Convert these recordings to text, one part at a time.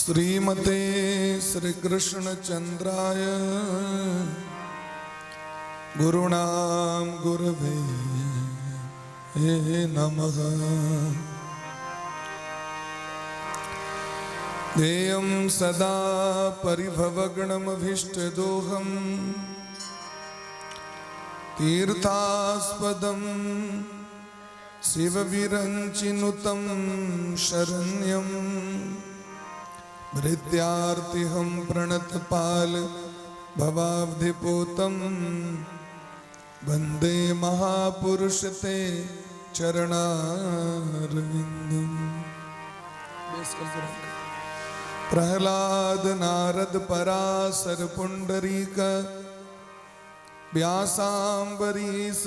श्रीमते श्री कृष्ण चंद्राय गुरुणाम गुरवे नमः। ध्येयं सदा परिभवगणमभीष्टदोहं तीर्थास्पदं शिवविरञ्चिनुतं शरण्यं भृत्यार्तिहं प्रणतपाल भवाब्धिपूतं वन्दे महापुरुष ते चरणारविन्दम्। प्रहलाद नारद पराशर पुंडरीक व्यासाम्बरीश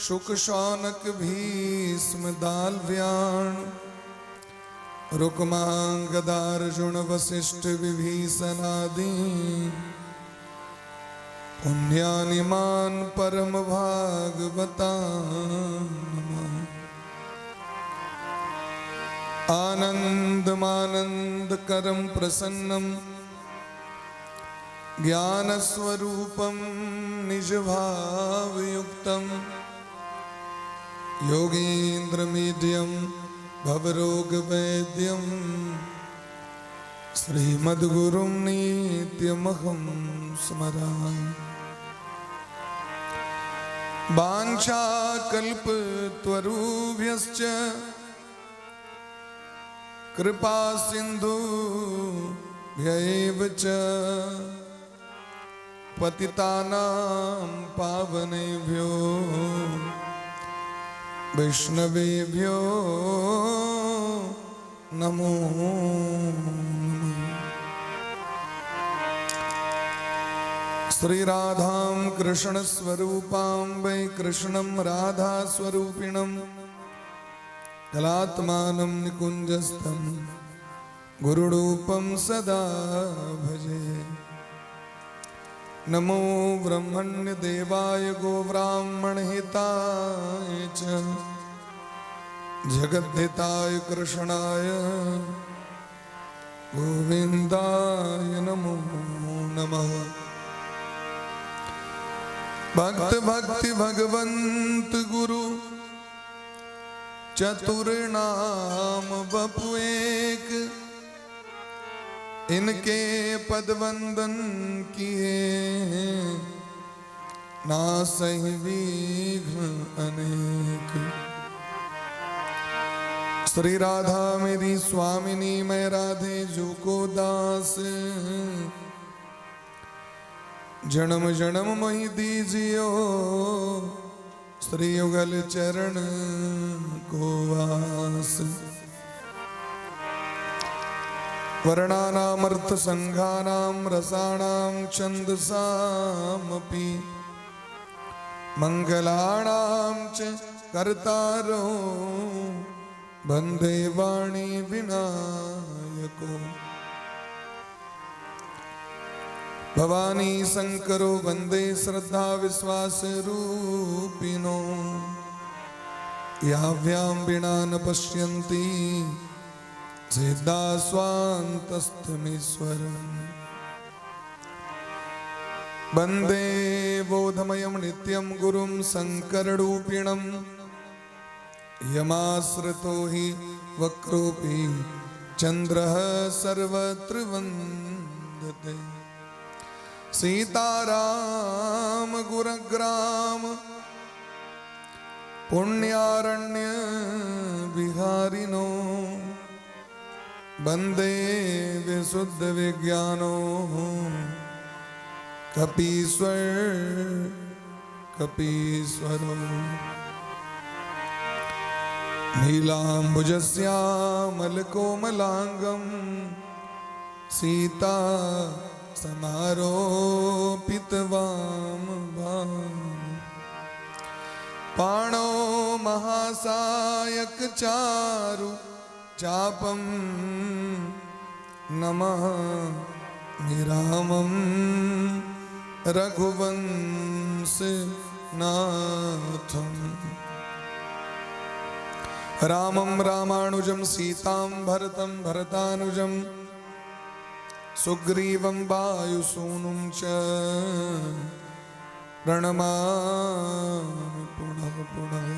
शुक शौनक भीष्म दालव्याण रुक्मांगदार्जुन वशिष्ठ विभीषणादि पुण्यानिमान परम भागवता। आनंदमानंद करम प्रसन्नम ज्ञानस्वरूपं निजभावयुक्तं योगीन्द्रमीड्यं भवरोगवैद्यं श्रीमद्गुरुं नित्यमहं स्मरामि। वाञ्छाकल्पतरुभ्यश्च कृपा सिन्धुभ्य एव च पतितानां पावनेभ्यो वैष्णवेभ्यो नमो नमः। श्री राधां कृष्ण स्वरूपां वै कृष्णं राधा स्वरूपिणं कलात्मानं निकुञ्जस्थं गुरुरूपं सदा भजे। नमो ब्रह्मण्य देवाय गोब्राह्मणहिताय च जगद्धिताय कृष्णाय गोविन्दाय नमो नमः। भक्त भक्ति भगवंत गुरु चतुर नाम बपु एक, इनके पद वंदन किए नासहि विघ्न अनेक। श्री राधा मेरी स्वामिनी, मैं राधे जू को दास। जन्म जन्म मोहि दीजियो श्री युगल चरण को वास। वर्णानामर्थ संघानां रसाणां छन्दसामपि मंगलानां च कर्तारो वन्दे वाणी विनायको। भवानी शंकरो वन्दे श्रद्धा विश्वास रूपिणो। याभ्यां विना न पश्यन्ति सिद्धा स्वान्तस्थमीश्वरम्। वन्दे बोधमयं नित्यं गुरुं शङ्कररूपिणं यमाश्रितो हि वक्रोऽपि चन्द्रः सर्वत्र वन्दते। सीताराम गुरग्राम पुण्यारण्य विहारिणो वन्दे विशुद्ध विज्ञानो कपीश्वर कपीश्वरो। नीलाम्बुजश्यामलकोमलाङ्गं सीता समारोपितवाम पाणो महासायक चारु चापं नमः निरामं रघुवंश नाथम्। रामं रामानुजं सीतां भरतं भरतानुजं सुग्रीवं वायुसूनुं च प्रणमामि पुनः पुनः।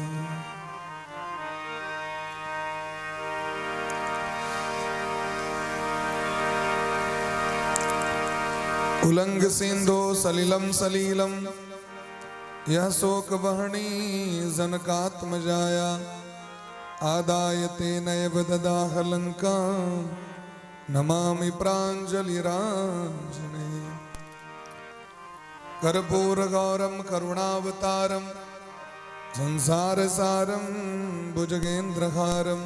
उलंग सिंधो सलिलं सलीलं यह शोक वहणी जनकात्मजाया आदाय तेनैव ददाह लंकां नमामि प्राञ्जलिराञ्जने। कर्पूरगौरं करुणावतारं संसारसारं भुजगेन्द्रहारं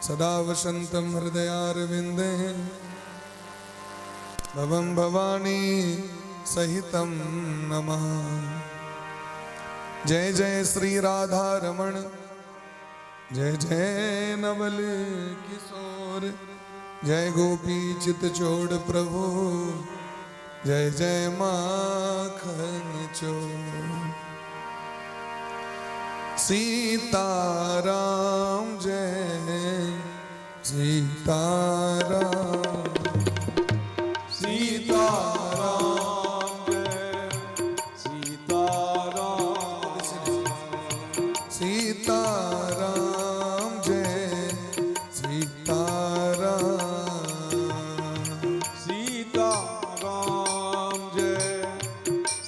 सदा वसन्तं हृदयारविन्दे भवं भवानी सहितं नमः। जय जय श्री राधा रमण, जय जय नवल किशोर, जय गोपी चित चोड़ प्रभु, जय जय माखन चोर। सीताराम जय सीताराम, सीताराम जय सीताराम, सीताराम जय सीताराम, सीताराम जय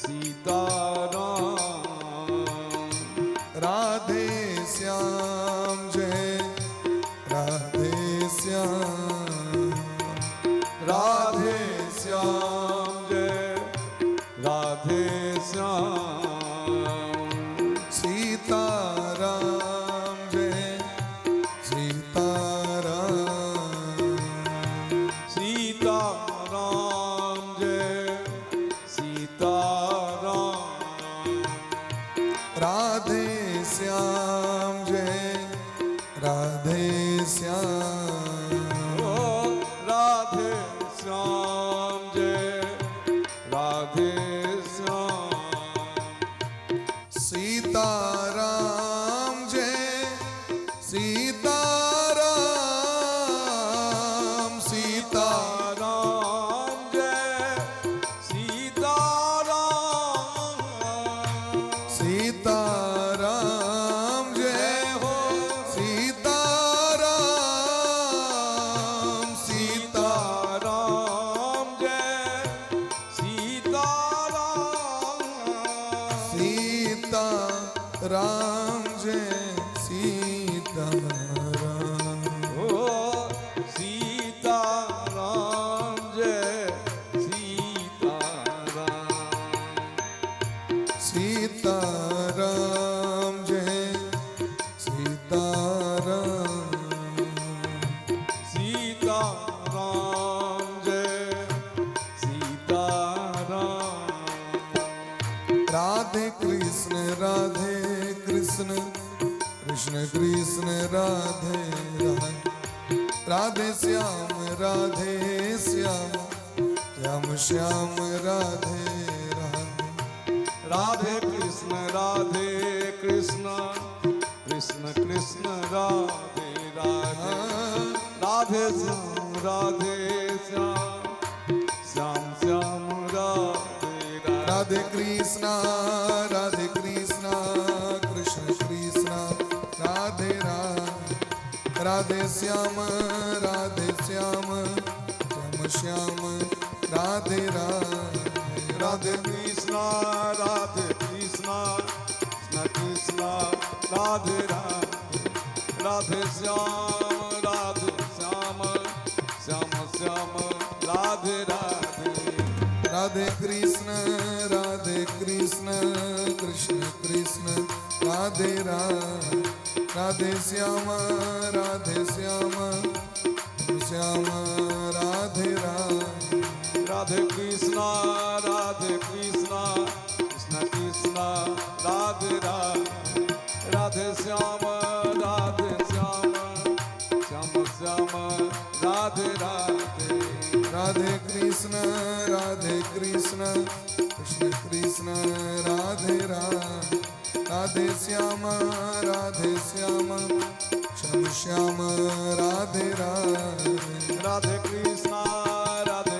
सीताराम, राधे श्याम जय राधे श्याम, राधे श्याम जय राधे श्याम, सीताराम जय सीताराम, सीताराम जय सीताराम, राधे श्याम जय राधे श्याम, ओ राधे श्याम जय राधे श्याम, सीताराम जय सीताराम, सीता राम जय सीताराम, सीताराम जय जय हो सीताराम, सीता सीताराम जय सीताराम, सीता राम जय सीताराम, ओ सीताराम जय सीताराम, सीताराम जय सीताराम, सीताराम जय सीताराम, राधे कृष्ण राधे कृष्ण कृष्ण कृष्ण राधे राधे, राधे श्याम राधे श्याम श्याम श्याम राधे राधे, राधे कृष्ण राधे कृष्ण कृष्ण कृष्ण राधे राधे, राधे श्याम राधे श्याम श्याम श्याम राधे राधे, राधे कृष्णा राधे कृष्णा कृष्ण कृष्ण राधे राधे, राधे श्याम राधे श्याम श्याम श्याम राधे राधे, राधे कृष्ण राधे कृष्ण कृष्ण कृष्ण राधे राधे, राधे श्याम राधे श्याम श्याम श्याम राधे राधे, राधे कृष्ण राधे कृष्ण कृष्ण कृष्ण राधे राधे, राधे श्याम राधे श्याम श्याम राधे राधे, राधे कृष्ण राधे कृष्ण कृष्ण कृष्ण राधे राधे, राधे श्याम राधे श्याम श्याम श्याम राधे राधे, राधे कृष्ण राधे कृष्ण कृष्ण कृष्ण राधे राधे, राधे श्याम राधे श्याम श्याम श्याम राधे राधे, राधे कृष्ण राधे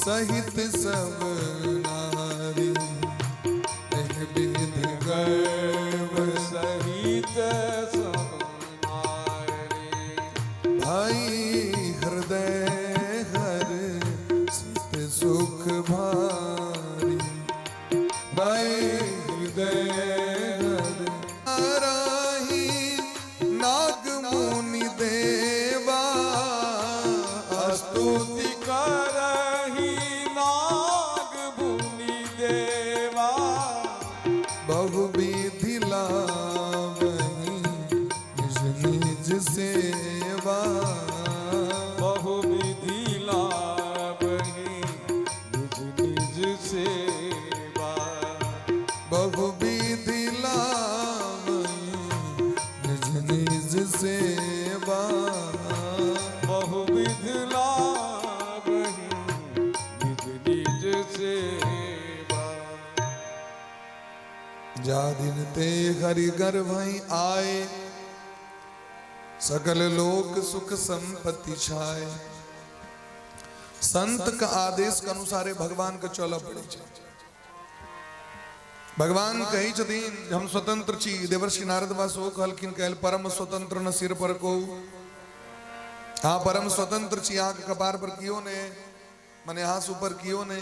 सहित सब नारी, एह विधि गर्व सहित सब नारी। भाई हृदय हर सित सुख भारी, भाई हृदय हर राही नाग मुनि देवा, स्तुति करही नाग मुनि देवा, बहुविधि लावही निज निज सेवा, बहुविधि लाभहि निज निज सेवा, बहुविधि लावही निज निज सेवा, बहुविधि लाभहि निज निज सेवा। जा दिन ते हरि गर्भहि आए, सकल लोक सुख संपत्ति छाए। संत का आदेश के अनुसारे भगवान के चलऽ पड़ै छै। भगवान कहै छथिन हम स्वतंत्र छी। देवर्षि नारद बाबा सेहो कहलखिन, कहल परम स्वतंत्र न सिर पर को। हाँ, परम स्वतंत्र छी, अहाँके कपार पर कियो ने, मने अहाँ से ऊपर कियो ने,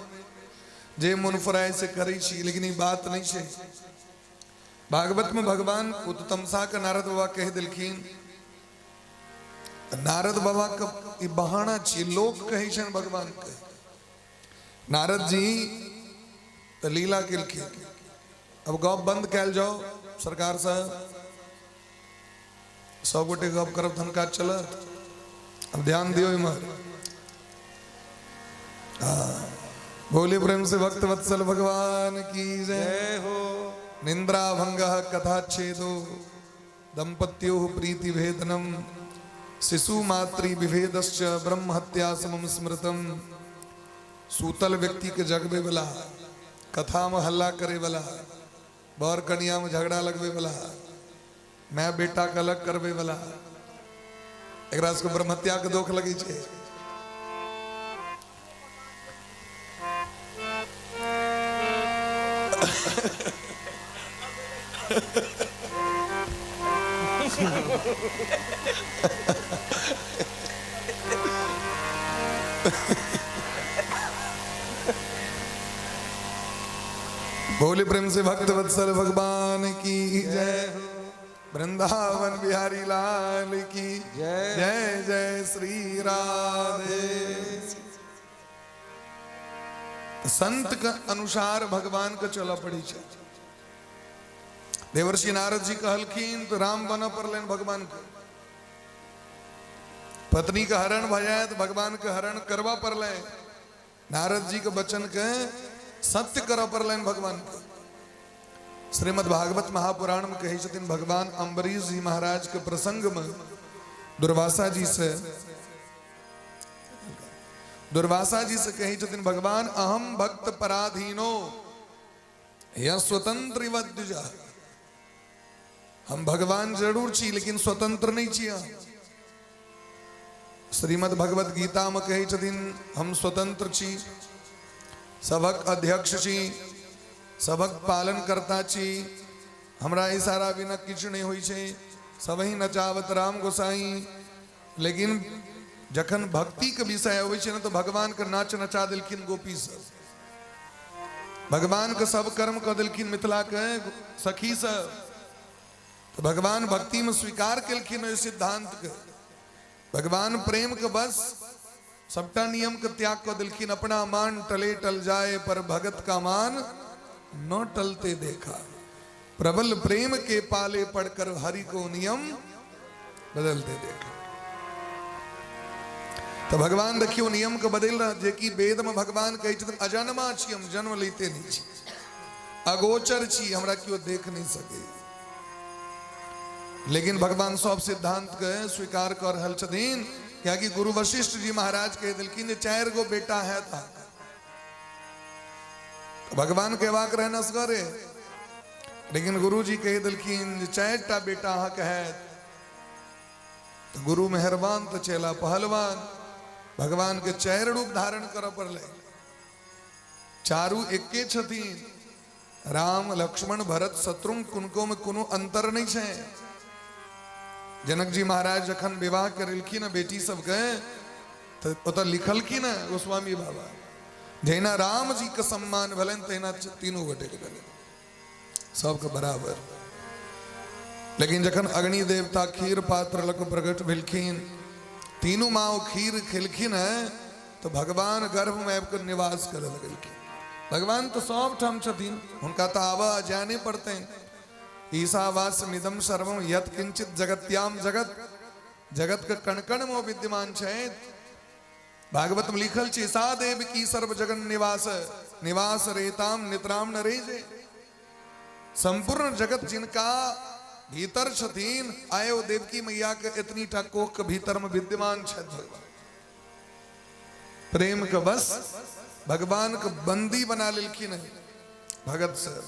जे मन फराय से करै छी। लेकिन ई बात नहीं छै। भागवत में भगवान तमसा के नारद बाबा कह दिलखिन। नारद बाबा के ई बहाना छी, लोक कहै छनि भगवान के। नारद जी तऽ लीला केलखिन। अब गप बंद कयल जाओ सरकार से, सब गोटे गप करब तहन काज चलत। अब ध्यान दियो इमहर। हाँ, बोले प्रेम से भक्त वत्सल भगवान की जय। जय हो। निंद्रा भंग कथा छेदो दंपत्यो प्रीति भेदनम शिशु मातृ विभेदश्च ब्रह्म हत्या समम स्मृतम। सूतल व्यक्ति के जगबे वाला, कथा में हल्ला करे वाला, बर कनिया में झगड़ा लगबे वाला, मैं बेटा के अलग करबे वाला, एकरा सबके ब्रह्महत्या के दोख लगे छै। बोले प्रेम से भक्त वत्सल भगवान की जय। वृंदावन बिहारी लाल की जय। जय जय श्री राधे। संत के अनुसार भगवान के चलऽ पड़ी छै। देवर्षि नारद जी कहलखिन तो राम बनऽ पड़लनि भगवान के। पत्नी के हरण भऽ जाय तऽ भगवान के हरण करबऽ पड़लनि। नारद जी के वचन के सत्य करऽ पड़लनि भगवान के। श्रीमद् भागवत महापुराण में कहै छथिन भगवान अम्बरीश जी महाराज के प्रसंग में दुर्वासा जी से कहै छथिन भगवान, अहम भक्त पराधीनो यह स्वतंत्र इव द्विजा। हम भगवान जरूर छी लेकिन स्वतंत्र नहीं छी। श्रीमद् भगवत गीता में कहै छथिन हम स्वतंत्र छी, सबक अध्यक्ष छी, सबक पालन करता छी, हमरा इशारा बिना किछु नहीं होइ छै, सबही नचावत राम गोसाई। लेकिन जखन भक्ति के विषय अबै छै ने तो भगवान के नाच नचा देलखिन गोपी सब, भगवान के सब कर्म कऽ देलखिन मिथिला के सखी सब। तो भगवान भक्ति में स्वीकार केलखिन ओहि सिद्धांत के। भगवान प्रेम के बस सबटा नियम के त्याग कऽ देलखिन। अपना मान टले टल जाए पर भगत का मान न टलते देखा, प्रबल प्रेम के पाले पड़कर हरि को नियम बदलते देखा। तो भगवान देखियो नियम के बदल रहा, जे कि वेद में भगवान कहै छथिन अजन्मा छी हम, जन्म लैते नहीं छी, अगोचर छी, हमरा केओ देख नहीं सके। लेकिन भगवान सब सिद्धांत के स्वीकार कर रहल छथिन, कियाकि गुरु वशिष्ठ जी महाराज कह देलखिन जे 4 गो बेटा है था। तो भगवान कहबाक रहन असगरे, लेकिन गुरु जी कह देलखिन जे 4 टा बेटा अहाँके हैत। तो गुरु मेहरबान तो चेला पहलवान, भगवान के 4 रूप धारण करऽ पड़लै। चारू एके छथिन। राम, लक्ष्मण, भरत, शत्रुघ्न, कुनको में कोनो अंतर नहीं छै। जनक जी महाराज जखन विवाह करेलखिन बेटी सबके, तऽ ओतऽ लिखलखिन गोस्वामी बाबा, जहिना राम जी के सम्मान भेलनि तहिना तीनू गोटे के भेलनि, सबके बराबर। लेकिन जखन अग्नि देवता खीर पात्र लग प्रकट भेलखिन, तीनू माँ ओ खीर खेलखिन है, तो भगवान गर्भ में आबि कऽ निवास करऽ लगलखिन। भगवान तो सब ठाम छथिन, हुनका तो आबऽ जाय नहीं पड़तनि। ईशावास्यमिदं सर्वं यत् किंचित जगत्याम जगत, जगत के कण कण में विद्यमान छथि। भागवत में लिखल छै, सा देव की सर्व जगन निवास, निवास रेताम नितराम न रेजे। संपूर्ण जगत जिनका भीतर छथिन, आय ओ देवकी मैया के एतनी टा कोख के भीतर में विद्यमान छथि भगवान। प्रेम के बस भगवान के बंदी बना लेलखिन है भगत सर।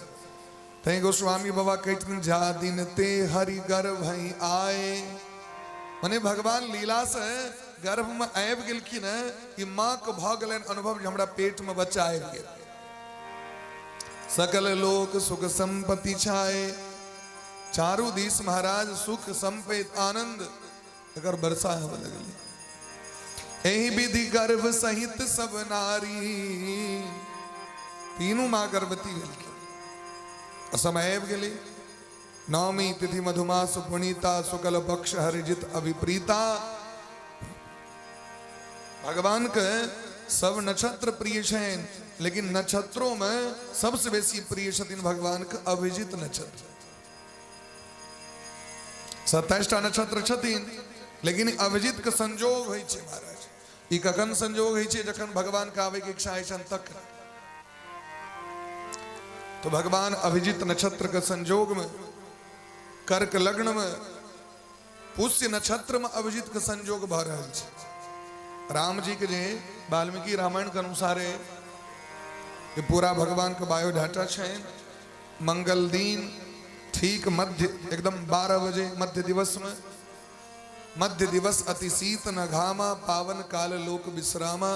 तैं गोस्वामी बाबा कहथिन, जा दिन ते हरि गर्भ आए, मने भगवान लीला से गर्भ में आबि गेलखिन है कि माँ के भऽ गेलनि अनुभव जे हमरा पेट में बच्चा आबि गेल। सकल लोक सुख संपत्ति छाए, चारू दिस महाराज सुख संपत्ति आनंद एकर वर्षा होबे लगलै। एहि विधि गर्भ सहित सब नारी, तीनू माँ गर्भवती भेलखिन। समय आबि गेलै। नवमी तिथि मधुमास पुनीता, शुक्ल पक्ष हरिजित अभिप्रीता। भगवान के सब नक्षत्र प्रिय छनि, लेकिन नक्षत्रों में सबसे बेसी प्रिय छथिन भगवान के अभिजित नक्षत्र। 27 टा नक्षत्र छथिन, लेकिन अभिजित के संजोग होइ छै महाराज। ई कखन संजोग होइ छै? जखन भगवान के आबै के इच्छा होइ छनि तखन। तो भगवान अभिजित नक्षत्र के संजोग में, कर्क लग्न में, पुष्य नक्षत्र में अभिजित के संजोग भऽ रहल छै। राम जी के जे वाल्मीकि रामायण के अनुसार ये पूरा भगवान के बायोडाटा छै। मंगल दिन ठीक मध्य एकदम 12 बजे मध्य दिवस में, मध्य दिवस अति शीत न घामा, पावन काल लोक विश्रामा।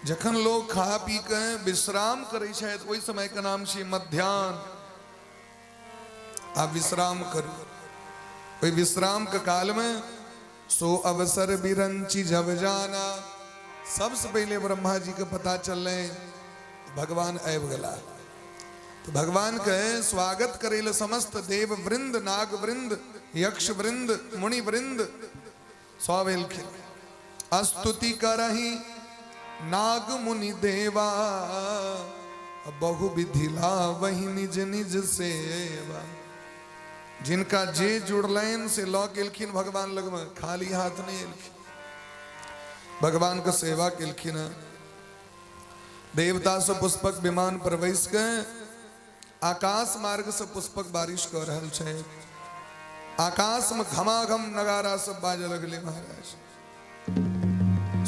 जखन लोग खा पी के विश्राम करै छथि, ओहि समय के नाम छै मध्यान्ह। आप विश्राम करू, ओहि विश्राम के काल में सो अवसर बिरंची जब जाना। सबसे पहले ब्रह्मा जी के पता चललै भगवान आबि गेला। तो भगवान के स्वागत करे ले समस्त देव वृंद, नाग वृंद, यक्ष वृंद, मुनि वृंद सब एलखिन। स्तुति करही नाग मुनि देवा, बहु विधि लावहि निज निज सेवा। जिनका जे जुड़लनि से लऽ गेलखिन भगवान लगमे, खाली हाथ नहीं एलखिन, भगवान के सेवा केलखिन। देवता से पुष्पक विमान पर बैस के आकाश मार्ग से पुष्पक बारिश कर रहल छै। आकाश में घमाघम नगारा सब बाजे लगले महाराज।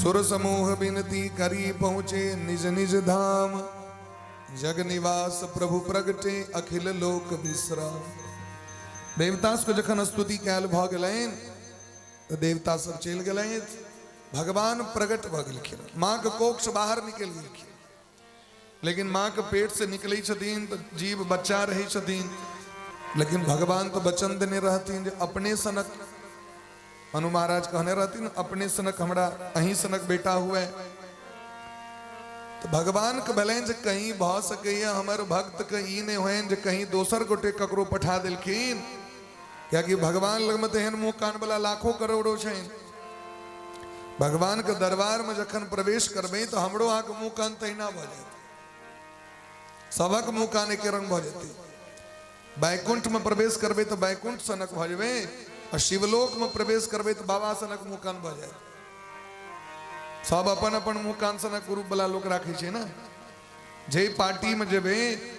सुर समूह विनती करी पहुंचे निज निज धाम, जग निवास प्रभु प्रगटे अखिल लोक विश्राम। देवता सबके जखन स्तुति कयल भऽ गेलनि तऽ देवता सब चलि गेलथि, भगवान प्रकट भऽ गेलखिन। माँ के कोख से बाहर निकलि गेलखिन, लेकिन माँ के पेट से निकलै छथिन तऽ जीव बच्चा रहै छथिन, लेकिन भगवान तऽ वचन देने रहथिन जे अपने सनक, मनु महाराज कहने रहथिन अपने सनक हमरा अहीं सनक बेटा हुए। तो भगवान के भेलनि जे कहीं भऽ सकैए हमर भक्त के ई नहि होइन जे कहीं दोसर गोटे ककरो पठा देलखिन, कियाकि भगवान लगमे तऽ एहन मुँह कान वाला लाखों करोड़ों छनि। भगवान के दरबार में जखन प्रवेश करबै तऽ हमरो अहाँके मुँह कान तहिना भऽ जायत, सबक मुँह कान एके रंग भऽ जेतै। वैकुंठ में प्रवेश करबै तऽ वैकुंठ सनक भऽ जेबै, आ शिवलोक में प्रवेश करबै तऽ बाबा सनक मुँह कान भऽ जायत। सब अपन अपन मुँह कान सनक ग्रुप वाला लोक राखै छै ने। जे पार्टी में जेबै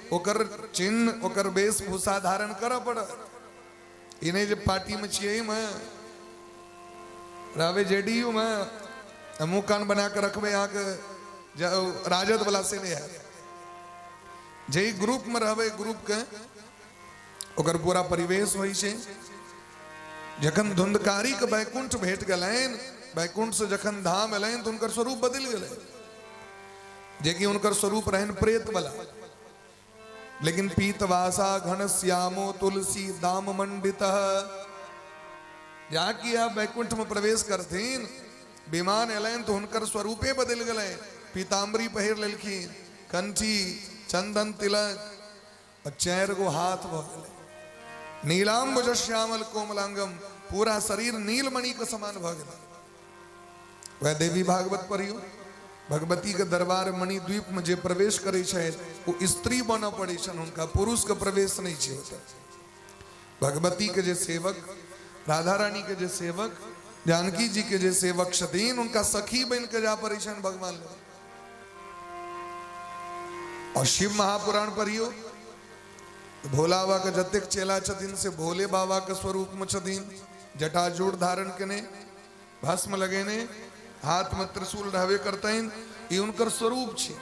ओकर चिन्ह ओकर वेशभूषा धारण करऽ पड़त। ई नहि जे पार्टी में छियै में रहबै जेडीयू में आ मुँह कान बना कऽ रखबै अहाँके राजद वाला से नहि हैत। जाहि ग्रुप में रहबै ग्रुप के ओकर पूरा परिवेश होइ छै। जखन धुंधकारी के वैकुंठ भेट गेलनि, वैकुंठ से जखन धाम एलनि तऽ हुनकर स्वरूप बदलि गेलनि। जेकि हुनकर स्वरूप रहनि प्रेत वाला, लेकिन पीतवासा घन श्यामो तुलसी दाम मंडित, जाकि आप वैकुंठ में प्रवेश करथिन, विमान एलनि तो हुनकर स्वरूपे बदलि गेलनि, पीताम्बरी पहिर लेलखिन, कंठी चंदन तिलक और 4 गो हाथ भऽ गेलै, नीलाम्बुज श्यामल कोमलांगम, पूरा शरीर नीलमणि के समान भऽ गेलै। वह देवी भागवत पढ़ियो, भगवती के दरबार मणिद्वीप में जे प्रवेश करै छै ओ स्त्री बनऽ पड़ै छनि हुनका, पुरुष के प्रवेश नहीं छै ओतऽ। भगवती के जे सेवक, राधा रानी के जे सेवक, जानकी जी के जे सेवक छथिन, उनका सखी बन के जा पड़ै छनि भगवान लग। और शिव महापुराण पढ़ियो, भोला बाबा के जतेक चेला छथिन से भोले बाबा के स्वरूप में छथिन, जटाजूट धारण केने, भस्म लगेने, हाथ में त्रिशूल रहबे करतनि, ई हुनकर स्वरूप छै।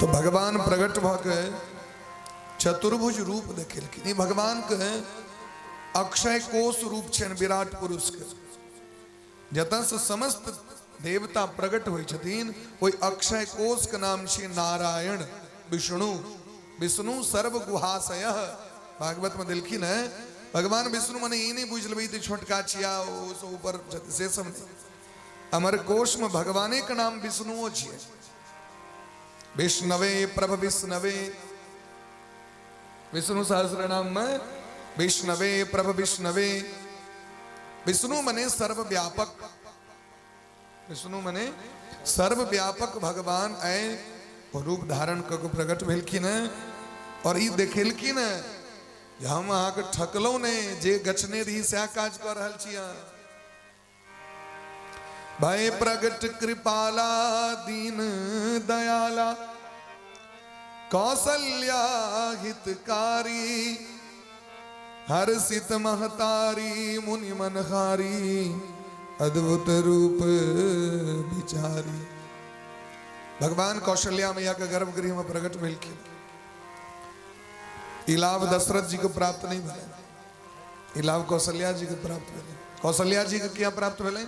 तो भगवान प्रकट भऽ के चतुर्भुज रूप देखेलखिन। ई भगवान के अक्षय कोश रूप छनि विराट पुरुष के, जतऽ से समस्त देवता प्रकट होइ छथिन ओहि अक्षय कोश के नाम छै नारायण विष्णु। विष्णु सर्व गुहाशय भागवत में देलखिन है। भगवान विष्णु मने ई नहीं बुझि लेबै तऽ छोटका छिया ओ सब ऊपर छथि, से सब नहीं। अमर कोश में भगवाने के नाम विष्णुओ छियै। विष्णवे प्रभ विष्णवे, विष्णु सहस्र नाम में विष्णवे प्रभ विष्णवे। विष्णु मने सर्वव्यापक, विष्णु मने सर्वव्यापक भगवान आए रूप धारण कऽ के प्रकट भेलखिन है और ई देखेलखिन है जे हम अहाँके ठकलहुँ नहि, जे गछने रही सएह काज कऽ रहल छी अहाँ। भय प्रगट कृपाला दीन दयाला कौशल्या हितकारी, हर्षित महतारी मुनि मनहारी अद्भुत रूप विचारी। भगवान कौशल्या मैया के गर्भगृह में प्रकट भेलखिन। ई लाभ दशरथ जी के प्राप्त नहीं भेलै, ई लाभ कौशल्या जी के प्राप्त भेलै। कौशल्या जी के किया प्राप्त भेलै?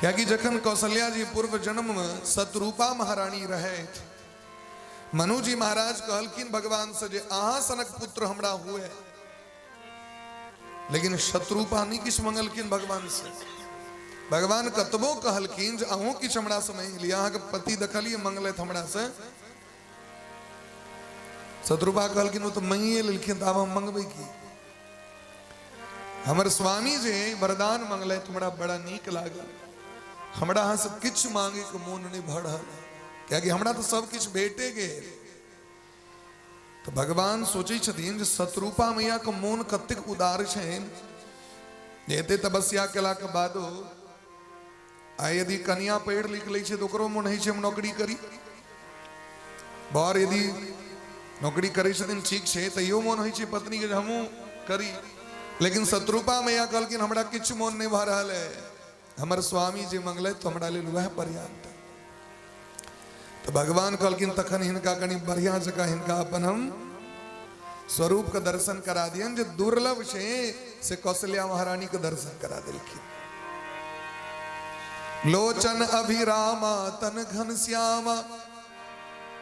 कियाकि जखन कौशल्या जी पूर्व जन्म में शत्रुपा महारानी रहे, मनु जी महाराज कहलखिन भगवान से जे अहाँ सनक पुत्र हमरा हुए, लेकिन शत्रुपा नहीं किछु मंगलखिन भगवान से। भगवान कतबो कहलखिन जे अहूँ किछु हमरा से मांगि लिअ, अहाँके पति देखलियै मंगलथि हमरा से। शत्रुपा कहलखिन ओ तऽ मांगिए लेलखिन, तऽ आब हम मंगबै की? हमर स्वामी जे वरदान मंगलथि हमरा बड़ा नीक लागल, हमरा अहाँसँ किछु मांगैके मोन नहि भऽ रहल है, कियाकि हमरा तऽ सब किछु भेटे गेल। तऽ भगवान सोचै छथिन जे शत्रुपा मैयाके मोन कतेक उदार छनि जे एते तपस्या केलाके बादो आ यदि कनिया पढ़ि लिख लै छै तऽ ओकरो मोन होइ छै हम नौकरी करी। बर यदि नौकरी करै छथिन ठीक छै, तैयो मोन होइ छै पत्नीके जे हमहूँ करी। लेकिन शत्रुपा मैया कहलखिन हमरा किछु मोन नहि भऽ रहल है, हमर स्वामी जे मंगलथि तऽ हमरा लेल वएह पर्याप्त। तऽ भगवान कहलखिन तखन हिनका कनि बढ़िया जकाँ हिनका अपन हम स्वरूप के दर्शन करा दियन जे दुर्लभ छै, से कौशल्या महारानी के दर्शन करा देलखिन। लोचन अभिरामा तन घन श्यामा,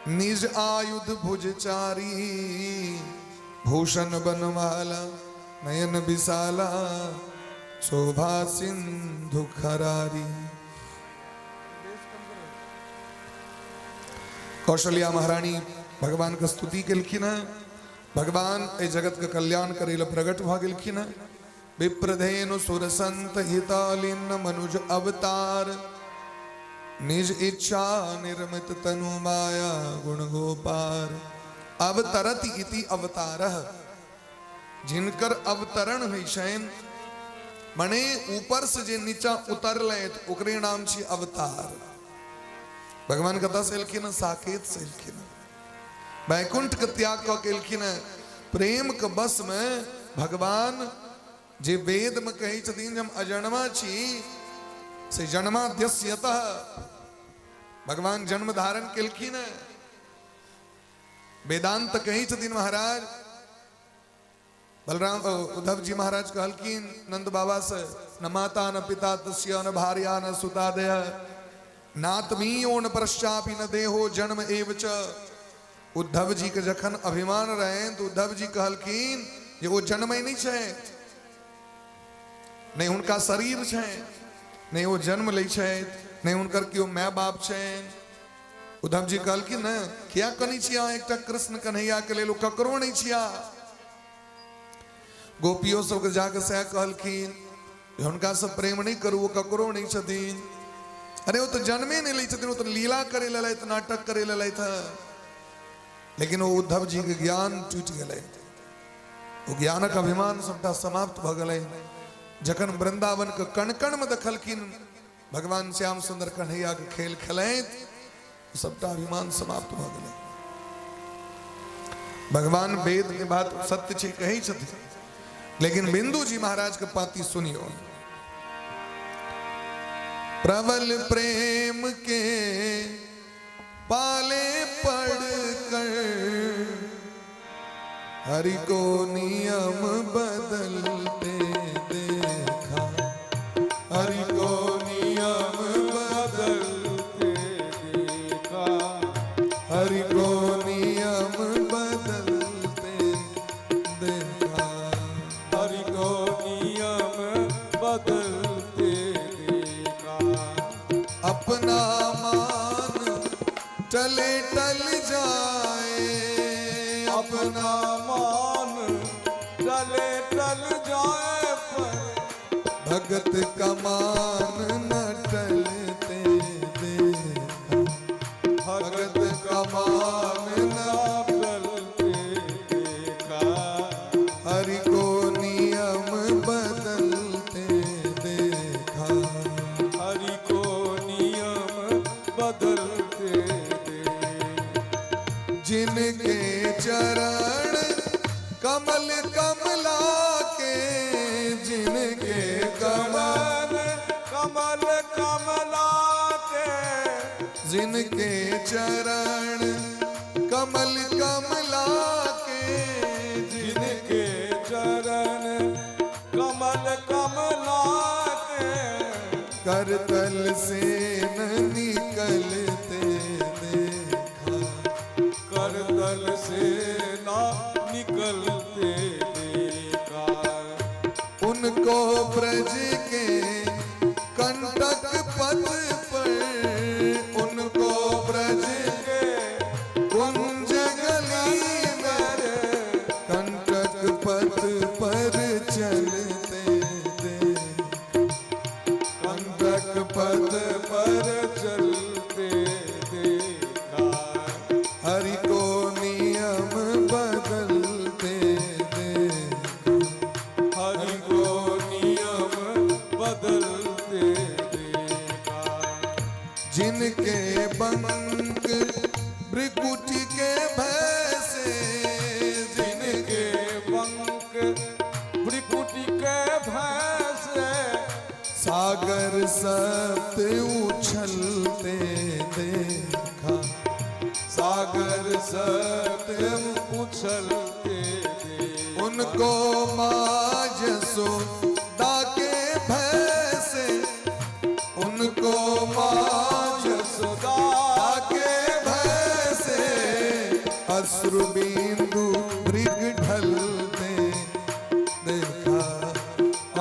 निज आयुध भुज चारी, भूषण बनमाला नयन विशाला, शोभा सिंधु खरारी। कौशल्या महारानी भगवान के स्तुति केलखिन है। भगवान एहि जगत के कल्याण करे ला प्रकट भऽ गेलखिन है। विप्रधेनु सुर संत हितालिन मनुज अवतार, निज इच्छा निर्मित तनु माया गुण गोपार। अवतरति इति अवतारः, जिनकर अवतरण होइ छनि मने ऊपर से जे नीचा उतरलथि ओकरे नाम छी अवतार। भगवान कतऽ से एलखिन? साकेत से एलखिन, वैकुंठ के त्याग कऽ के एलखिन। प्रेम के बस में भगवान जे वेद में कहै छथिन जे हम अजन्मा छी, से जन्माद्यस्यतः भगवान जन्म धारण केलखिन। वेदांत कहै छथिन महाराज बलराम उद्धव जी महाराज कहलखिन नंद बाबा से, न माता न पिता तस्य न भार्या न सुतादय नात्मीयो न परश्चापि न देहो जन्म एव च। उद्धव जी के जखन अभिमान रहे तो उद्धव जी कहलखिन जे ओ जन्मै नहीं छै, नहीं हुनका शरीर छै, नहीं ओ जन्म लै छै, नहीं हुनकर केओ my बाप छै। उद्धव जी कहलखिन ने किया कनै छियै अहाँ एकटा कृष्ण कन्हैया के लेल, ओ ककरो नहीं छिया। गोपियो सबके जाके सएह कहलखिन, हुनका सब प्रेम नहीं करू, ओ ककरो नहीं छथिन। अरे वो तो जन्मे नहीं लै छथिन, वो तो लीला करे लेलथि, नाटक करे लेलथि। लेकिन ओ उद्धव जी के ज्ञान टूटि गेलै, ओ ज्ञानक अभिमान सबटा समाप्त भऽ गेलै। जखन वृंदावन के कण कण में देखलखिन भगवान श्याम सुंदर कन्हैया के खेल खेलैत, सबटा अभिमान समाप्त भऽ गेलै। भगवान वेद के बात सत्य छै कहै छथिन, लेकिन बिंदु जी महाराज के पाती सुनियो। प्रबल प्रेम के पाले पड़ कर हरि को नियम बदलते देखा, हरि को नियम बदलते देखा, हरि को नियम बदलते देखा, हरि को नियम बदलते देखा। अपना मान टले टल जाए, अपना मान टले टल जाए, पर भगत का मान न टलते देखा, भगत का मान न टलते देखा, हरि को नियम बदलते देखा, हरि को नियम बदलते देखा। जिनके चरण कमल कमला के, जिनके कमल कमल कमला के, जिनके चरण कमल कमला के, जिनके चरण कमल कमला के, करतल से न निकलते देखा, करतल से ना निकलते देखा। उनको ब्रज के कंटक पथ पर, उनको ब्रज के कुंज गली में कंटक पथ पर चलते देखा, कंटक पद पर चलते देखा, हरि को नियम बदलते देखा, हरि को नियम बदलते देखा। जिनके बंक भ्रिकुटी के भैसे, जिनके बंक भ्रिकुटी के भैंसे, सागर सप्त उछलते देखा, सागर सत्य उछलते देखा। उनको माँ जसोदा के भैसे, उनको माँ जसोदा के भैसे, अश्रु बिंदु मृग ढलते देखा,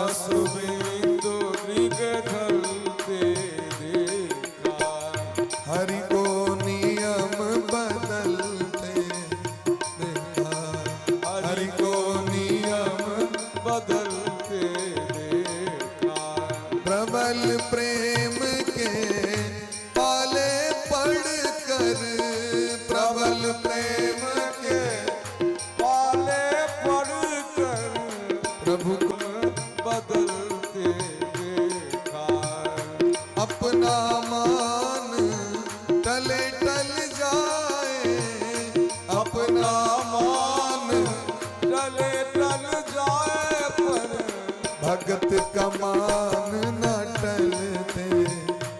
अश्रु बिंदु मृग ढलते देखा। हरि को नियम बदलते देखा, हरि को नियम बदलते देखा। प्रबल प्रेम के पाले पड़ कर, प्रबल प्रेम के पाले पड़ कर प्रभु को बदलते देखा। अपना मान टले टल जाए, अपना मान टले टल जाए, पर भगत का मान न टलते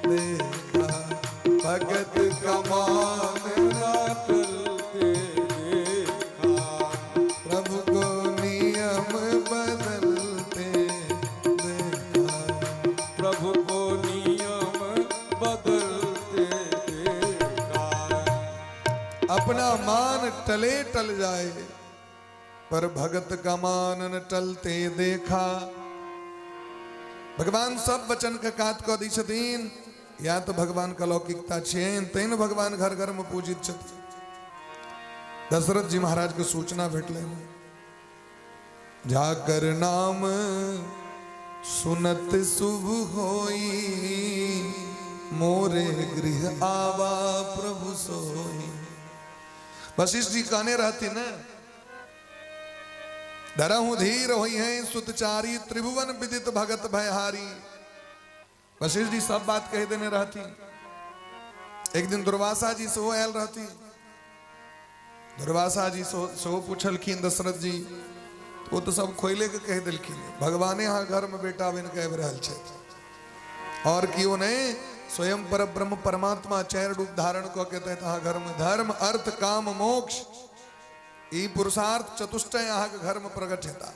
देखा, भगत का मान न टलते देखा। प्रभु को नियम अपना मान टले टल जाए, पर भगत का मान न टलते देखा। भगवान सब वचन के कात कऽ दै छथिन। या तऽ भगवान के लौकिकता छियनि, तैं ने भगवान घर घर में पूजित छथिन। दशरथ जी महाराज के सूचना भेटलनि, जाकर नाम सुनत शुभ होई, मोरे गृह आवा प्रभु सोई। वशिष्ठ जी कहने रहती न, धरहु धीर होई है सुतचारी, त्रिभुवन विदित भगत भयहारी। वशिष्ठ जी सब बात कह देने रहती। एक दिन दुर्वासा जी सेहो आयल रहती। दुर्वासा जी सेहो पूछलखिन दशरथ जी, ओ तऽ सब खोले के कहि देलखिन, भगवाने अहाँ घर में बेटा बनि के आबि रहल छथि और केओ नहि, स्वयं पर ब्रह्म परमात्मा चारि रूप धारण कऽ के तहत अहाँ घर में धर्म अर्थ काम मोक्ष ई पुरुषार्थ चतुष्टय अहाँके घर में प्रकट हेता।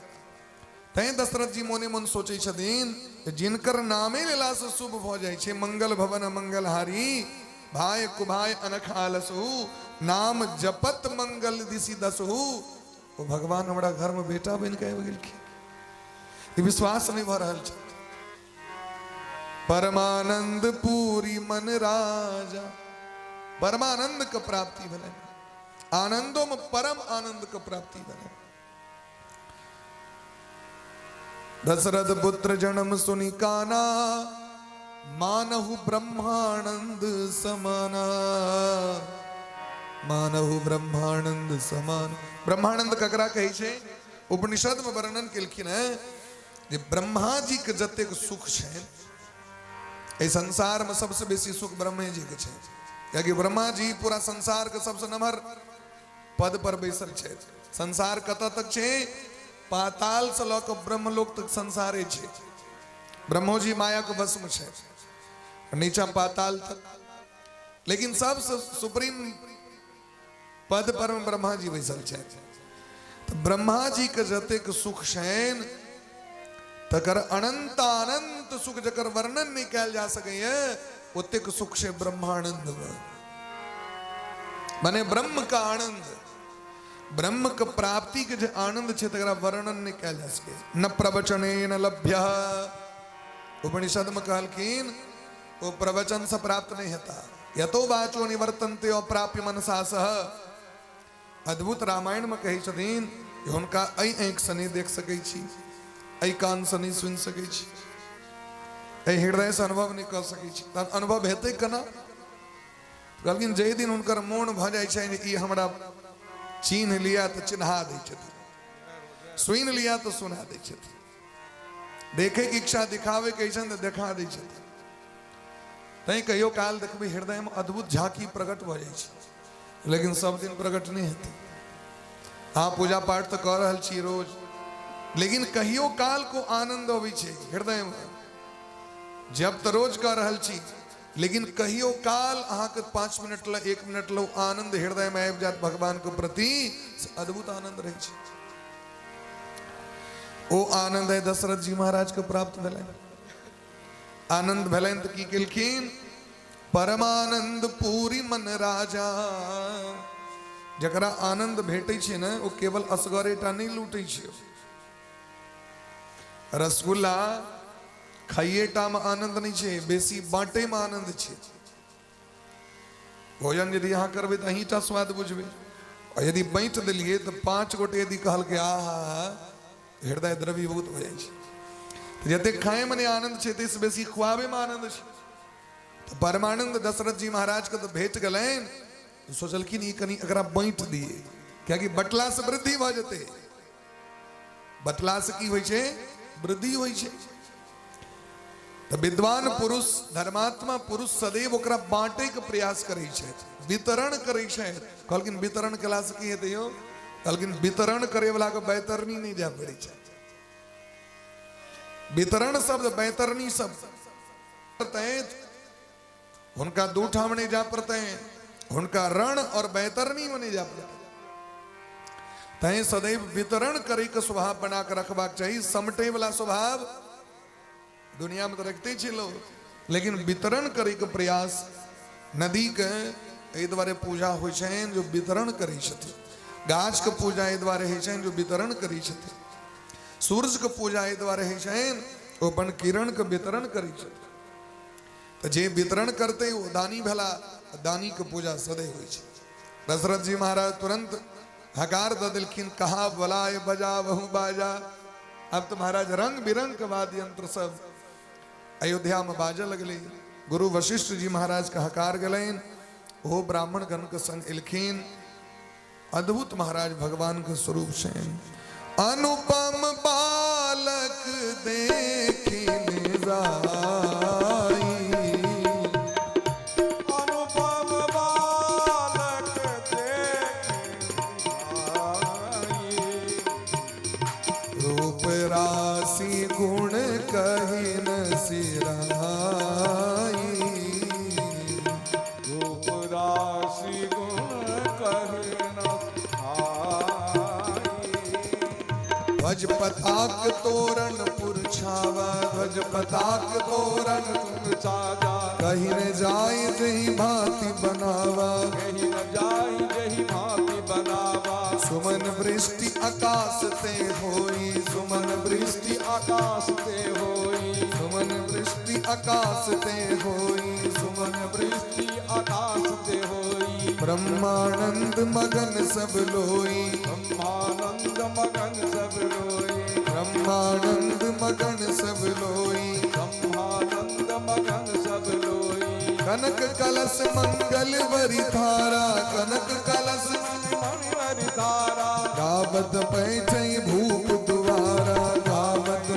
तैं दशरथ जी मोने मोन सोचै छथिन जिनकर नामे लेलासँ शुभ भऽ जाइ छै, मंगल भवन मंगलहारी भाय कुभाय अनख आलसहु, नाम जपत मंगल दिशि दसहु, ओ भगवान हमरा घरमे बेटा बनि कऽ आबि गेलखिन, ई विश्वास नहि भऽ रहल छै। परमानंद पूरी मन राजा, परमानंद के प्राप्ति भेलनि, आनंदो में परम आनंद के प्राप्ति भेलनि। दशरथ पुत्र जन्म सुनि काना, मानहु ब्रह्मानंद समाना, मानहु ब्रह्मानंद समान। ब्रह्मानंद ककरा कहै छै? उपनिषद में वर्णन केलखिन हैं जे ब्रह्मा जी के जतेक सुख छै एहि संसार में सबसे बेसी सुख ब्रह्मे जी के छै, कियाकि ब्रह्मा जी पूरा संसार के सबसे नमहर पद पर बैसल छथि। संसार कतऽ तक छै? पाताल से लऽ कऽ ब्रह्मलोक तक संसारे छै। ब्रह्मोजी माया के वश में छै, नीचा पाताल तक, लेकिन सबसे सुप्रीम पद पर में ब्रह्मा जी बैसल छथि। तऽ ब्रह्मा जी के जतेक सुख छनि तकर अनंत अनंत सुख जकर वर्णन नहि कयल जा सकैए ओतेक सुख छै ब्रह्मानंद में। माने ब्रह्म का आनंद, ब्रह्म के प्राप्ति के जे आनंद छै तकरा वर्णन नहि कयल जा सकै। न प्रवचने न लभ्य, उपनिषद में कहलखिन ओ प्रवचन से प्राप्त नहीं हेता। यतो वाचो निवर्तन्ते अप्राप्य मनसा सह। अद्भुत रामायण में कहै छथिन जे हुनका एहि आँखि से नहि देख सकै छी, एहि कान से नहि सुनि सकै छी, एहि हृदय से अनुभव नहि कऽ सकै छी, तहन अनुभव हेतै केना? कहलखिन जाहि दिन हुनकर मोन भऽ जाइ छनि ई हमरा चिन्ह लिअ तऽ चिन्हा दै छथिन, सुनि लिअ तऽ सुना दै छथिन, देखैके इच्छा दिखाबैके छनि तऽ देखा दै छथिन। तैं कहियो काल देखबै हृदयमे अद्भुत झांकी प्रकट भऽ जाइ छै, लेकिन सब दिन प्रकट नहि हेतै। अहाँ पूजा पाठ तऽ कऽ रहल छी रोज, लेकिन कहियो काल को आनंद अबै छै हृदयमे। जब तऽ रोज कऽ रहल छी, लेकिन कहियो काल अहाँके 5 मिनट ल 1 मिनट ल आनंद हृदयमे आबि जायत भगवान के प्रति, से अद्भुत आनंद रहै छै। ओ आनंद है दशरथ जी महाराज के प्राप्त भेलनि। आनंद भेलनि तऽ की केलखिन? परमानंद पूरी मन राजा। जकरा आनंद भेटै छै ने ओ केवल असगरे टा नहि लूटै छै। रसगुल्ला खाइए टा मे आनंद नहि छै, बेसी बांटे मे आनंद छै। भोजन यदि अहाँ करबै तऽ अहीं टा स्वाद बुझबै, आ यदि बाँटि देलियै तऽ 5 गोटे यदि कहलकै आहा, हृदय द्रवीभूत भऽ जाइ छै। तऽ जतेक खायमे नहि आनंद छै ताहिसँ बेसी खुआबैमे आनंद छै। तऽ परमानंद दशरथ जी महाराजके तऽ भेट गेलनि, सोचलखिन ई कनि एकरा बाँटि दियै, कियाकि बँटलासँ वृद्धि भऽ जेतै। बँटलासँ की होइ छै? वृद्धि होइ छै। तऽ विद्वान पुरुष, धर्मात्मा पुरुष सदैव ओकरा बाँटैके प्रयास करै छथि, वितरण करै छथि। कहलखिन वितरण केलासँ की हेतै यौ? कहलखिन वितरण करैवलाके बैतरणी नहि जाय पड़ै छै। वितरण शब्द बैतरणी शब्द हुनका दू ठाम नहि जाय पड़तै, हुनका रण और बैतरणी में नहि जाय पड़तै। तैं सदैव वितरण करैके स्वभाव बना के रखबाक चाही। समटे वाला स्वभाव दुनिया में तो रखते छै लोग, लेकिन वितरण करैके प्रयास। नदी के एहि दुआरे पूजा होइ छनि जो वितरण करै छथिन। गाछके पूजा एहि दुआरे होइ छनि जो वितरण करै छथिन। सूर्यके पूजा एहि दुआरे होइ छनि ओ अपन किरणके वितरण करै छथिन। तऽ जे वितरण करतै ओ दानी भेला, दानीके पूजा सदैव होइ छै। दशरथ जी महाराज तुरंत हकार दऽ देलखिन, कहा बलाय बजा बहु बाजा। आब तऽ महाराज रंग बिरंग के वाद्य यंत्र सब अयोध्या में बाजऽ लगलै। गुरु वशिष्ठ जी महाराज के हकार गेलनि, ओहो ब्राह्मण गण के संग एलखिन। अद्भुत महाराज भगवान के स्वरूप छनि। अनुपम बालक देखिन जाई, अनुपम बालक देखिन जाई, रूप राशि गुण कहि न सिराई, रूप राशि गुण कहि न सिराई। ध्वज पताक तोरण पुरछावा, ध्वज पताक तोरण साजा, कहि न जाय जही भांति बनावा, कहि न जाय जही भांति बनावा। सुमन वृष्टि आकाश ते होई, सुमन वृष्टि आकाश ते होई, सुमन वृष्टि आकाश ते होई, सुमन वृष्टि आकाश ते होई। ब्रह्मानंद मगन सब लोई, ब्रह्मानंद मगन सब लोई, ब्रह्मानंद मगन सब लोई, ब्रह्मानंद मगन सब लोई। कनक कलश मंगल वरि धारा, कनक कलश मणिवर धारा, गावत पैठै भूप दुआरा, गावत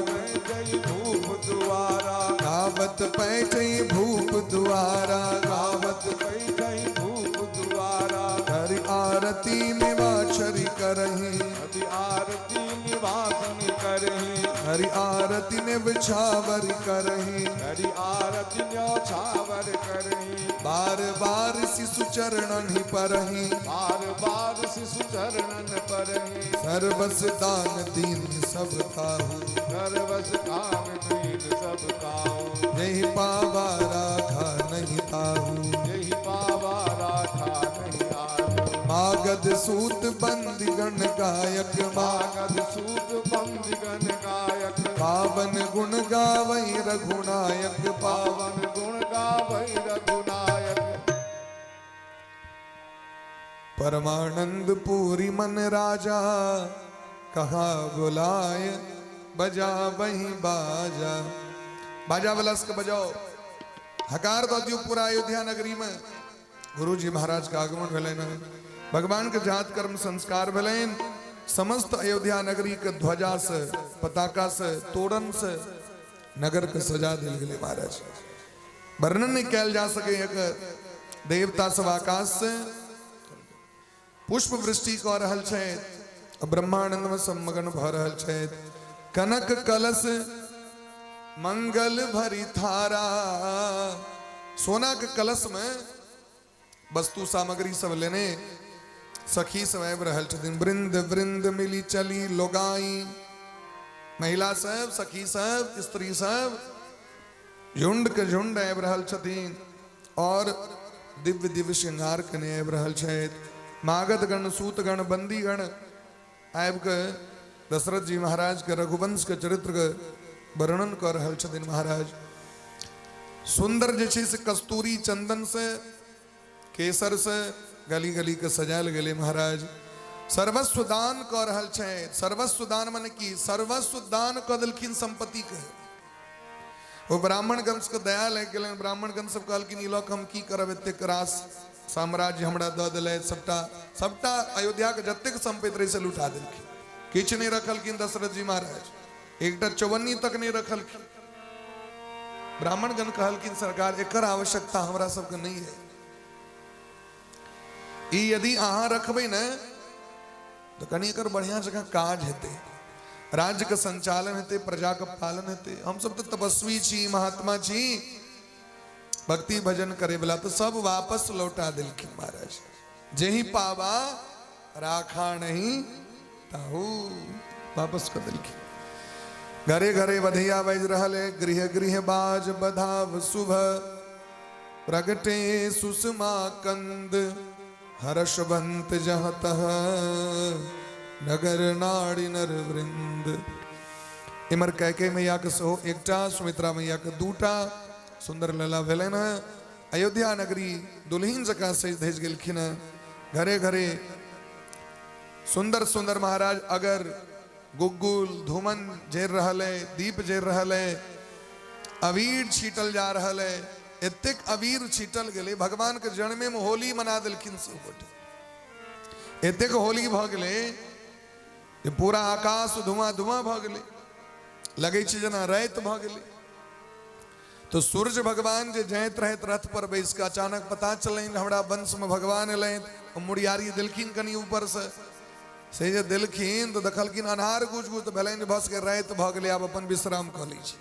जय भूप दुआरा, गावत पैठै भूप दुआरा, गावत जय भूप दुआरा। हरि आरती निवाचरी करही, हरि आरती निवासन करही, हरि आरती निबछावर करही, हरि आरती न्योछावर करही। बार बार शिशु चरणन ही परही, बार बार शिशु चरणन परही। सर्वस दान दीन सब काहू, सर्वस दान दीन सब काहू। यही पावा राखा नहीं ताहू, यही पावा राखा नहीं आहू। मागध सूत बंदीगण गायक, मागध सूत बंदीगण गायक, पावन गुण गावै रघुनायक, पावन गुण गावै रघुनायक। परमानंद पूरी मन राजा, कहा बुलाय बजा वही बाजा। बाजा वाला सबके बजाओ, हकार दऽ दियौ पूरा अयोध्या नगरी में। गुरुजी महाराज के आगमन भेलनि, भगवान के जात कर्म संस्कार भेलनि। समस्त अयोध्या नगरी के ध्वजा से, पताका से, तोरण से नगर के सजा देल गेलै महाराज। वर्णन नहीं कैल जा सके एकर। देवता सब आकाश से पुष्प वृष्टि कऽ रहल छथि, ब्रह्मानंद में सब मगन भऽ रहल छथि। कनक कलश मंगल भरी थारा, सोना के कलश में वस्तु सामग्री सब लेने सखी सब आबि रहल छथिन। वृंद वृंद मिली चली लोगाई, महिला सब, सखी सब, स्त्री सब झुंड के झुंड आबि रहल छथिन और दिव्य दिव्य श्रृंगार कने आबि रहल छथि। मागधगण, सूतगण, बंदीगण आबि के दशरथ जी महाराज के रघुवंश के चरित्र के वर्णन कऽ रहल छथिन महाराज। सुंदर जे छै से कस्तूरी चंदन से, केसर से गली गली के सजायल गेलै महाराज। सर्वस्व दान कऽ रहल छथि। सर्वस्व दान माने की? सर्वस्व दान कऽ देलखिन संपत्ति के। ओ ब्राह्मणगण के दया लागि गेलनि। ब्राह्मणगण सब कहलखिन ई लऽ कऽ हम की करब, एतेक रास साम्राज्य हमरा दऽ देलथि, सबटा सबटा अयोध्या के जतेक संपत्ति रहै से लुटा देलखिन, किछु नहि रखलखिन दशरथ जी महाराज, एकटा चौवन्नी तक नहि रखलखिन। ब्राह्मणगण कहलखिन सरकार एकर आवश्यकता हमरा सबके नहि है, ई यदि अहाँ रखबै ने तऽ कनि एकर बढ़िया जकाँ काज हेतै, राज्य के संचालन हेतै, प्रजा के पालन हेतै। हम सब तऽ तपस्वी छी, महात्मा छी, भक्ति भजन करे वाला, तऽ सब वापस लौटा देलखिन महाराज। जेहि पावा राखा नहीं ताहू, वापस कर देलखिन। घरे घरे बधैया बाजि रहल है, गृह गृह बाज बधाव शुभ। प्रगटे सुषमा कंद हर्षवंत जहतः नगर नाड़ी नर वृंद। इमर कैके मैया के सेहो एकटा, सुमित्रा मैया के दूटा सुंदर लला भेलनि हँ। अयोध्या नगरी दुल्हिन जकाँ सजि धजि गेलखिन हँ। घरे घरे सुंदर सुंदर महाराज अगर गुग्गुल धूमन जरि रहल है, दीप जरि रहल है, अबीर छीटल जा रहल है। एतेक अबीर छीटल गेलै, भगवान के जन्मे में होली मना देलखिन सब गोटे। एतेक होली भऽ गेलै जे पूरा आकाश धुआं धुआं भऽ गेलै, लगै छै जेना राति भऽ गेलै। तो सूर्य भगवान जे जाइत रहैत रथ पर बैस कऽ, अचानक पता चलनि हमरा वंश में भगवान एलनि, मुड़ियारी देलखिन कनि ऊपर से, से जे देलखिन तऽ देखलखिन अन्हार गुज गुज, तऽ भेलनि जे भऽ सकै राति भऽ गेलै, आब अपन विश्राम कऽ लै छी।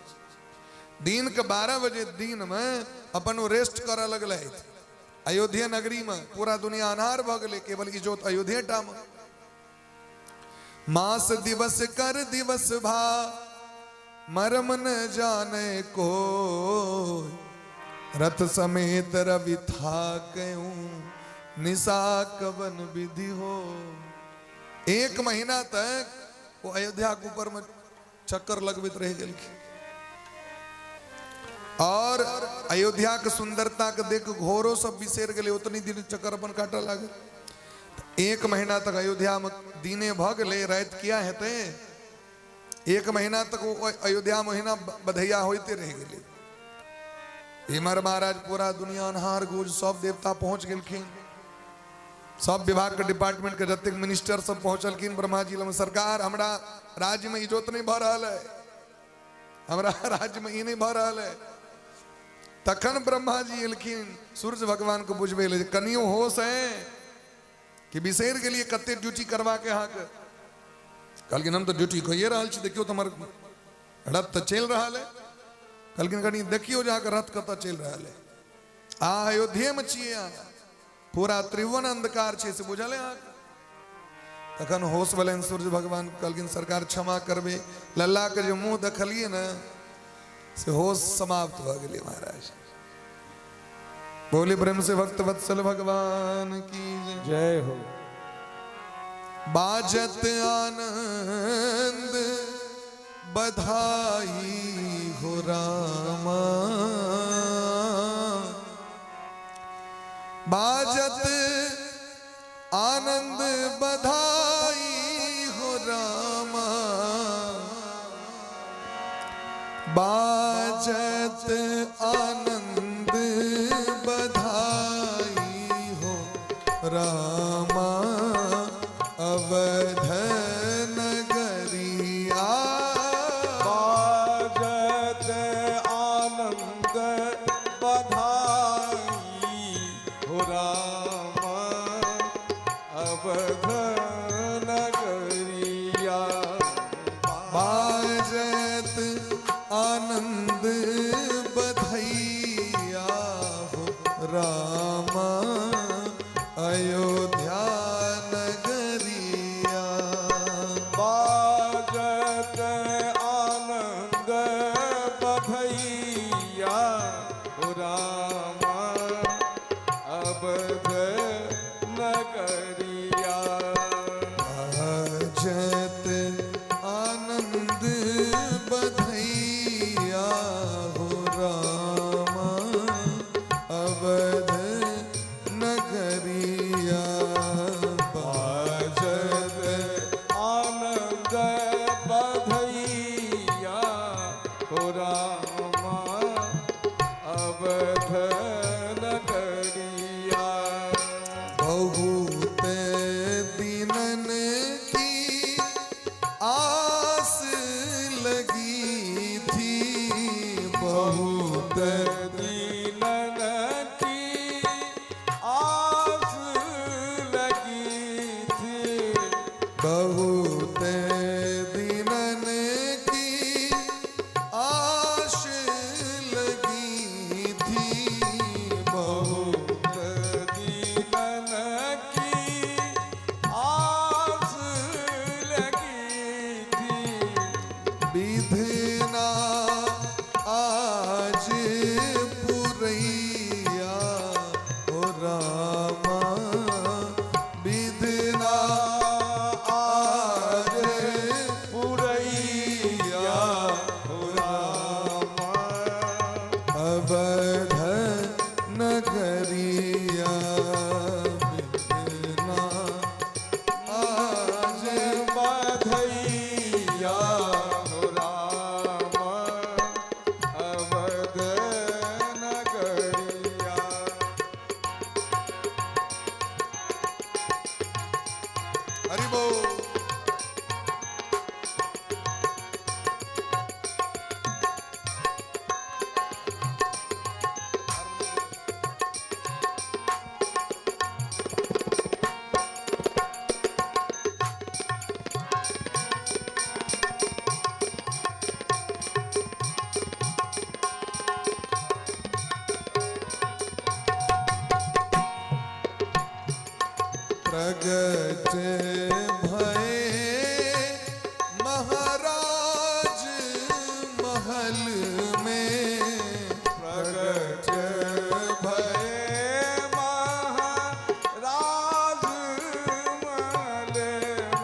दिन के 12 बजे दिन में अपन ओ रेस्ट करऽ लगलथि अयोध्या नगरी में। पूरा दुनिया अन्हार भऽ गेलै, केवल इजोत अयोध्या टा में। मास दिवस कर दिवस भा मरम न जाने को, रथ समेत रवि था निशा कवन विधि हो। एक महीना तक वो अयोध्या के ऊपर में चक्कर लगबैत रहि गेलखिन और अयोध्या के सुंदरता के देख घोरो सब बिसरि गेलै, उतनी दिन चक्कर अपन काटऽ लागल। एक महीना तक अयोध्या में दिने भऽ गेलै, राति किया हेतै? एक महीना तक ओ अयोध्या महीना बधैया होइते रहि गेलै। इमर महाराज पूरा दुनिया अन्हार गुज, सब देवता पहुंच गेलखिन, सब विभाग के डिपार्टमेंट के जतेक मिनिस्टर सब पहुंचलखिन ब्रह्मा जी लग। सरकार हमरा राज्य में इजोत नहीं भऽ रहल है, हमरा राज्य में ई नहीं भऽ रहल है। तखन ब्रह्मा जी एलखिन सूर्य भगवान को बुझबै ले, कनियो होश है कि बिसरि गेलियै कते ड्यूटी करबाके अहाँके? कहलखिन हम तऽ ड्यूटी कहिए रहल छी, देखियौ तऽ हमर रथ तऽ चलि रहल है। कहलखिन कनि देखियौ जे अहाँके रथ कतऽ चलि रहल है। आ अयोध्येमे छियै अहाँ, पूरा त्रिभुवन अंधकार छै से बुझल है अहाँके? तखन होश भेलनि सूर्य भगवान, कहलखिन सरकार क्षमा करबै, लल्ला के जे मुँह देखलियै ने से होश समाप्त भऽ गेलै महाराज। बोले प्रेम से भक्त वत्सल भगवान की जय। जय हो। बाजत आनंद बधाई हो रामा, बाजत आनंद बधाई हो रामा, बाजत आनंद बधाई हो रामा, अवध नगरिया। बाजत आनंद बधाई हो रामा, अवध नगरिया। बाजत आनंद बधैया हो रामा, अयोध्या नगरिया। बाजत आनंद बधैया हो रामा, अवध नगरिया। बाजत आनंद बधैया हो रामा, अवध नगरिया। बाजत आनंद बधैया हो रामा, अवध नगरिया। बहुत दिनन की आस लगी थी, बहुत दिनन की आस लगी थी, बहुत दिनन की आश लगी थी, बहुत दिनन की आस लगी थी। विधना आज पुरैया हरि बोल। प्रगट भये महाराज महल में, प्रगट भये महाराज महल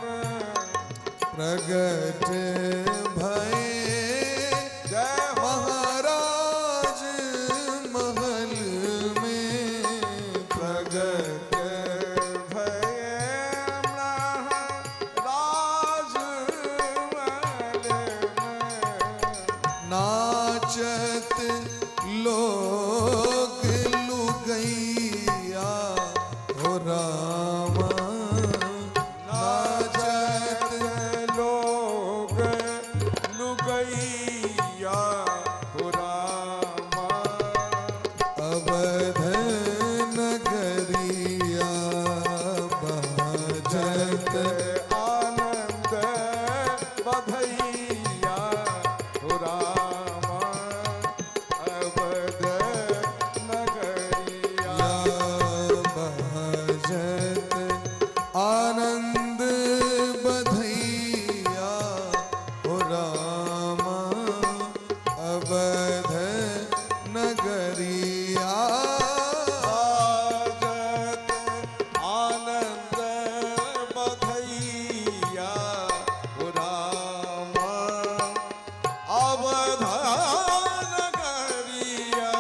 में, प्रगट भये जय हो महाराज महल में, प्रगट भये महाराज महल में, नाचत लोग लुगैया हो रामा, नाचत नाचत लोग लुगैया हो रामा, अवध नगरिया बाजत आनंद बधैया हो रामा, अवध नगरिया बाजत आनंद बधैया हो रामा, अवध नगरिया बाजत आनंद बधैया हो रामा, अवध नगरिया।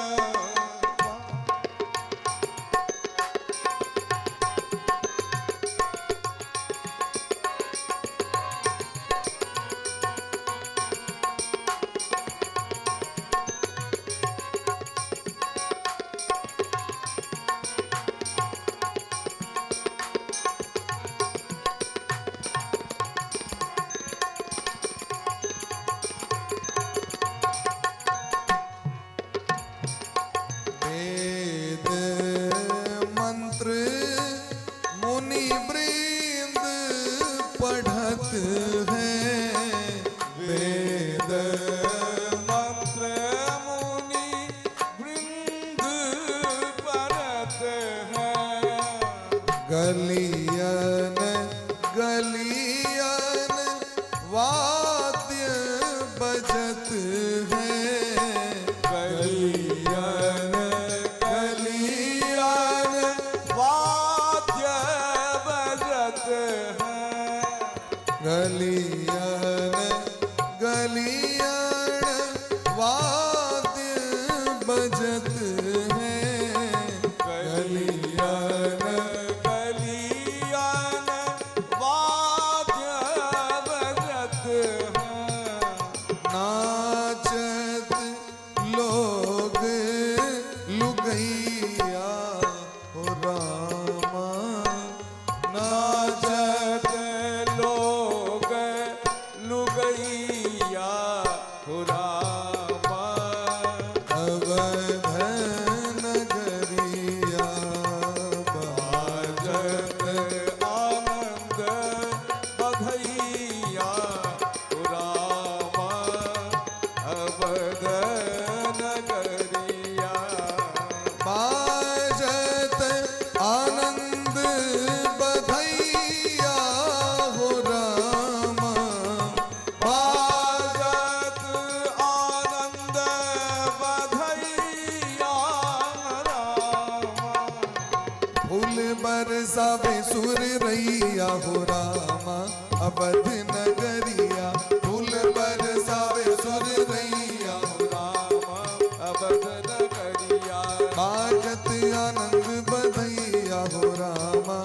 वेद मंत्र मुनि वृंद पढ़त हैं, वेद मंत्र मुनि वृंद परत हैं, गलियन गलियन वाद्य बजत हैं, गलियन गलियन वाद्य बजत हैं, गलियन गलियन वाद्य बजत हैं, गलियन गलियन वाद्य बजत हैं, नाचत लोग लुगैया हो रामा, नाचत नाचत लोग लुगैया हो रामा, अवध नगरिया बाजत आनंद बधैया हो रामा, अवध नगरिया बाजत आनंद बधैया हो रामा, बाजत आनंद बधैया रामा, फूल बरसावे सुर रैया हो रामा, अवध नगरिया फूल बरसावे सुर रैया हो रामा, अवध नगरिया बाजत आनंद बधैया हो रामा,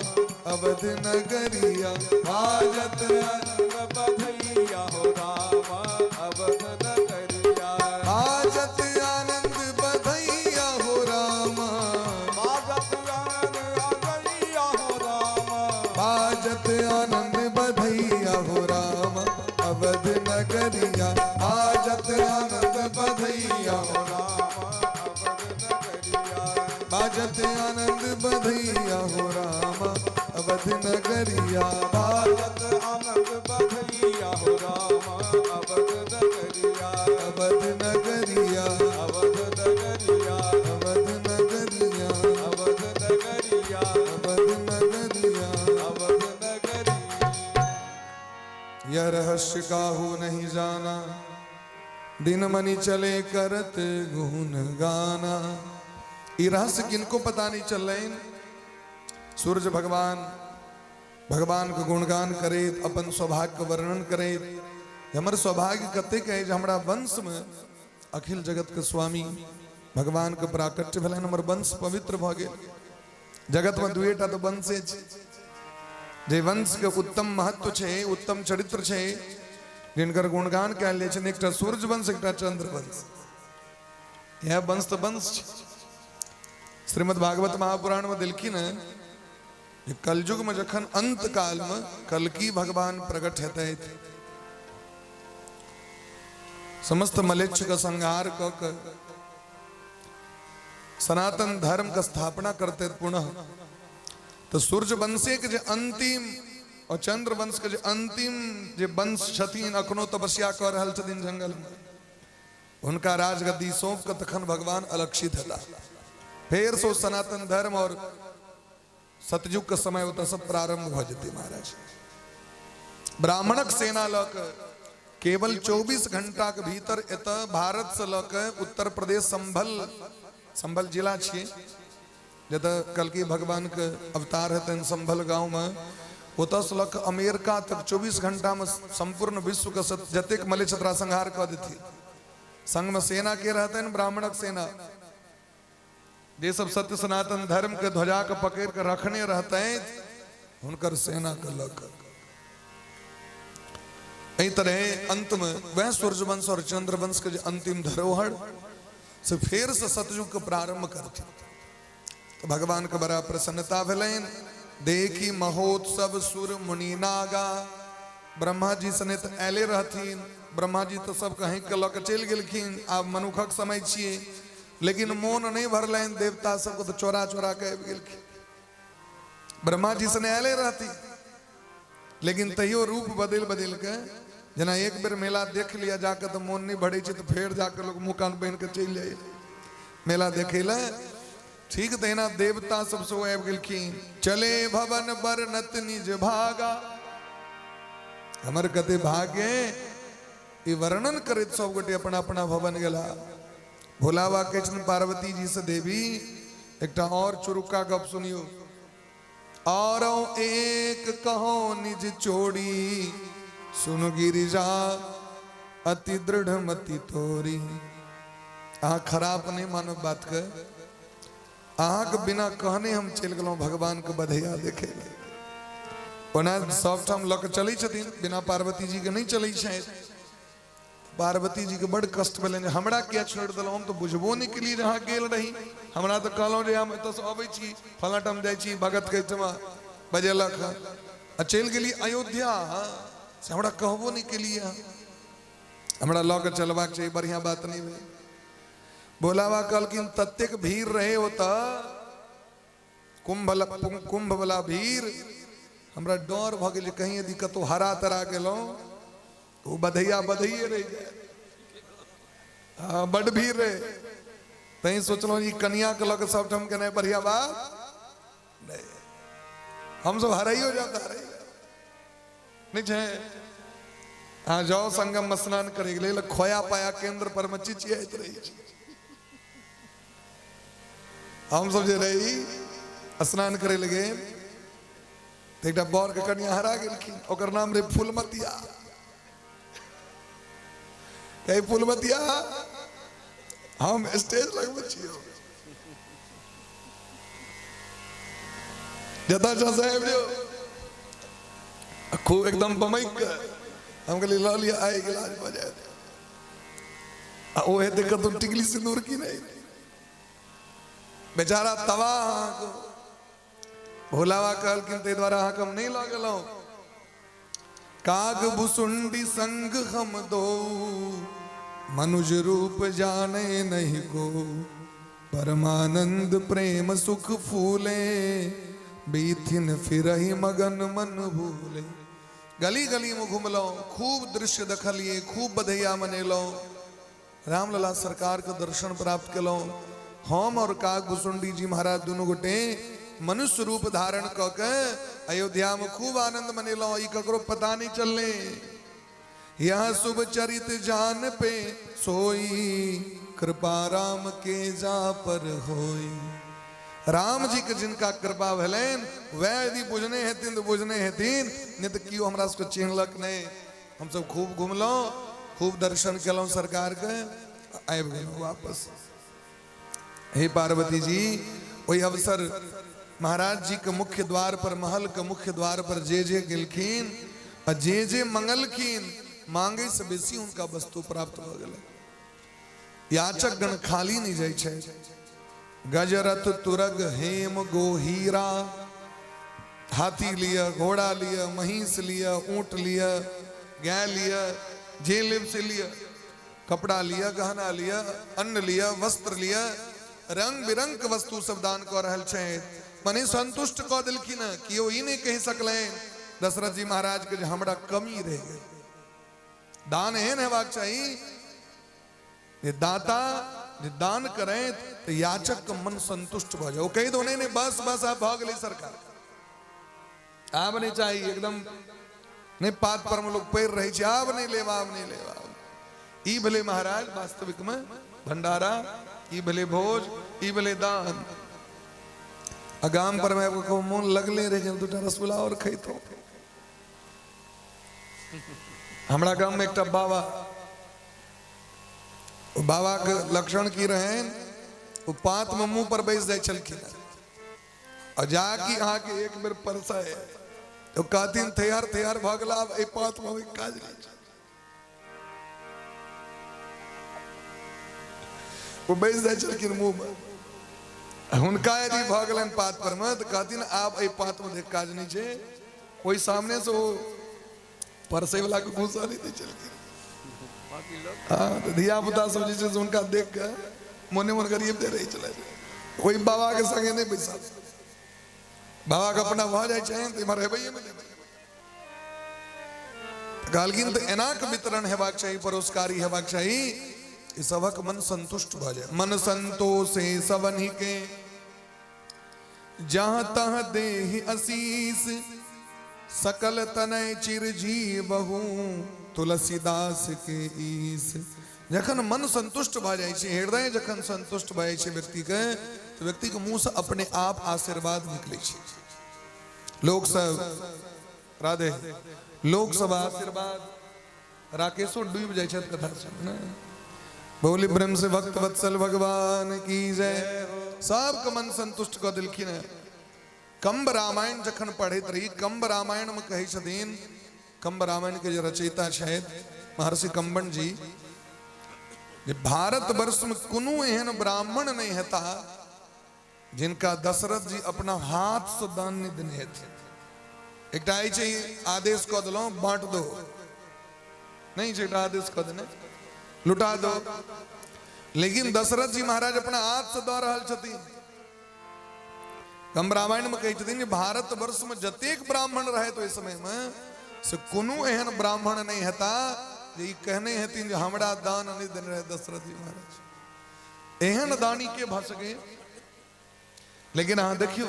अवध नगरिया बाजत आनंद बधैया हो रामा, अवध नगरिया बाजत आनंद बधैया हो रामा, बाजत आनंद बधैया हो रामा, बाजत आनंद अवध नगरिया। बाजत आनंद बधैया हो राम अवध नगरिया। अवध नगरिया। अवध नगरिया। अवध नगरिया। अवध नगरिया। अवध नगरिया। अवध नगरिया। यह रहस्य काहू नहीं जाना, दिन मनी चले करत गुण गाना। ई रहस्य किनको पता नहीं चल रहे। सूरज भगवान भगवान के गुणगान करे, अपन सौभाग्य के वर्णन करे। हमर सौभाग्य कतेक है जे हमरा वंश में अखिल जगत के स्वामी भगवान के प्राकट्य भेलनि, हमर वंश पवित्र भऽ गेल। जगत में दुएटा तऽ वंशे छै, जे वंश के उत्तम महत्व छै, उत्तम चरित्र छै, जिनकर गुणगान कयल जाइ छनि, एकटा सूर्य वंश, एकटा चंद्र वंश। इएह वंश तऽ वंश छै। श्रीमद् भागवत महापुराण में देलखिन हँ जे कलयुग में जखन अंत काल में कल्कि भगवान प्रकट हेतै, समस्त मलेच्छ के संहार कऽ के सनातन धर्म के स्थापना करते पुनः, तो सूर्य वंशे के जे अंतिम और चंद्र वंश के जे अंतिम जे वंश छथिन, अखनो तपस्या कऽ रहल छथिन जंगल में, हुनका राजगद्दी सौंप के तखन भगवान अलक्षित हेता। फेर सो सनातन धर्म और सतयुग के समय ओतऽ सब प्रारंभ भऽ जेतै। महाराज ब्राह्मणक सेना लऽ के केवल 24 घंटा के भीतर एतऽ भारत से लऽ के उत्तर प्रदेश संभल, संभल जिला छियै जतऽ कल्कि भगवान के अवतार हेतनि, संभल गाँव में, ओतऽ से लऽ के अमेरिका तक 24 घंटा में संपूर्ण विश्व के जतेक मलेच्छ छत्रा संहार कऽ देथिन। संग में सेना के रहतनि? ब्राह्मणक सेना, जे सब सत्य सनातन धर्म के ध्वजा के पकड़ के रखने रहते हुनकर सेना के लऽ के। एहि तरह अंत में वह सूर्यवंश और चंद्रवंश के जे अंतिम धरोहर से फेर से सतयुग के प्रारंभ करथिन। तो भगवान के बड़ा प्रसन्नता भेलनि। देखी महोत्सव सुर मुनि नागा, ब्रह्मा जी सने तऽ आयले रहथिन, ब्रह्मा जी तऽ सबके हाँकि के लऽ के चलि गेलखिन, आब मनुखक समय छियै, लेकिन मोन नहि भरलनि देवता सबके तऽ चोरा चोरा के आबि गेलखिन। ब्रह्मा जी सने आयले रहथिन, लेकिन तैयो रूप बदलि बदलि के, जेना एक बेर मेला देख लिया जाके तऽ मोन नहि भरै छै तऽ फेर जाके लोक मुँह कान बान्हि के चलि जाइए मेला देखै लए, ठीक तहिना देवता सब सेहो आबि गेलखिन। चले भवन बरनत निज भागा, हमर कते भाग्य ई वर्णन करैत सब गोटे अपना अपना भवन गेला। भोला बाबा कहै छथिन पार्वती जी से, देवी एकटा और चुरुका गप सुनियो। और एक कहो निज चोड़ी, सुन गिरिजा अति दृढ़ मति तोरी। अहाँ खराब नहीं मानो बात के, अहाँके बिना कहने हम चलि गेलहुँ भगवान के बधैया देखे। ओना सबठाम लऽ के चलै छथिन, बिना पार्वती जी के नहीं चलै छथि। पार्वती जी के बड़ कष्ट भेलनि, हमरा किया छोड़ि देलहुँ, हम तऽ बुझबो नहि केलियै जे अहाँ गेल रही, हमरा तऽ कहलहुँ जे हम एतऽसँ अबै छी फलाँ ठाम जाइ छी, भगत के एहिठमा बजेलक हँ आ चलि गेली अयोध्या, से हमरा कहबो नहि केलियै अहाँ, हमरा लऽ के चलबाक चाही, बढ़िआँ बात नहि भेल। भोला बाबा कहलखिन ततेक भीड़ रहे ओतऽ, कुंभ वाला भीड़, हमरा डर भऽ गेल कहीं यदि कतौ हरा तरा गेलहुँ ओ बधैया बधैये रहि जाय, हाँ बड भीड़ रहे, तैं सोचलहुँ ई कनिया के लऽ के सबठाम केनाइ बढ़िया बात नहीं, हम सब हराइयो जाब तऽ हराइयो नहीं छै। अहाँ जाओ संगम में स्नान करे के लेल, खोया पाया केंद्र पर में चिचियाइत रहै छै। हम सब जे रही स्नान करे लगे तऽ एकटा बर के कनिया हरा गेलखिन, ओकर नाम रहे फूलमतिया। कही फूलमतिया हम स्टेज लगबै छियौ, जतऽ छौ से आबि जो, खूब एकदम बमैक के। हम कहलियै लऽ लिअ आइ गिलास भऽ जायत, आ ओ हेतै कतौ टिकली सिन्दूर की नहि, बेचारा तबाह। अहाँके भोला बाबा कहलखिन ताहि दुआरे अहाँके हम नहि लऽ गेलहुँ। काग भुसुंडी संग हम दो, मनुज रूप जाने नहीं को, परमानंद प्रेम सुख फूले, बीथिन फिरही मगन मन भूले। गली गली में घुमलहुँ, खूब दृश्य देखलिए, खूब बधैया मनेलहुँ, रामलला सरकार के दर्शन प्राप्त केलहुँ। हम और काक भुसुंडी जी महाराज दुनू गोटे मनुष्य रूप धारण कऽ के अयोध्या में खूब आनंद मनेलहुँ, ई ककरो पता नहीं चलले। यह शुभ चरित जान पे सोई, कृपा राम के जा पर होई। राम जी के जिनका कृपा भेलनि वएह यदि बुझने हेथिन तऽ बुझने हेथिन, नहि तऽ केओ हमरा सबके चिन्हलक नहि। हमसब खूब घुमलहुँ, खूब दर्शन केलहुँ सरकारके, आबि गेलहुँ वापस। हे पार्वती जी, ओहि अवसर महाराज जी के मुख्य द्वार पर, महल के मुख्य द्वार पर जे जे गेलखिन आ जे जे मंगलखिन, मांगे से बेसी हुनका वस्तु प्राप्त भऽ गेलै। याचक गण खाली नहि जाइ छै। गजरथ तुरग हेम गोहीरा, हाथी लिअ, घोड़ा लिअ, महींस लिअ, ऊँट लिअ, गाय लिअ, जे लेब से लिअ, कपड़ा लिअ, गहना लिअ, अन्न लिअ, वस्त्र लिअ, रंग बिरंग के वस्तु सब दान कऽ रहल छै। मने संतुष्ट कऽ देलखिन। केओ ई नहि कहि सकलनि दशरथ जी महाराज के जे हमरा कमी रहि गेल। दान एहन हेबाक चाही जे दाता जे दान करें तऽ याचक के मन संतुष्ट भऽ जाय, ओ कहि दो नहीं नहीं बस बस आब भऽ गेलै सरकार, आब नहीं चाही, एकदम नहीं पात पर में लोग पैर रहे छै, आब नहीं लेब, आब नहीं लेब, आब। ई भेलै महाराज वास्तविक में भंडारा, ई भेलै भोज, ई भेलै दान। आ गाम पर में आबि कऽ मोन लगले रहि गेल, दूटा रसगुल्ला और खैतौं। हमरा गाम में एकटा बाबा, ओ बाबा के लक्षण की रहनि, ओ पात में मुंह पर बैस जाइ छलखिन आ जाकि अहाँके एक बेर परसै तो कहथिन थैहर थैहर भऽ गेला, आब एहि पात में काज नहि छै। ओ बैस जाइ छलखिन मुंह में, हुनका यदि भऽ गेलनि पात पर में तऽ कहथिन आब एहि पात में देख काज नहि छै। ओहि सामने से ओ परसै वाला के घुसा नहि दै छलखिन। हँ तऽ धिया पुता सब जे छै से हुनका देख कऽ मोने मोन गरीब दे रहै छलै, ओहि बाबा के संगे नहि बैसल। बाबा के अपना भऽ जाइ छनि तऽ इम्हर हेबैये नहि दै। कहलखिन तऽ एना के वितरण हेबाक चाही, परोपकारी हेबाक चाही, ई सभक मन संतुष्ट भऽ जाय। मन संतोषे सबन्हि के जहाँ तहाँ देहि असीस, सकल तनय चिर जीवहु तुलसीदास के ईस। जखन मन संतुष्ट भऽ जाइ छै, हृदय जखन संतुष्ट भऽ जाइ छै व्यक्तिके, तऽ व्यक्तिके मुँहसँ अपने आप आशीर्वाद निकलै छै। लोक सब राधे, लोक सब आशीर्वाद, राकेशो डूबि जाइ छथि कथा सुन ने। बोली प्रेम से भक्त वत्सल भगवान की जय। सबके मन संतुष्ट कऽ देलखिन हेँ। कम्ब रामायण जखन पढ़ैत रही, कम्ब रामायण में कहै छथिन, कम्ब रामायण के जे रचयिता छथि महर्षि कम्बन जी, जे भारत वर्ष में कोनो एहन ब्राह्मण नहीं हेता जिनका दशरथ जी अपना हाथ से दान नहीं देने हेथिन। एकटा अछि आदेश कऽ देलहुँ बाँट दो, नहीं छै एकटा आदेश कऽ देने लुटा दो, लेकिन दशरथ जी महाराज अपना हाथ से दऽ रहल छथिन। हम रामायण में कहै छथिन जे भारत वर्ष में जतेक ब्राह्मण रहे ओहि समय में से कोनो एहन ब्राह्मण नहीं हेता जे ई कहने हेथिन जे हमरा दान नहीं देने रहे दशरथ जी महाराज। एहन दानी के भऽ सके? लेकिन अहाँ देखियौ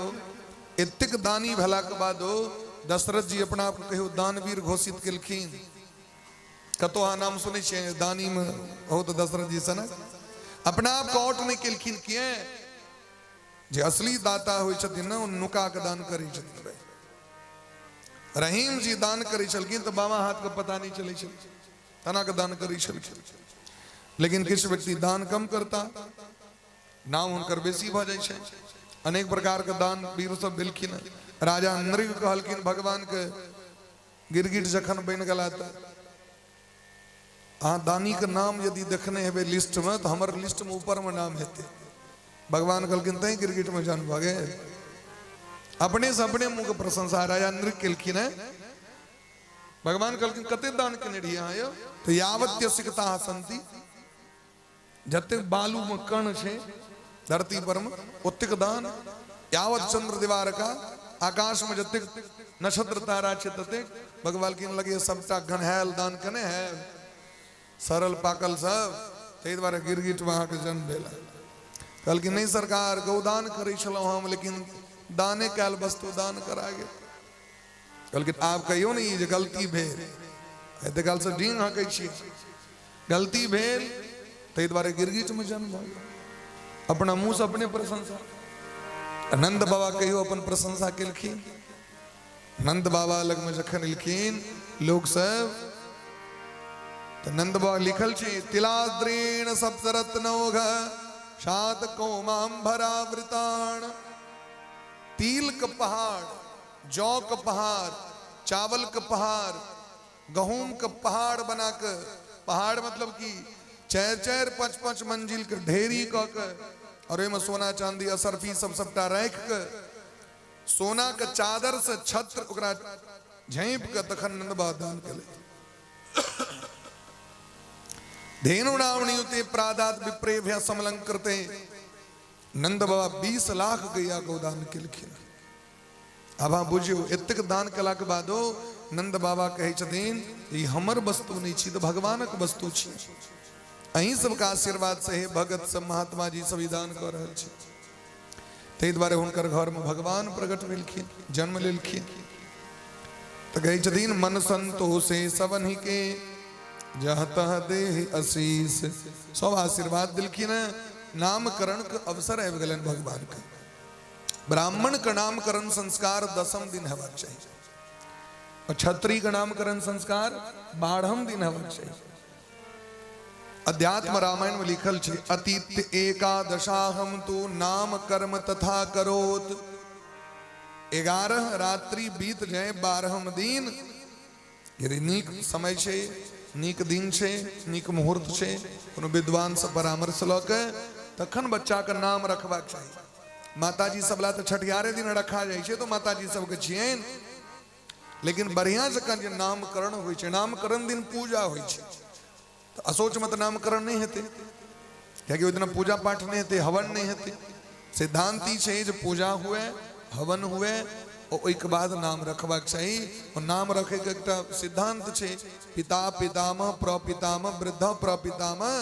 एतेक दानी भेलाके बादो दशरथ जी अपना आपके कहियो दानवीर घोषित केलखिन? कतौ अहाँ नाम सुनै छियै दानी में बहुत दशरथ जी सनक अपना आपके औट नहीं केलखिन? किए? जे असली दाता होइ छथिन ने ओ नुका के दान करै छथिन। भाई रहीम जी दान करै छलखिन तऽ बामा हाथ के पता नहीं चलै छल, तना के दान करै छलखिन। लेकिन किछु व्यक्ति दान कम करता, नाम हुनकर बेसी भऽ जाइ छै। अनेक प्रकार के दान वीर सब भेलखिन। राजा नृग कहलखिन भगवान के गिरगिट जखन बनि गेला तऽ अहाँ दानी के नाम यदि देखने हेबै लिस्ट में तऽ हमर लिस्ट में ऊपर में नाम हेतै। भगवान कहलखिन तैं गिरगिट में जन्म भऽ गेल। अपने से अपने मुँह के प्रशंसा राजा नृग केलखिन है। भगवान कहलखिन कते दान केने रहियै अहाँ यौ? तऽ यावत्य सिकता सन्ति, जतेक बालू में कण छै धरती पर में ओतेक दान। यावत चंद्र दिवार का आकाशमे जतेक नक्षत्र तारा छै ततेक। भगवान लगैए सबटा गन्हायल दान केने है, सड़ल पाकल सब, ताहि दुआरे गिरगिटमे अहाँके जन्म भेल। कहलखिन नहि सरकार, गौदान करै छलहुँ हम, लेकिन दाने कयल वस्तु दान करा गेल। कहलखिन आब कहियौ ने ई जे गलती भेल, एते कालसँ डींग हकै छियै, गलती भेल ताहि दुआरे गिरगिटमे जन्म भऽ गेल। अपना मुँहसँ अपने प्रशंसा। नंद बाबा कहियो अपन प्रशंसा केलखिन? नंद बाबा लगमे जखन एलखिन लोक सब तऽ नंद बाबा लिखल छै, तिलाद्रेण सप्तरत्नौघ सात कौमाम्भरावृताण। तिल के पहाड़, जौ के पहाड़, चावल के पहाड़, गहूम के पहाड़ बना के, पहाड़ मतलब की चारि चारि पाँच पाँच मंजिल के ढेरी कऽ के और ओहिमे सोना चांदी असरफी सब सबटा राखि के सोना के चादर से छत्र ओकरा झाँपि के तखन नंद बाबा दान केलथि। धेनु नावणीयुते प्रादात विप्रेभ्य समलंकृते। नंद बाबा 20 लाख गैया गोदान केलखिन। आब अहाँ बुझियौ, एतेक दान केलाके बादो नंद बाबा कहै छथिन ई हमर वस्तु नहि छी, तऽ भगवानक वस्तु छी। अहीं सबके आशीर्वाद से हे भगत सब, महात्मा जी सब ई दान कऽ रहल छी। ताहि दुआरे हुनकर घरमे भगवान प्रकट भेलखिन, जन्म लेलखिन। तऽ कहै छथिन मन संतोषे सबन्हि के जह तह देह अशीष। सब आशीर्वाद देलखिन। नामकरण के अवसर आबि गेलनि भगवान के। ब्राह्मण के नामकरण संस्कार 10म दिन हेबाक चाही और क्षत्रिय के नामकरण संस्कार 12म दिन हेबाक चाही। अध्यात्म रामायण में लिखल छै, अतीत एकादशाहम तू नाम कर्म तथा करोत। 11 रात्रि बीत जाए 12म दिन, यदि नीक समय छै, नीक दिन छै, नीक मुहूर्त छै, कोनो विद्वान से परामर्श लऽ के तखन बच्चा के नाम रखबाक चाही। माताजी सब ला तऽ छठियारे दिन रखा जाइ छै, तऽ माताजी सबके छियनि, लेकिन बढ़िया जकाँ जे नामकरण होइ छै, नामकरण दिन पूजा होइ छै, तऽ असोचमे तऽ नामकरण नहि हेतै, कियाकि ओहि दिना पूजा पाठ नहि हेतै, हवन नहि हेतै। सिद्धांत ई छै जे पूजा हुए, हवन हुए, ओहिके बाद नाम रखबाक चाही। ओ नाम रखैके एकटा सिद्धांत छै, पिता पितामह प्रपितामह वृद्ध प्रपितामह,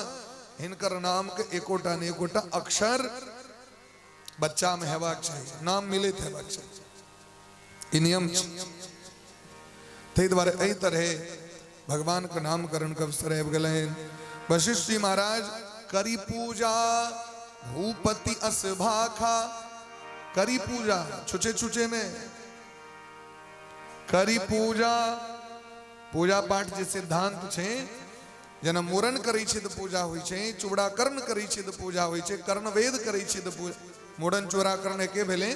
हिनकर नामके एकोटा ने एकोटा अक्षर बच्चामे हेबाक चाही, नाम मिलैत हेबाक चाही, ई नियम छै। ताहि दुआरे एहि तरहे भगवान के नामकरण के अवसर आबि गेलनि। वशिष्ठ जी महाराज करी पूजा भूपति अस भाखा। करी पूजा छुचे छुचे ने करी पूजा, पूजा पाठ जे सिद्धांत छै, जेना मूड़न करै छै तऽ पूजा होइ छै, चूड़ाकरण करै छै तऽ पूजा होइ छै, कर्णवेद करै छै तऽ पूजा, मूड़न चूड़ाकरण एके भेलै।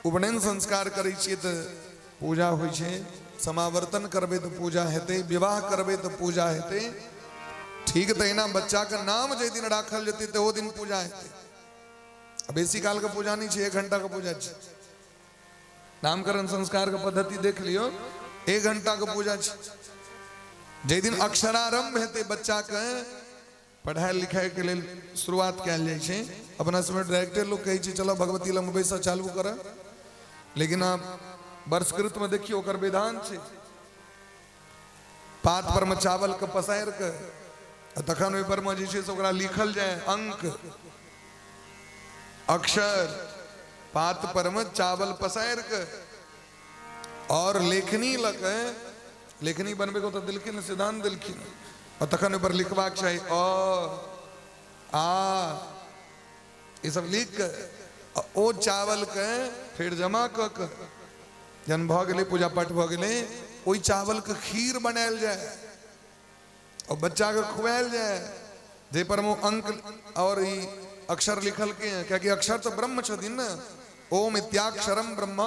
उपनयन संस्कार करै छियै तऽ पूजा होइ छै, समावर्तन करबै तऽ पूजा हेतै, विवाह करबै तऽ पूजा हेतै। ठीक तहिना बच्चाके नाम जाहि दिन राखल जेतै तऽ ओ दिन पूजा हेतै। आ बेसी कालके पूजा नहि छै, 1 घंटाके पूजा छै। नामकरण संस्कारके पद्धति देख लियौ, 1 घंटाके पूजा छै। जाहि दिन अक्षरारंभ हेतै बच्चाके, पढ़ाइ लिखाइके लेल शुरुआत कयल जाइ छै। अपना समय डायरेक्टे लोक कहै छै चलो भगवती लग बैसऽ चालू करऽ, लेकिन आब वर्षकृतमे देखियौ ओकर विधान छै, पात पर मे चावल के पसारि के आ तखन ओहि पर मे जे छै से ओकरा लिखल जाय अंक अक्षर, पात पर मे चावल पसारि के और लेखनी लऽ के, लेखनी बनबै के तऽ देलखिन, सिद्धांत देलखिन, आ तखन ओहि पर लिखबाक चाही अ आ ई सब लिख के ओ चावल के फेर जमा कऽ के जहन भऽ गेलै पूजा पाठ भऽ गेलै, ओहि चावल के खीर बनायल जाय और बच्चा के खुआयल जाय, जाहि पर मे अंक और ई अक्षर लिखलकै हैं, कियाकि अक्षर तऽ ब्रह्म छथिन ने, ओम इत्याक्षरम ब्रह्म,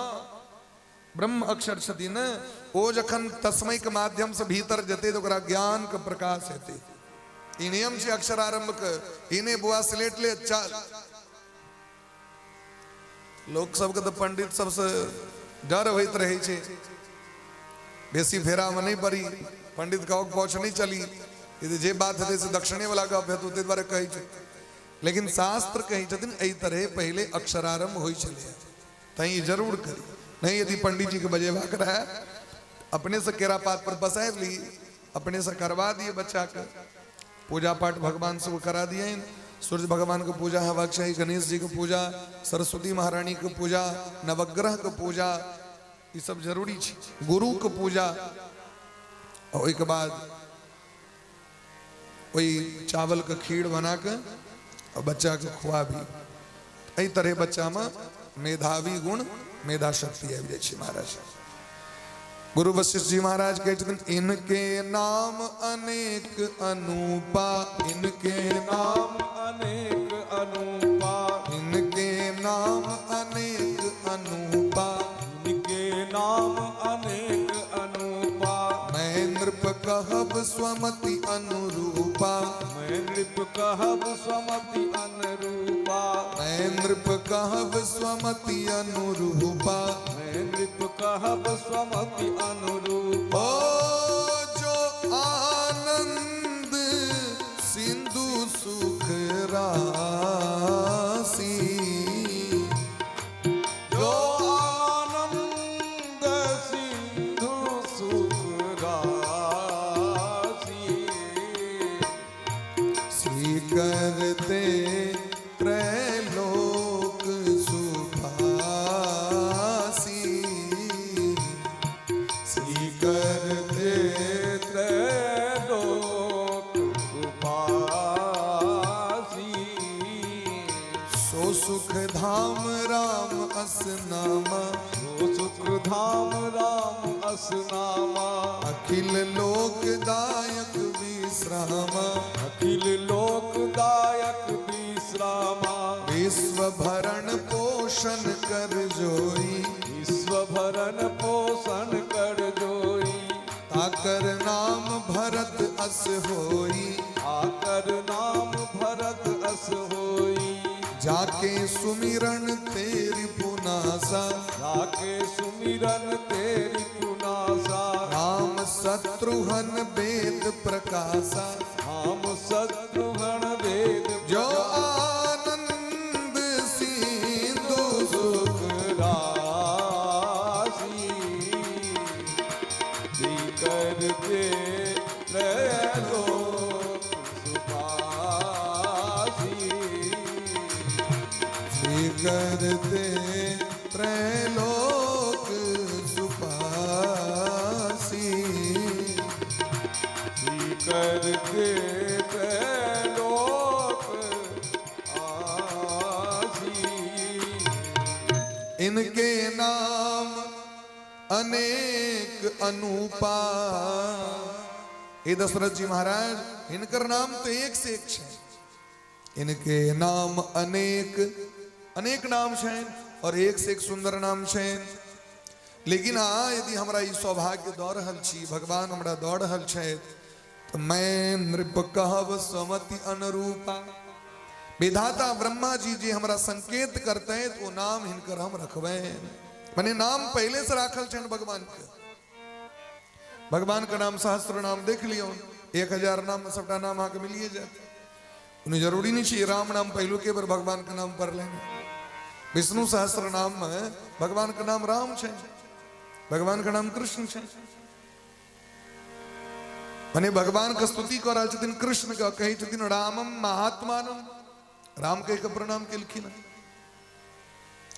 ब्रह्म अक्षर छथिन ने, ओ जखन तस्मय के माध्यम से भीतर जेतै तऽ ओकरा ज्ञान के प्रकाश हेतै। ई नियम छै अक्षर आरंभ के, ई नहि बुआ स्लेट ले चल। लोक सबके तऽ पंडित सबसे डर होइत रहै छै, बेसी फेरा में नहीं पड़ी, पंडित के पहुँच नहीं चली, यदि जे बात हेतै से दक्षिणे वाला गप हेतै, ताहि दुआरे कहै छै। लेकिन शास्त्र कहै छथिन एहि तरहे पहिले अक्षरारंभ होइ छलै। तैँ ई जरूर करी। नहि यदि पंडीजीके बजेबाक रहए, अपनेसँ केरा पात पर पसारि ली, अपनेसँ करवा दिए बच्चाके पूजा पाठ, भगवान सब करा दिए। सूर्य भगवान के पूजा हेबाक चाही, गणेश जी के पूजा, सरस्वती महारानी के पूजा, नवग्रह के पूजा, ई सब जरूरी छै, गुरु के पूजा। आ ओहिके बाद ओहि चावल के खीर बना के आ बच्चा के खुआबी। एहि तरह बच्चा में मेधावी गुण, मेधा शक्ति आबि जाइ छै। महाराज गुरु वशिष्ठ जी महाराज कहै छथिन, इनके नाम अनेक अनूपा, इनके नाम अनेक अनूपा, इनके नाम अनेक अनूपा, इनके नाम अनेक अनूपा, मैं नृप कहब स्वमति अनुरूपा, मैं नृप कहब स्वमति अनुरूपा, मैं नृप कहब स्वमति अनुरूपा, मैं नृप कहब स्वमति अनुरूपा। ओ जो आनंद सिंधु सुख राशि, जो आनंद सिंधु सुख राशि, श्री करते त्रैलोक सुभासी, श्री करते त्रैलोक उपासी, सो सुख धाम राम अस नामा, सो सुख धाम राम अस नामा, अखिल लोकदायक विश्रामा, अखिल लोकदायक विश्रामा, विश्व भरण पोषण कर जोई, विश्व भरण पोषण कर जोई, ताकर नाम भरत अस होई, आकर नाम भरत अस होई, जाके सुमिरन तेरी पुनासा, जाके सुमिरन तेरी पुनासा, राम शत्रुघ्न वेद प्रकाशा, राम शत्रुघ्न वेद जो आनंद सिंधु सुख राशि, करते त्रैलोक सुपासी, श्री करते त्रैलोक सुपासी, करते त्रैलोक आसी। इनके नाम अनेक अनूपा। हे दशरथ जी महाराज, इनकर नाम तो एक से एक है। इनके नाम अनेक अनेक नाम छनि और एक से एक सुंदर नाम छनि। लेकिन अहाँ यदि हमरा ई सौभाग्य दऽ रहल छी, भगवान हमरा दऽ रहल छथि, तऽ मैं नृप कहब समति अनुरूपा। विधाता ब्रह्मा जी जे हमरा संकेत करतै ओ नाम हिनकर हम रखबनि। मने नाम पहिले से राखल छनि भगवान के। भगवान के नाम सहस्त्र नाम देख लियौ, 1000 नाम में सबटा नाम अहाँके मिलिए जायत। कोनो जरूरी नहीं छै राम नाम पहिलुके बेर भगवान के नाम पड़लनि। विष्णु सहस्त्र नाम में भगवान के नाम राम छै, भगवान के नाम कृष्ण छै। मने भगवान के स्तुति कऽ रहल छथिन कृष्ण के, कहै छथिन रामम महात्मानम, राम कहि के प्रणाम केलखिन।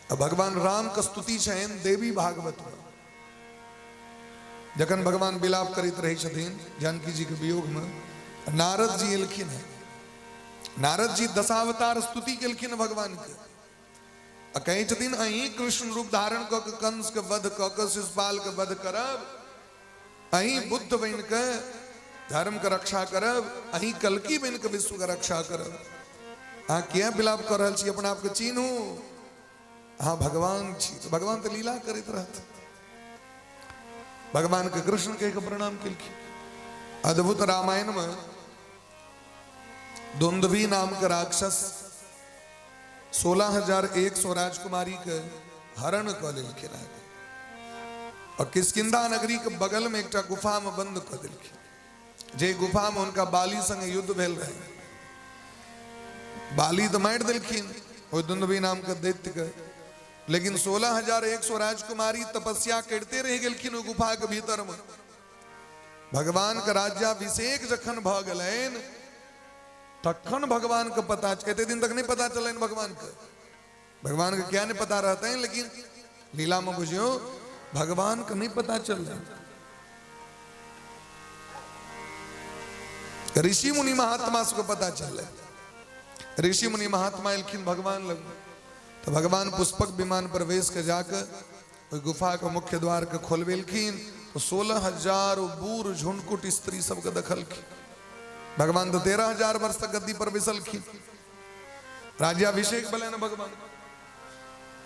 आ भगवान राम के स्तुति छनि देवी भागवत में। जखन भगवान विलाप करैत रहै छथिन जानकी जी के वियोग में, नारद जी एलखिन हैं। नारद जी दशावतार स्तुति केलखिन भगवान के आ कहै छथिन अहीं कृष्ण रूप धारण कऽ के कंस के वध कऽ के शिशुपाल के वध करब, अहीं बुद्ध बनि के धर्म के रक्षा करब, अहीं कल्कि बनि के विश्व के रक्षा करब। अहाँ किया विलाप कऽ रहल छी? अपना आपके चिन्हू, अहाँ भगवान छी। तऽ भगवान तऽ लीला करैत रहत। भगवान के कृष्ण कहि के प्रणाम केलखिन। अद्भुत रामायण में दुंदुभी नाम के राक्षस 16,100 राजकुमारी के हरण कऽ लेलखिन और किष्किंधा नगरी के बगल में एकटा गुफा में बंद कऽ देलखिन, जे गुफा में उनका बाली संगे युद्ध भेल रहे। बाली तऽ मारि देलखिन ओहि दुंदुभी नाम के दैत्य के, लेकिन 16,100 राजकुमारी तपस्या करिते रहि गेलखिन ओहि गुफाके भीतरमे। भगवान के राज्याभिषेक जखन भऽ गेलनि तखन भगवान के पता, कते दिन तक नहीं पता चलनि भगवान के, भगवान के क्या नहीं पता रहते हैं, लेकिन लीला में बुझियो भगवान के नहीं पता चल। ऋषि मुनि महात्मा सबके पता चल। ऋषि मुनि महात्मा एलखिन भगवान लग, तो भगवान पुष्पक विमान पर बैस के जाकर ओहि गुफा के मुख्य द्वार के खोलबेलखिन, तो 16,000 बूढ़ झुनकुट स्त्री सबके देखलखिन। भगवान तो 13,000 वर्ष तक गद्दी पर बैसलखिन, राज्याभिषेक भेलनि भगवान।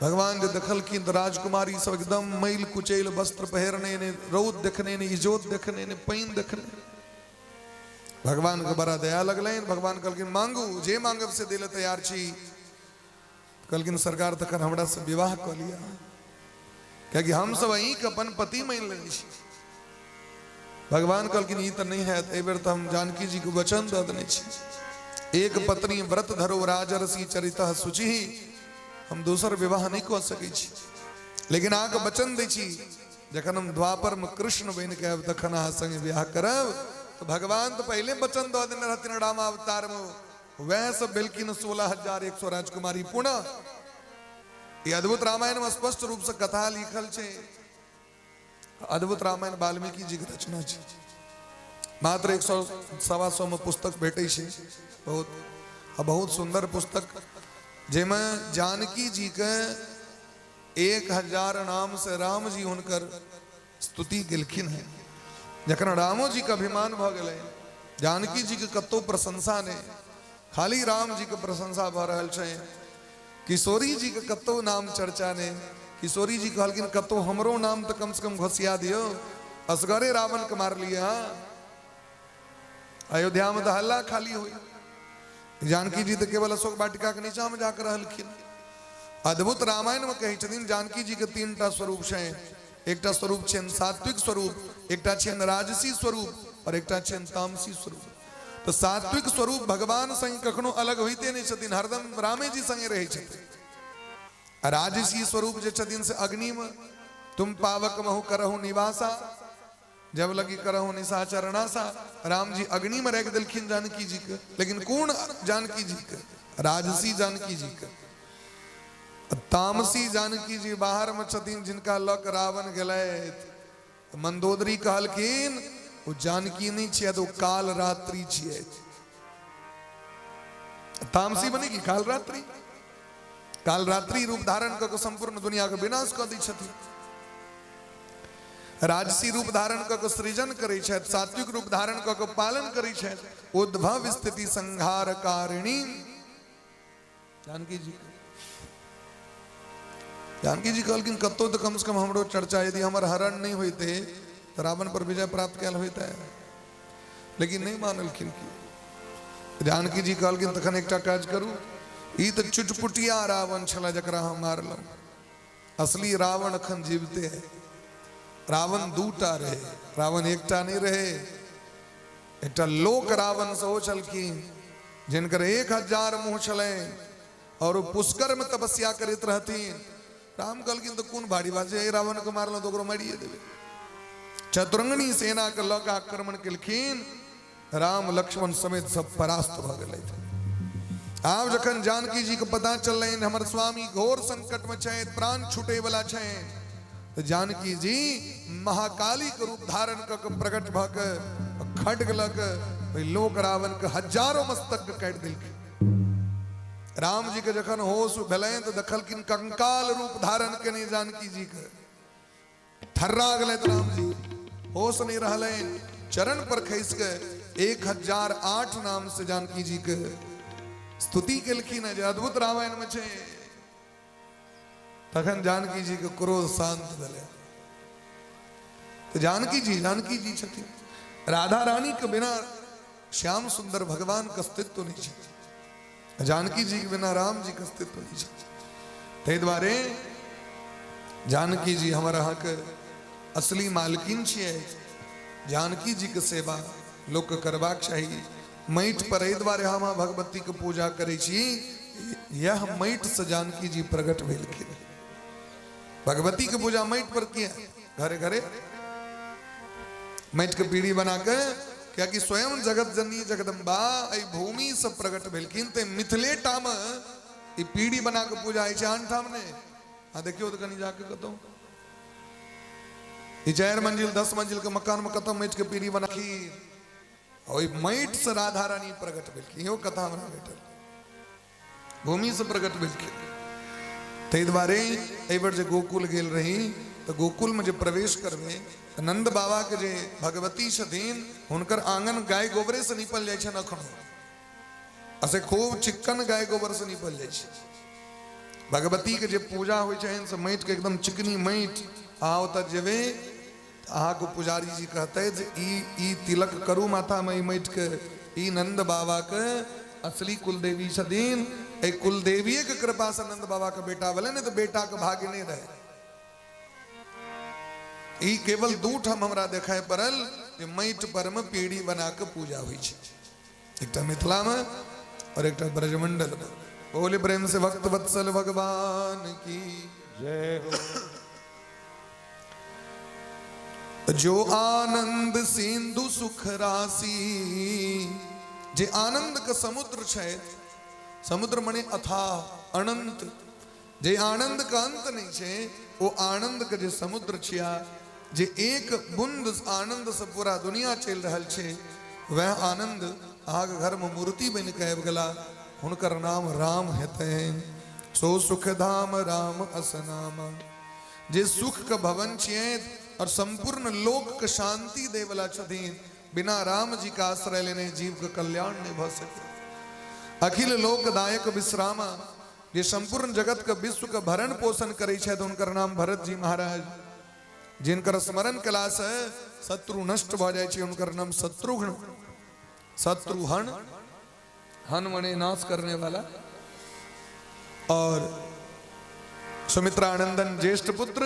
भगवान जे देखलखिन तो राजकुमारी सब एकदम मैल कुचैल वस्त्र पहिरने, ने रौद देखने, ने इजोत देखने, ने पानि देखने। भगवान के बड़ा दया लगलनि। भगवान कहलखिन मांगू, जे मांगब से दिले तैयार छी। कहलखिन सरकार तखन हमरा से विवाह कऽ लिअ, कियाकि हम सब अहीं के अपन पति मानि लेने छी। भगवान कहलखिन ई तऽ नहि हैत, एहि बेर तऽ हम जानकी जी के वचन दऽ देने छी, एक पत्नी व्रत धरो राजर्षि चरित शुचि, हम दोसर विवाह नहि कऽ सकै छी, लेकिन अहाँके वचन दै छी जखन हम द्वापर में कृष्ण बनि के आयब तखन अहाँ संगे विवाह करब। तऽ भगवान तऽ पहिले वचन दऽ देने रहथिन रामावतार में, वएह सब भेलखिन 16,100 राजकुमारी पुनः। ई अद्भुत रामायण में स्पष्ट रूप से कथा लिखल छै। अद्भुत रामायण वाल्मीकि जी के रचना छै, मात्र 100-125 में पुस्तक भेटै छै, बहुत आ बहुत सुंदर पुस्तक, जाहिमे जानकी जी के 1000 नाम से राम जी हुनकर स्तुति केलखिन हैं। जखन रामो जी के अभिमान भऽ गेलै, जानकी जी के कतौ प्रशंसा नहि, खाली राम जी के प्रशंसा भऽ रहल छै, किशोरी जी के कतौ नाम चर्चा नहि। किशोरी जी कहलखिन कतौ हमरो नाम तऽ कम से कम घोसिया दियौ, असगरे रावण के मारलियै हँ, अयोध्या में तऽ हल्ला खाली हुई। जानकी जी तऽ केवल अशोक वाटिका के नीचा में जाकर रहलखिन। अद्भुत रामायण में कहै छथिन जानकी जी के 3टा स्वरूप छै, एकटा स्वरूप छनि सात्विक स्वरूप, एकटा छनि राजसी स्वरूप और एकटा छनि तामसी स्वरूप। तऽ सात्विक स्वरूप भगवान संग कखनो अलग होइते नहि छथिन, हरदम रामे जी संगे रहै छथिन। आ राजसी स्वरूप जे छथिन से अग्नि में, तुम पावक महु करहु निवासा, जब लगी करहु निशाचर नासा। राम जी अग्नि में राखि देलखिन जानकी जी के, लेकिन कोन जानकी जी के? राजसी जानकी जी के। तामसी जानकी जी बाहर में छथिन, जिनका लऽ कऽ रावण गेलथि। मंदोदरी कहलखिन ओ जानकी नहि छियै, ओ काल रात्रि छियै। तामसी बने की काल रात्रि? काल रात्रि रूप धारण कऽ कऽ संपूर्ण दुनिया के विनाश कऽ दै छथिन। राजसी रूप धारण कऽ कऽ सृजन करै छथि, सात्विक रूप धारण कऽ कऽ पालन करै छथि। उद्भव स्थिति संहार कारिणी जानकी जी। जानकी जी कहलखिन कतौ तऽ कम से कम हमरो चर्चा, यदि हमर हरण नहि होइते तऽ रावण पर विजय प्राप्त कयल होइते, लेकिन नहि मानलखिन। की जानकी जी कहलखिन तखन एकटा काज करू, ई तऽ चुटपुटिया रावण छलै जकरा हम मारलहुँ, असली रावण अखन जीवते है। रावण दूटा रहे, रावण एकटा नहीं रहे। एकटा लोक रावण सेहो छलखिन जिनकर 1000 मुँह छलनि और ओ पुष्कर में तपस्या करैत रहथिन। राम कहलखिन तऽ कोन भारी बात छै, रावण के मारलहुँ तऽ ओकरो मारिए देबै। चतुरंगनी सेना के लऽ कऽ आक्रमण केलखिन, राम लक्ष्मण समेत सब परास्त भऽ गेलथि। आब जखन जानकी जी के पता चललनि हमर स्वामी घोर संकट में छथि, प्राण छूटे वाला छथि, तऽ जानकी जी महाकाली के रूप धारण कऽ के प्रकट भऽ के खड्ग लऽ के ओहि लोक रावण के हजारों मस्तक के काटि देलखिन। राम जी के जखन होश भेलनि तऽ देखलखिन कंकाल रूप धारण केने जानकी जी के, थर्रा गेलथि राम जी, होश नहीं रहलनि, चरण पर खसि के 1008 नाम से जानकी जी के स्तुति केलखिन जे अद्भुत रामायण में छै। तखन जानकी जी के क्रोध शांत भेलै। तऽ जानकी जी जानकी जी छथिन, राधा रानी के बिना श्याम सुंदर भगवान के अस्तित्व नहीं छै, जानकी जी के बिना राम जी के अस्तित्व नहीं छै। ताहि दुआरे जानकी जी हमर अहाँके असली मालकिन छियै। जानकी जी के सेवा लोकके करबाक चाही। माटि पर एहि दुआरे हम अहाँ भगवती के पूजा करै छी, यह माटि से जानकी जी प्रकट भेलखिन। भगवती के पूजा माटि पर किया? घरे घरे माटि के पीढ़ी बना के, कियाकि स्वयं जगत जननी जगदम्बा एहि भूमि से प्रकट भेलखिन, ते मिथिले टा मे ई पीढ़ी बना के पूजा होइ छै, आन ठाम नहि। आ देखियौ तऽ कनि जाके कतौ ई 4 मंजिल 10 मंजिल के मकान में कतौ माटि के पीढ़ी बना ओहि माटि से राधा रानी प्रकट भेलखिन, इहो कथा हमरा भेटल, भूमि से प्रकट भेलखिन। ताहि दुआरे एहि बेर जे गोकुल गेल रही तऽ गोकुल में जे प्रवेश करबै तऽ नंद बाबा के जे भगवती छथिन हुनकर आंगन गाय गोबरे से निपल जाइ छनि अखनो, आ से खूब चिक्कन गाय गोबर से निपल जाइ छै। भगवती के जे पूजा होइ छनि से माटि के एकदम चिकनी माटि, अहाँ ओतऽ जेबै अहाँके पुजारी जी कहते जे ई ई तिलक करू माथा में ई माटि के, ई नंद बाबा के असली कुलदेवी छथिन, एहि कुलदेवीए के कृपा से नंद बाबा के बेटा भेलै, नहीं तो बेटा के भाग्य नहीं रहे। ई केवल दू ठाम हमरा देखाय पड़ल जे माटि पर में पीढ़ी बना के पूजा होइ छै, एकटा मिथिला में और एकटा ब्रजमंडल में। बोले प्रेम से भक्त वत्सल भगवान की जय हो। जो आनंद सिंधु सुख राशि, जे आनंद के समुद्र छै, समुद्र मने अथाह अनंत, जे आनंद के अंत नहीं छै, ओ आनंद के जे समुद्र छिया, जे एक बूंद आनंद से पूरा दुनिया चलि रहल छै, वह आनंद अहाँके घर में मूर्ति बनि के आबि गेला, हुनकर नाम राम हेतै। सो सुख धाम राम असनाम, जे सुख के भवन छियै और संपूर्ण लोक के शांति दे वाला छथिन, बिना राम जी का आश्रय लेने जीव के कल्याण नहीं भ सके। अखिल लोकदायक विश्रामा, जे संपूर्ण जगत के विश्व के भरण पोषण करै छथि, हुनकर नाम भरत जी महाराज, जिनकर स्मरण कला से शत्रु नष्ट भ जाइ छै, हुनकर नाम शत्रुघ्न, शत्रुहन, हन मने नाश करने वाला। और सुमित्रानंदन ज्येष्ठ पुत्र,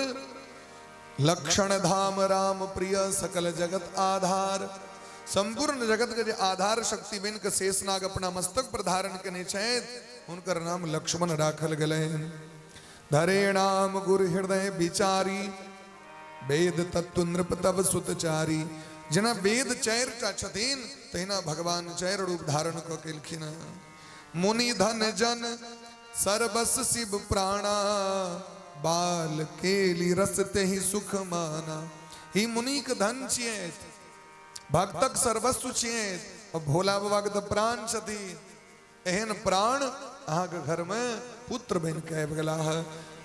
लक्षण धाम राम प्रिय सकल जगत आधार, संपूर्ण जगत के जे आधार शक्ति बन के शेषनाग अपना मस्तक पर धारण केने छथि, हुनकर नाम लक्ष्मण राखल गेलनि। धरे नाम गुरु हृदय विचारी, वेद तत्व नृप तब सुतचारी। जेना वेद 4 छथिन तहिना भगवान 4 रूप धारण कऽ केलखिन। मुनि धन जन सर्वस शिव प्राणा, बाल केली रस तेहि सुख माना। ही मुनि के धन छियै, भक्तक सर्वस्व छियै, और भोला बाबा के तऽ प्राण छथिन। एहन प्राण अहाँके घर में पुत्र बनि के आबि गेलाह।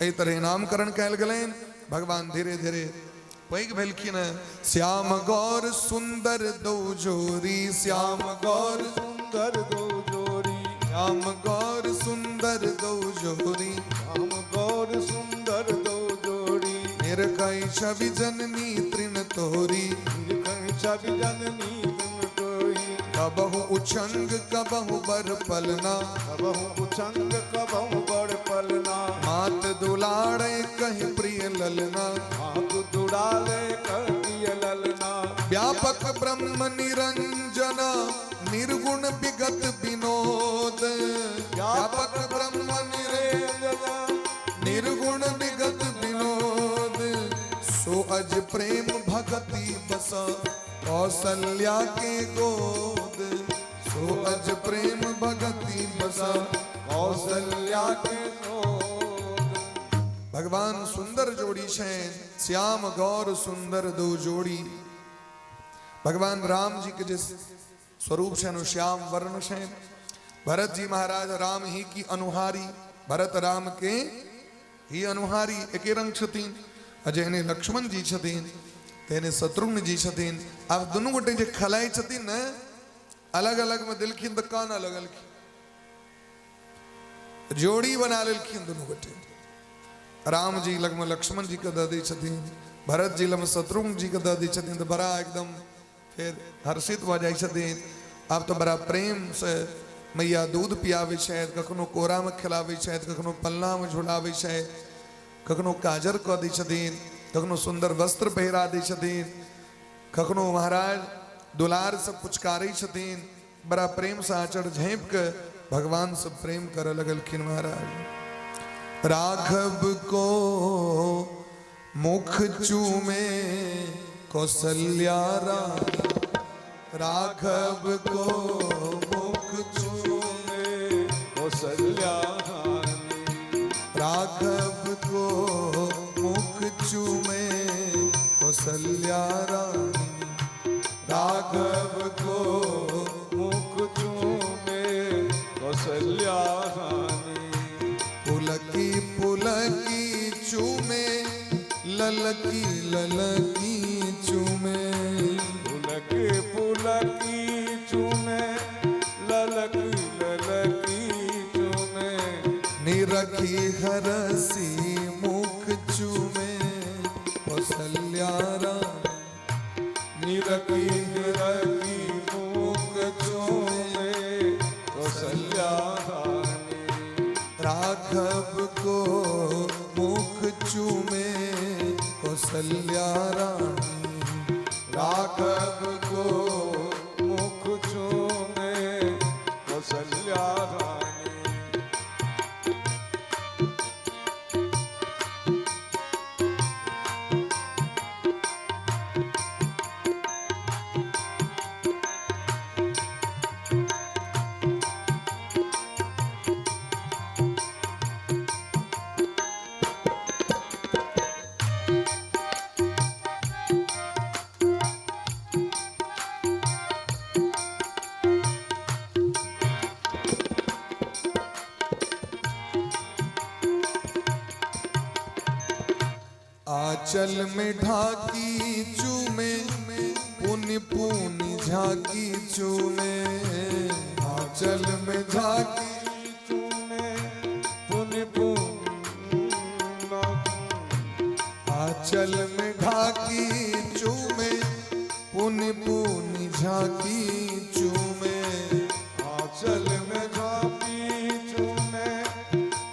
एहि तरह नामकरण कयल गेलनि। भगवान धीरे धीरे पैघ भेलखिन। श्याम गौर सुंदर दो जोड़ी, श्याम गौर सुंदर दो जोड़ी, श्याम गौर सुंदर दो जोड़ी, श्याम गौर सुंदर दो जोड़ी। निरखई छवि जननी तृण तोरी, निरखई छवि जननी तृण तोरी। कबहु उछंग कबहु बर पलना, कबहु उछंग कबहु बर पलना। मात दुलाड़े कहि प्रिय ललना, मात दुलाड़े कहि प्रिय ललना। व्यापक ब्रह्म निरंजन निर्गुण विगत विनोद, व्यापक ब्रह्म निरंजन निर्गुण विगत विनोद। सो अज प्रेम भगति बस कौशल्या के गोद, सो अज प्रेम भगति बस कौशल्या के गोद। भगवान सुंदर जोड़ी छे, श्याम गौर सुंदर दो जोड़ी। भगवान राम जी के जिस स्वरूप छे श्याम वर्ण छे। भरत जी महाराज राम ही की अनुहारी, भरत राम के ही अनुहारी एके रंग छथिन। आ जेहने लक्ष्मण जी छथिन तेहने शत्रुघ्न जी छथिन। आब दुनू गोटे जे खलाइ छथिन ने, अलग अलग में देलखिन तऽ कानऽ लगलखिन, जोड़ी बना लेलखिन दुनू गोटे। राम जी लगमे लक्ष्मण जी के दऽ दै छथिन, भरत जी लगमे शत्रुघ्न जी के दऽ दै छथिन, तऽ बड़ा एकदम फेर हर्षित भऽ जाइ छथिन। आब तऽ बड़ा प्रेम से मैया दूध पियाबै छथि, कखनो कोरामे खिलाबै छथि, कखनो पलनामे झुलाबै छथि, कखनो काजर कऽ दै छथिन, कखनो सुन्दर वस्त्र पहिरा दै छथिन, कखनो महाराज दुलार से पुचकारै छथिन। बड़ा प्रेम से आँचर झाँपि के भगवान से प्रेम करऽ लगलखिन महाराज। राघव को मुख चूमे कौशल्या रानी, राघव को मुख चूमे कौशल्या रानी, राघव को मुख चूमे कौशल्या रानी, राघव को मुख चूमे कौशल्या रानी। पुलकी पुलकी चूमे, ललकी ललकी चूमे, पुलकी पुलकी चूमे, ललकी ललकी चूमे, निरखी हरसी मुख चूमे कौशल्या रानी, निरखी हरसी मुख चूमे कौशल्या रानी। राघव को मुख चूमे कौशल्या रानी, राघव को मुख चूमे कौशल्या रानी। आंचल में ढाकी चूमे, पुनि पुनि झांकी चूमे, आंचल में झांकी चूमे पुनि पुनि, आंचल में ढाकी चूमे, पुनि पुनि झांकी चूमे, आंचल में झांपी चूमे,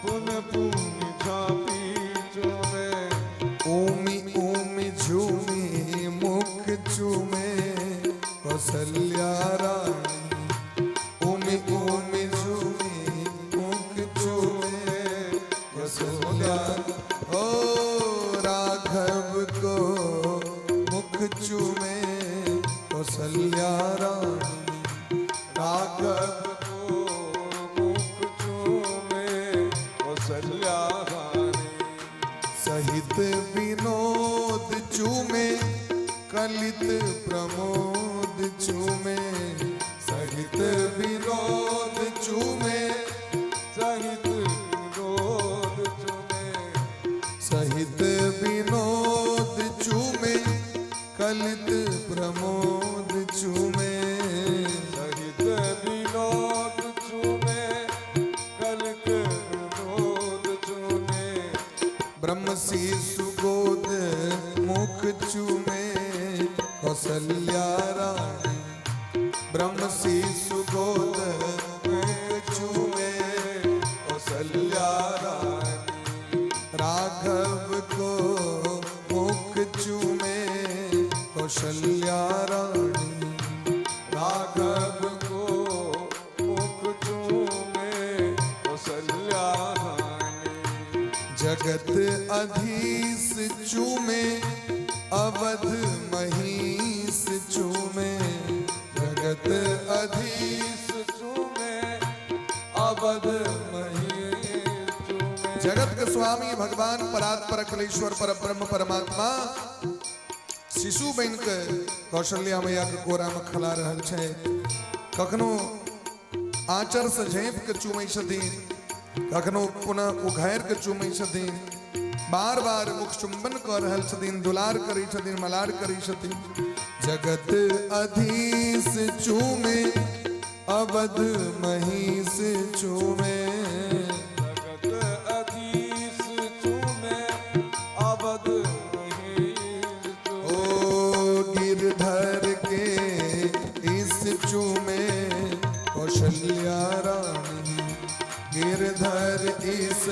पुन पुनि झांपी चूमे, ऊमी ऊमी झूमी मुख चूमे कौशल्या रानी, ऊमी ऊमी झूमी मुख चूमे कौशल्या। ओ राघव को मुख चूमे कौशल्या रानी, राघव को मुख चूमे कौशल्या रानी। सहित विनोद चूमे, कलित प्रमोद चूमे, सहित विनोद चूमे, सहित विनोद चूमे, सहित विनोद चूमे, कलित प्रमोद चूमे, सहित विनोद चूमे, कलित विनोद चूमे, ब्रह्म सुगोद मुख चूमे कौशल्या रानी, ब्रह्म सुगोद मुख चूमे कौशल्या रानी। राघव को मुख चूमे कौशल्या रानी, राघव को मुख चूमे कौशल्या रानी। जगत अधीश चूमे, अवध महीस चूमे, जगत अधीश चूमे, अवध महीस चूमे, जगत के स्वामी भगवान परात्पर अखिलेश्वर पर ब्रह्म परमात्मा शिशु बन के कौशल्या मैया के कोरा में खला रहल छै। कखनो आंचर से झाँपि के चूमै छथिन, कखनो पुनः उघारि के चूमै छथिन, बार बार मुख चुंबन कऽ रहल छथिन, दुलार करै छथिन, मलार करै छथिन। जगत अधीश चूमे, अवध महीस चूमे, जगत अधीश चूमे, अवध महीस ओ चूमे, गिरधर के इस चूमे कौशल्या रानी, गिरधर इस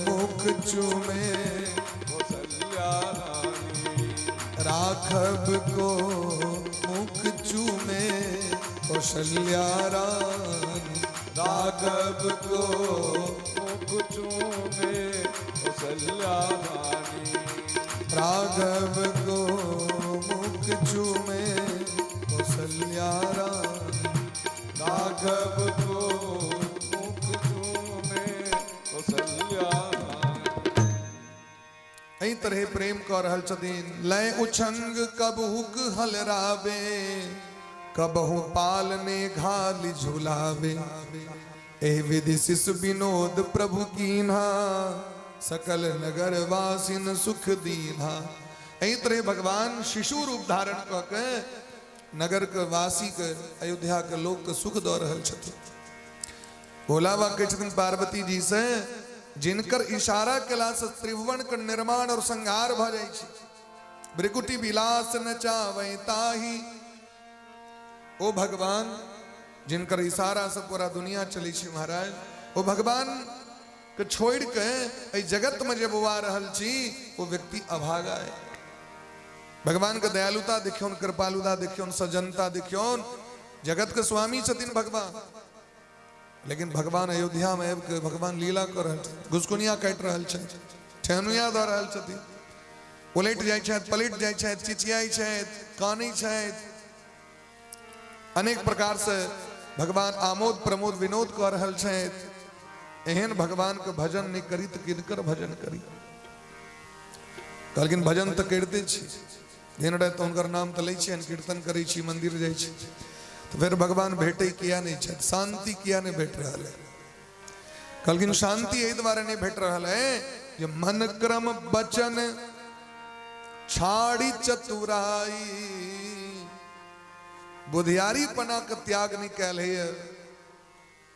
मुख चूमे कौशल्या रानी। राघव को मुख चूमे कौशल्या रानी, राघव को मुख चूमे कौशल्या रानी। राघव को मुख चूमे कौशल्या रानी। राघव को मुख चूमे कौशल्या रानी। एहि तरहे प्रेम कऽ रहल छथिन। लय उछंग कबहुक हलराबे, कबहु पालने घाल झुलावे। एहि विधि शिशु विनोद प्रभु कीन्हा, सकल नगर वासिन सुख दीन्हा। एहि तरहे भगवान शिशु रूप धारण कऽ के नगर के वासी के, अयोध्या के लोक के सुख दऽ रहल छथिन। भोला बाबा कहै छथिन पार्वती जी से, जिनकर इशारा केला से त्रिभुवन के निर्माण और संहार भऽ जाइ छै, भृकुटी विलास नचावै ताही। ओ भगवान जिनकर इशारा से पूरा दुनिया चलै छै महाराज, ओ भगवान के छोड़ि के एहि जगत में जे बौआ रहल छी ओ व्यक्ति अभागा है। भगवान के दयालुता देखियौन, कृपालुता देखियौन, सज्जनता देखियौन। जगत के स्वामी छथिन भगवान, लेकिन भगवान अयोध्या में आबि के भगवान लीला कऽ रहल छथिन, घुसकुनिया काटि रहल छथि, ठेहुनिया दऽ रहल छथिन, उलटि जाइ छथि, पलटि जाइ छथि, चिचियाइ छथि, कानै छथि, अनेक प्रकार से भगवान आमोद प्रमोद विनोद कऽ रहल छथि। एहन भगवान के भजन नहि करी तऽ किनकर भजन करी? कहलखिन भजन तऽ करिते छी, दिन राति तऽ हुनकर नाम तऽ लै छियनि, कीर्तन करै छी, मंदिर जाइ छी, तऽ फेर भगवान भेटै किया नहि छथि? शान्ति किया नहि भेट रहल है? कहलखिन शान्ति एहि दुआरे नहि भेट रहल है जे मन क्रम वचन छाड़ी चतुराई, बुधियारीपना के त्याग नहि कयल है।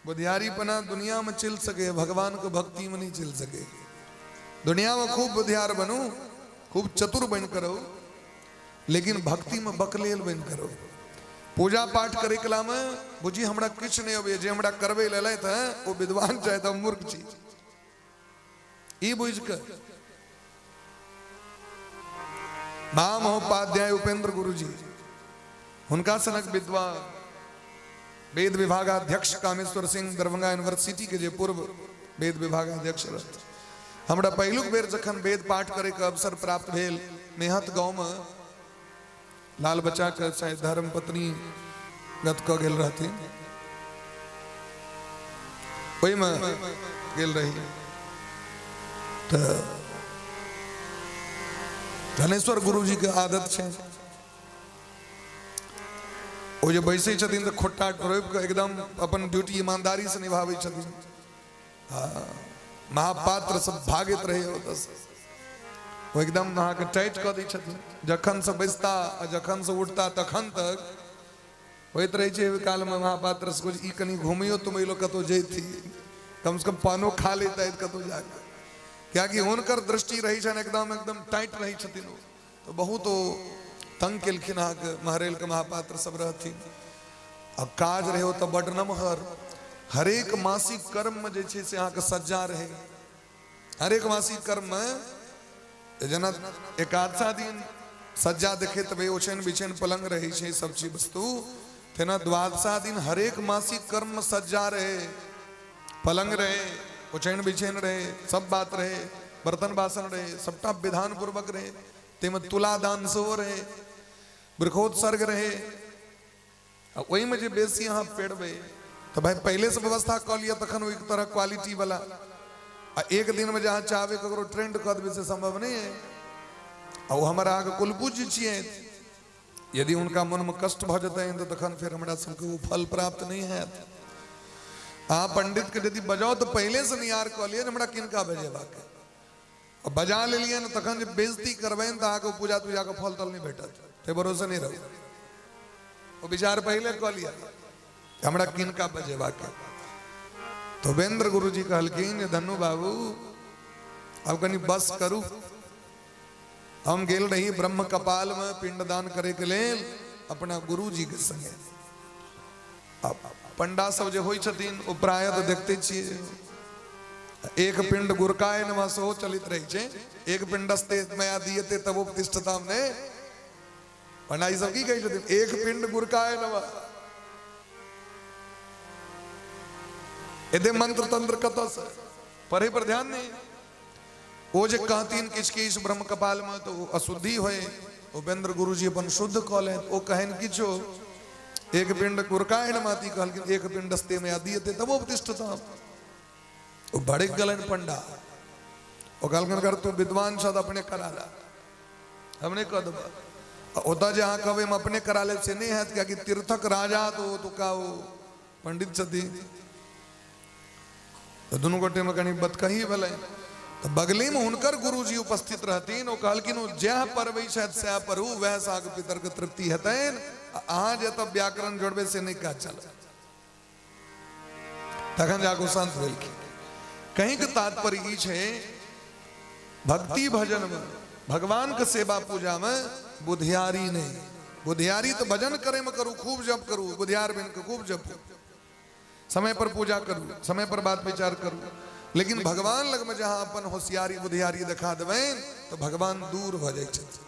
बुधियारीपना दुनिया में चलि सके, भगवान के भक्ति में नहीं चलि सके। दुनिया में खूब बुधियार बनू, खूब चतुर बन कर रहू, लेकिन भक्ति में बकलेल बन कर रहू। पूजा पाठ करे कला में बुझी हमरा किछु नहीं अबैया, जे हमरा करबै लेलथि हैं ओ विद्वान छथि, हम मूर्ख छी, ई बुझि कऽ। महामहोपाध्याय उपेंद्र गुरु जी, हुनका सनक विद्वान वेद विभागाध्यक्ष कामेश्वर सिंह दरभंगा यूनिवर्सिटी के जे पूर्व वेद विभागाध्यक्ष रहथि, हमरा पहिलुक बेर जखन वेद पाठ करे के अवसर प्राप्त भेल मेहत गाँव में, लाल बच्चा के शायद धर्म पत्नी गत कऽ गेल रहथिन, ओहिमे गेल रही तऽ धनेश्वर गुरुजी के आदत छै, ओ जे बैसै छथिन तऽ खोट्टा रोपि कऽ एकदम अपन ड्यूटी ईमानदारी से निभाबै छथिन। महापात्र सब भागैत रहै ओतऽसँ, ओ एकदम अहाँके टाइट कऽ दै छथिन। जखन से बैसता आ जखन से उठता तखन तक होइत रहै छै। ओहि कालमे महापात्र से ई कनि घुमियो तुमैलो कतहु जैती, कमसँ कम पानो खा लेतथि कतहु जाकऽ, कियाकि हुनकर दृष्टि रहै छनि एकदम एकदम टाइट रहै छथिन ओ। तऽ बहुत ओ तंग केलखिन अहाँके महरेलके महापात्र सब रहथिन। आ काज रहै ओतऽ बड्ड नमहर, हरेक मासिक कर्ममे जे छै से अहाँके सज्जा रहै। हरेक मासिक कर्ममे जेना एकादशा दिन सज्जा देखैत हेबै, ओछैन बिछैन पलंग रहै छै, सब चीज वस्तु, तेना द्वादशा दिन हरेक मासिक कर्ममे सज्जा रहै, पलंग रहै, ओछैन बिछैन रहै, सब बात रहै, बर्तन बासन रहै, सबटा विधान पूर्वक रहै। ताहिमे तुलादान सेहो रहै, वृक्षोत्सर्ग रहै। आ ओहिमे जे बेसी अहाँ पेड़बै तऽ भाय पहिलेसँ व्यवस्था कऽ लिअ, तखन ओहि तरह क्वालिटी वाला। आ एक दिनमे जे अहाँ चाहबै ककरो ट्रेंड कऽ देबै से सम्भव नहि है। आ ओ हमर अहाँके कुलपूज्य छियै, यदि हुनका मनमे कष्ट भऽ जेतनि तऽ तखन फेर हमरा सबके ओ फल प्राप्त नहि हैत। अहाँ पंडितके यदि बजाउ तऽ पहिलेसँ नियार कऽ लिअ जे हमरा किनका बजेबाक है। आ बजा लेलियनि तखन जे बेइज्जती करबनि तऽ अहाँके पूजा तूजाके फल तल नहि भेटत, ताहि भरोसे नहि रहू। ओ विचार पहिले कऽ लिअ हमरा किनका बजेबाक है। तो उपेंद्र गुरु जी कहलखिन जे धन्नू बाबू आब कनि बस करू। हम गेल रही ब्रह्म कपाल में पिंडदान करे के लेल अपना गुरु जी के संगे। आ पंडा सब जे होइ छथिन ओ प्रायः तऽ देखते छियै, एक पिंड गुरकाय नमः सेहो चलैत रहै छै। एक पिंडस्ते मया दीयते तब उपतिष्ठताम ने। पंडा जी सब की कहै छथिन? एक पिंड गुरकाय नमः। एते मंत्र तंत्र कतऽ से? पढ़े पर ध्यान नहीं। ओ जे कहथिन किछु किछु ब्रह्म कपालमे तऽ ओ अशुद्धि होइ, उपेंद्र गुरुजी अपन शुद्ध कऽ लेत। ओ कहनि किछु एक पिंड कुरकायण माती कहलखिन, एक पिंड स्ते में आदि तब प्रतिष्ठता। ओ भड़क गेलनि पंडा, ओ कहलखिन अगर तू विद्वान छह तऽ अपने करा ला, हम नहि कऽ देबह। ओतऽ जे अहाँ कहबै हम अपने करा लेब से नहि हैत, कियाकि तीर्थक राजा तऽ ओतुका ओ पंडित छथिन। तऽ दुनू गोटेमे कनि बतकही भेलै, तऽ बगलेमे हुनकर गुरुजी उपस्थित रहथिन। ओ कहलखिन ओ जएह पढ़बै छथि सएह पढ़ू, वएह से अहाँके पितरके तृप्ति हेतनि, अहाँ जे एतऽ व्याकरण जोड़बै से नहि काज चलत। तखन जाकऽ ओ शान्त भेलखिन। कहींके तात्पर्य ई छै, भक्ति भजन में भगवान के सेवा पूजा में बुधियारी नहीं। बुधियारी तो भजन करे में करू, खूब जप करू, बुधियार बन के खूब जपू, समय पर पूजा करू, समय पर बात विचार करू, लेकिन भगवान लग में जहां अपन होशियारी बुधियारी देखा देबनि तो भगवान दूर भ जाइ छथिन।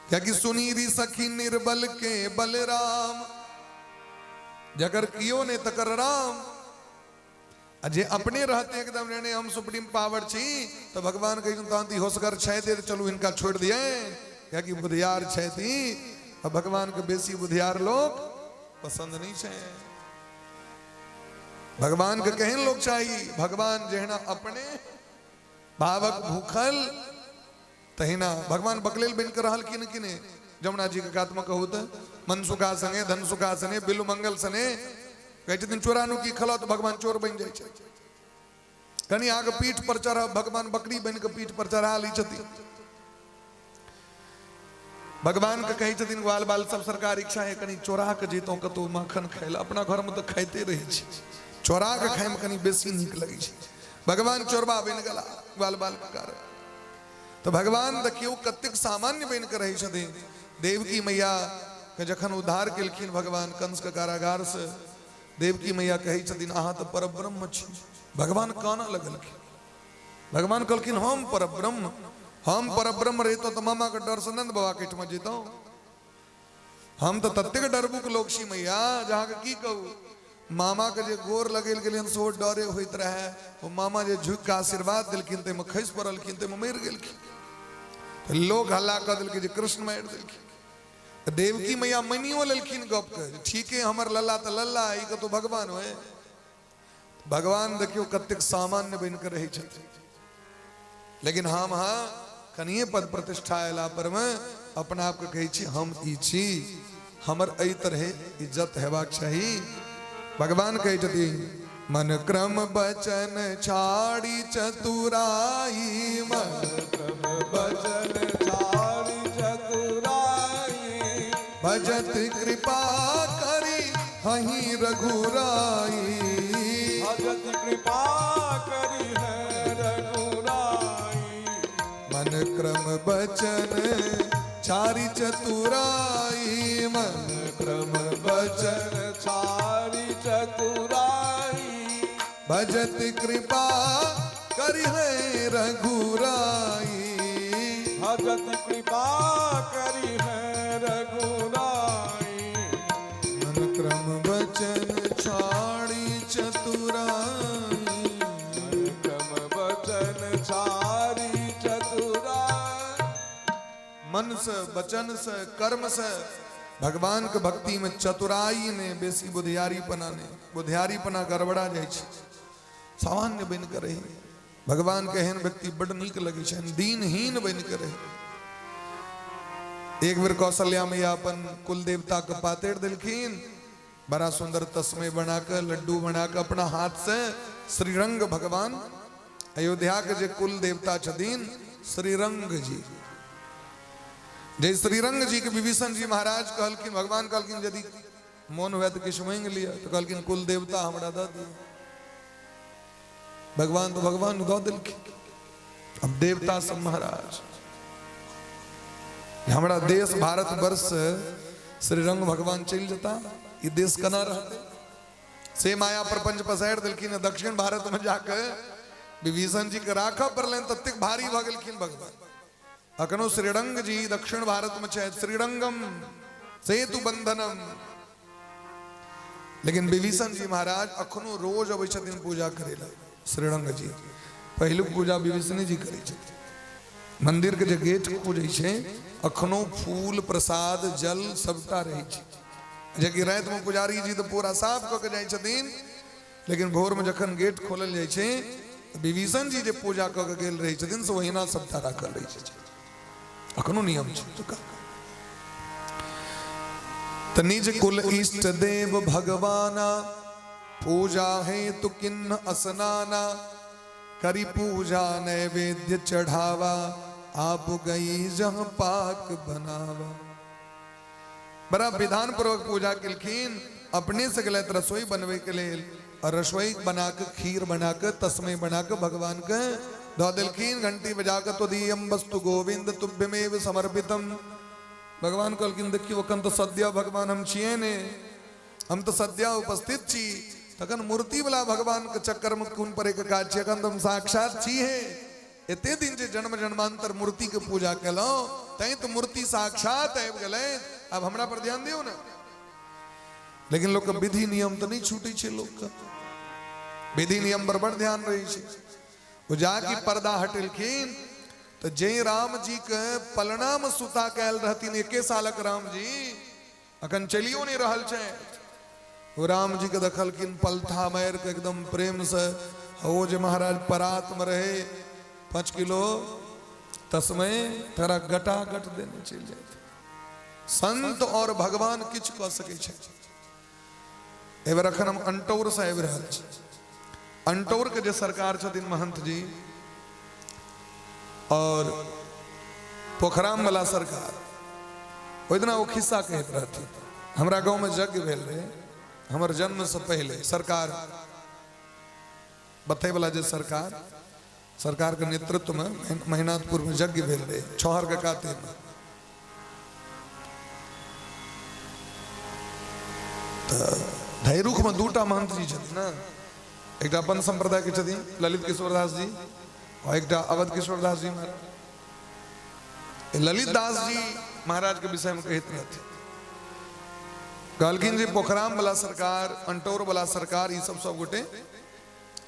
कियाकि सुनीरी सखी निर्बल के बलराम, जकर कियो ने तकर राम। आ जे अपने रहते एकदम ने हम सुप्रीम पावर छी, तो भगवान कहे तहन तऽ होशगर छथि, चलू हिनका छोड़ि दिए, कियाकि बुधियार छथि। आ भगवान के बेसी बुधियार लोग पसंद नहीं छै। भगवान के केहन लोग चाही? भगवान जहिना अपने भावक भूखल तहिना भगवान बकलेल बनि कऽ रहलखिन कि नहि? जमुना जी के कातमे कहू तऽ मन सुखा सने धन सुखा सने बिलु मंगल सने कहै छथिन चोरानु की खलौ, तऽ भगवान चोर बनि जाइ छै। कनि अहाँके पीठ पर चढ़ब, भगवान बकरी बनि कऽ पीठ पर चढ़ा लै छथिन। भगवान के कहै छथिन ग्वाल बाल सब, सरकार इच्छा है कनि चोरा के जैतहुँ कतहु माखन खाय लए, अपना घरमे तऽ खाइते रहै छी, चोरा के खायमे कनि बेसी नीक लगै छै। भगवान चोरबा बनि गेला ग्वाल बाल के कारण। तऽ भगवान देखियौ कतेक सामान्य बनि कऽ रहै छथिन। देवकी मैया के जखन उद्धार केलखिन भगवान कंस के कारागार से, देवकी मैया कहै छथिन अहाँ तऽ परब्रह्म छी। भगवान कानऽ लगलखिन। भगवान कहलखिन हम परब्रह्म, हम परब्रह्म रहितहुँ तऽ मामा के डर से नंद बाबा के एहिठमा जैतहुँ। हम तऽ ततेक डरबुक लोक छी मैया जे अहाँके की कहू। मामा के जे गोर लगेल गेलियन सेहो डरे होइत रहे। ओ मामा जे झुकि कऽ आशीर्वाद देलखिन ताहिमे खसि पड़लखिन, ताहिमे मरि गेलखिन। लोक हल्ला कऽ देलकै जे कृष्ण मारि देलखिन। देवकी मैया मानियो लेलखिन गपके, ठीके हमर लल्ला तऽ लल्ला, ई कतौ भगवान होय। भगवान देखियौ कतेक सामान्य बनि कऽ रहै छथिन, लेकिन हम अहाँ कनिए पद प्रतिष्ठा अयला पर मे अपना आपके कहै छी हम ई छी, हमर एहि तरहे इज्जत हेबाक चाही। भगवान कहै छथिन मन क्रम बचन छाड़ी चतुराई, मन क्रम बचन छाड़ी चतुराई, भजत कृपा करी हही रघुराई, भजत कृपा करी है रघुराई, मन क्रम बचन चारि चतुराई, मन क्रम बचन चारि चतुराई, भजत कृपा करी है रघुराई, भजत कृपा करी है रघुराई, मन क्रम बचन छाड़ी चतुराई, मन क्रम बचन छाड़ी चतुराई। मन से वचन से कर्म से भगवान के भक्ति में चतुराई ने बेसी बुधियारीपना ने, बुधियारीपना गड़बड़ा जाइ छै। सामान्य बनि के रही, भगवान के एहन व्यक्ति बड नीक लगै छनि, दीनहीन बनि के रही। एक बेर कौशल्या मैया अपन कुल देवता के पातरि देलखिन, बड़ा सुंदर तस्मे बना के लड्डू बना के अपना हाथ से श्रीरंग भगवान अयोध्या के जे कुल देवता छथिन श्रीरंग जी, जे श्रीरंग जी के विभीषण जी महाराज कहलखिन, भगवान कहलखिन यदि मोन हुए तऽ किछु मांगि लिअ, तऽ कहलखिन कुल देवता हमरा दऽ दिअ। भगवान तो भगवान दऽ देलखिन। अब देवता सब महाराज हमरा देश भारतवर्ष से श्रीरंग भगवान चलि जेता, ई देश केना रहतै? से माया प्रपंच पसारि देलखिन। दक्षिण भारत में जाके विभीषण जी के राखऽ पड़लनि, ततेक भारी भऽ गेलखिन भगवान। अखनो श्रीरंग जी दक्षिण भारत में छथि, श्रीरंगम सेतु बंधनम। लेकिन विभीषण जी महाराज अखनो रोज अबै छथिन पूजा करै लए श्रीरंग जी। पहिलुक पूजा विभीषण जी करै छथिन। मंदिर के जे गेट खुजै छै अखनो फूल प्रसाद जल सबटा रहै छै। जेकि रातिमे पुजारी जी तऽ पूरा साफ कऽ के जाइ छथिन, लेकिन भोरमे जखन गेट खोलल जाइ छै विभीषण जी जे पूजा कऽ के गेल रहै छथिन से ओहिना सबटा राखल रहै छै। अखनो नियम छै। तऽ निज कुल इष्ट देव भगवाना, पूजा हेतु किन्न असनाना, करी पूजा नैवेद्य चढ़ावा, आप गई जह पाक बनावा। बड़ा विधान पूर्वक पूजा केलखिन। अपने से गेलथि रसोई बनबै के लेल और रसोई बना के खीर बना के तस्मय बना के भगवान के दऽ देलखिन। घंटी बजा के तुदीयम वस्तु गोविंद तुभ्यमेव समर्पितम। भगवान कहलखिन देखियौ अखन तऽ सद्य भगवान हम छियै ने, हम तऽ सद्य उपस्थित छी, तखन मूर्ति वाला भगवान के चक्कर में कोन पड़े के काज छै, अखन तऽ हम साक्षात छी हे। एते दिन जे जन्म जन्मांतर मूर्ति के पूजा केलहुँ तैं तऽ मूर्ति साक्षात आबि गेलै, आब हमरा पर ध्यान दियौ ने। लेकिन लोक के विधि नियम तऽ नहि छूटै छै, लोक के विधि नियम पर बड़ ध्यान रहै छै। ओ जाकि पर्दा हटेलखिन तऽ जे राम जी के पलना में सुता के आयल रहथिन एके सालक राम जी, अखन चलियो नहि रहल छै, ओ राम जी के देखलखिन पलथा मारि के एकदम प्रेम से। ओ जे महाराज परात में रहे 5 किलो तस्मय तोरा गटा गट देने चलि जाइत। संत और भगवान किछु कऽ सकै छै। एहि बेर अखन हम अंटौर से आबि रहल छी। अंटौर के जे सरकार छथिन महंत जी और पोखराम वाला सरकार, ओहि दिना ओ खिस्सा कहैत रहथिन। हमरा गाँव में यज्ञ भेल रहे हमर जन्म से पहले। सरकार बतै वाला जे सरकार, सरकार के नेतृत्व में महिनाथपुर में यज्ञ भेल रहे छहर के काते में। तऽ धैरुख में दूटा महंत जी छथिन ने, एकटा अपन संप्रदाय के छथिन ललित किशोर दास जी और एकटा अवध किशोर दास जी महाराज। ललित दास जी महाराज के विषय में कहैत रहथिन, कहलखिन जे पोखराम वाला सरकार, अंटौर वाला सरकार, ई सब सब गोटे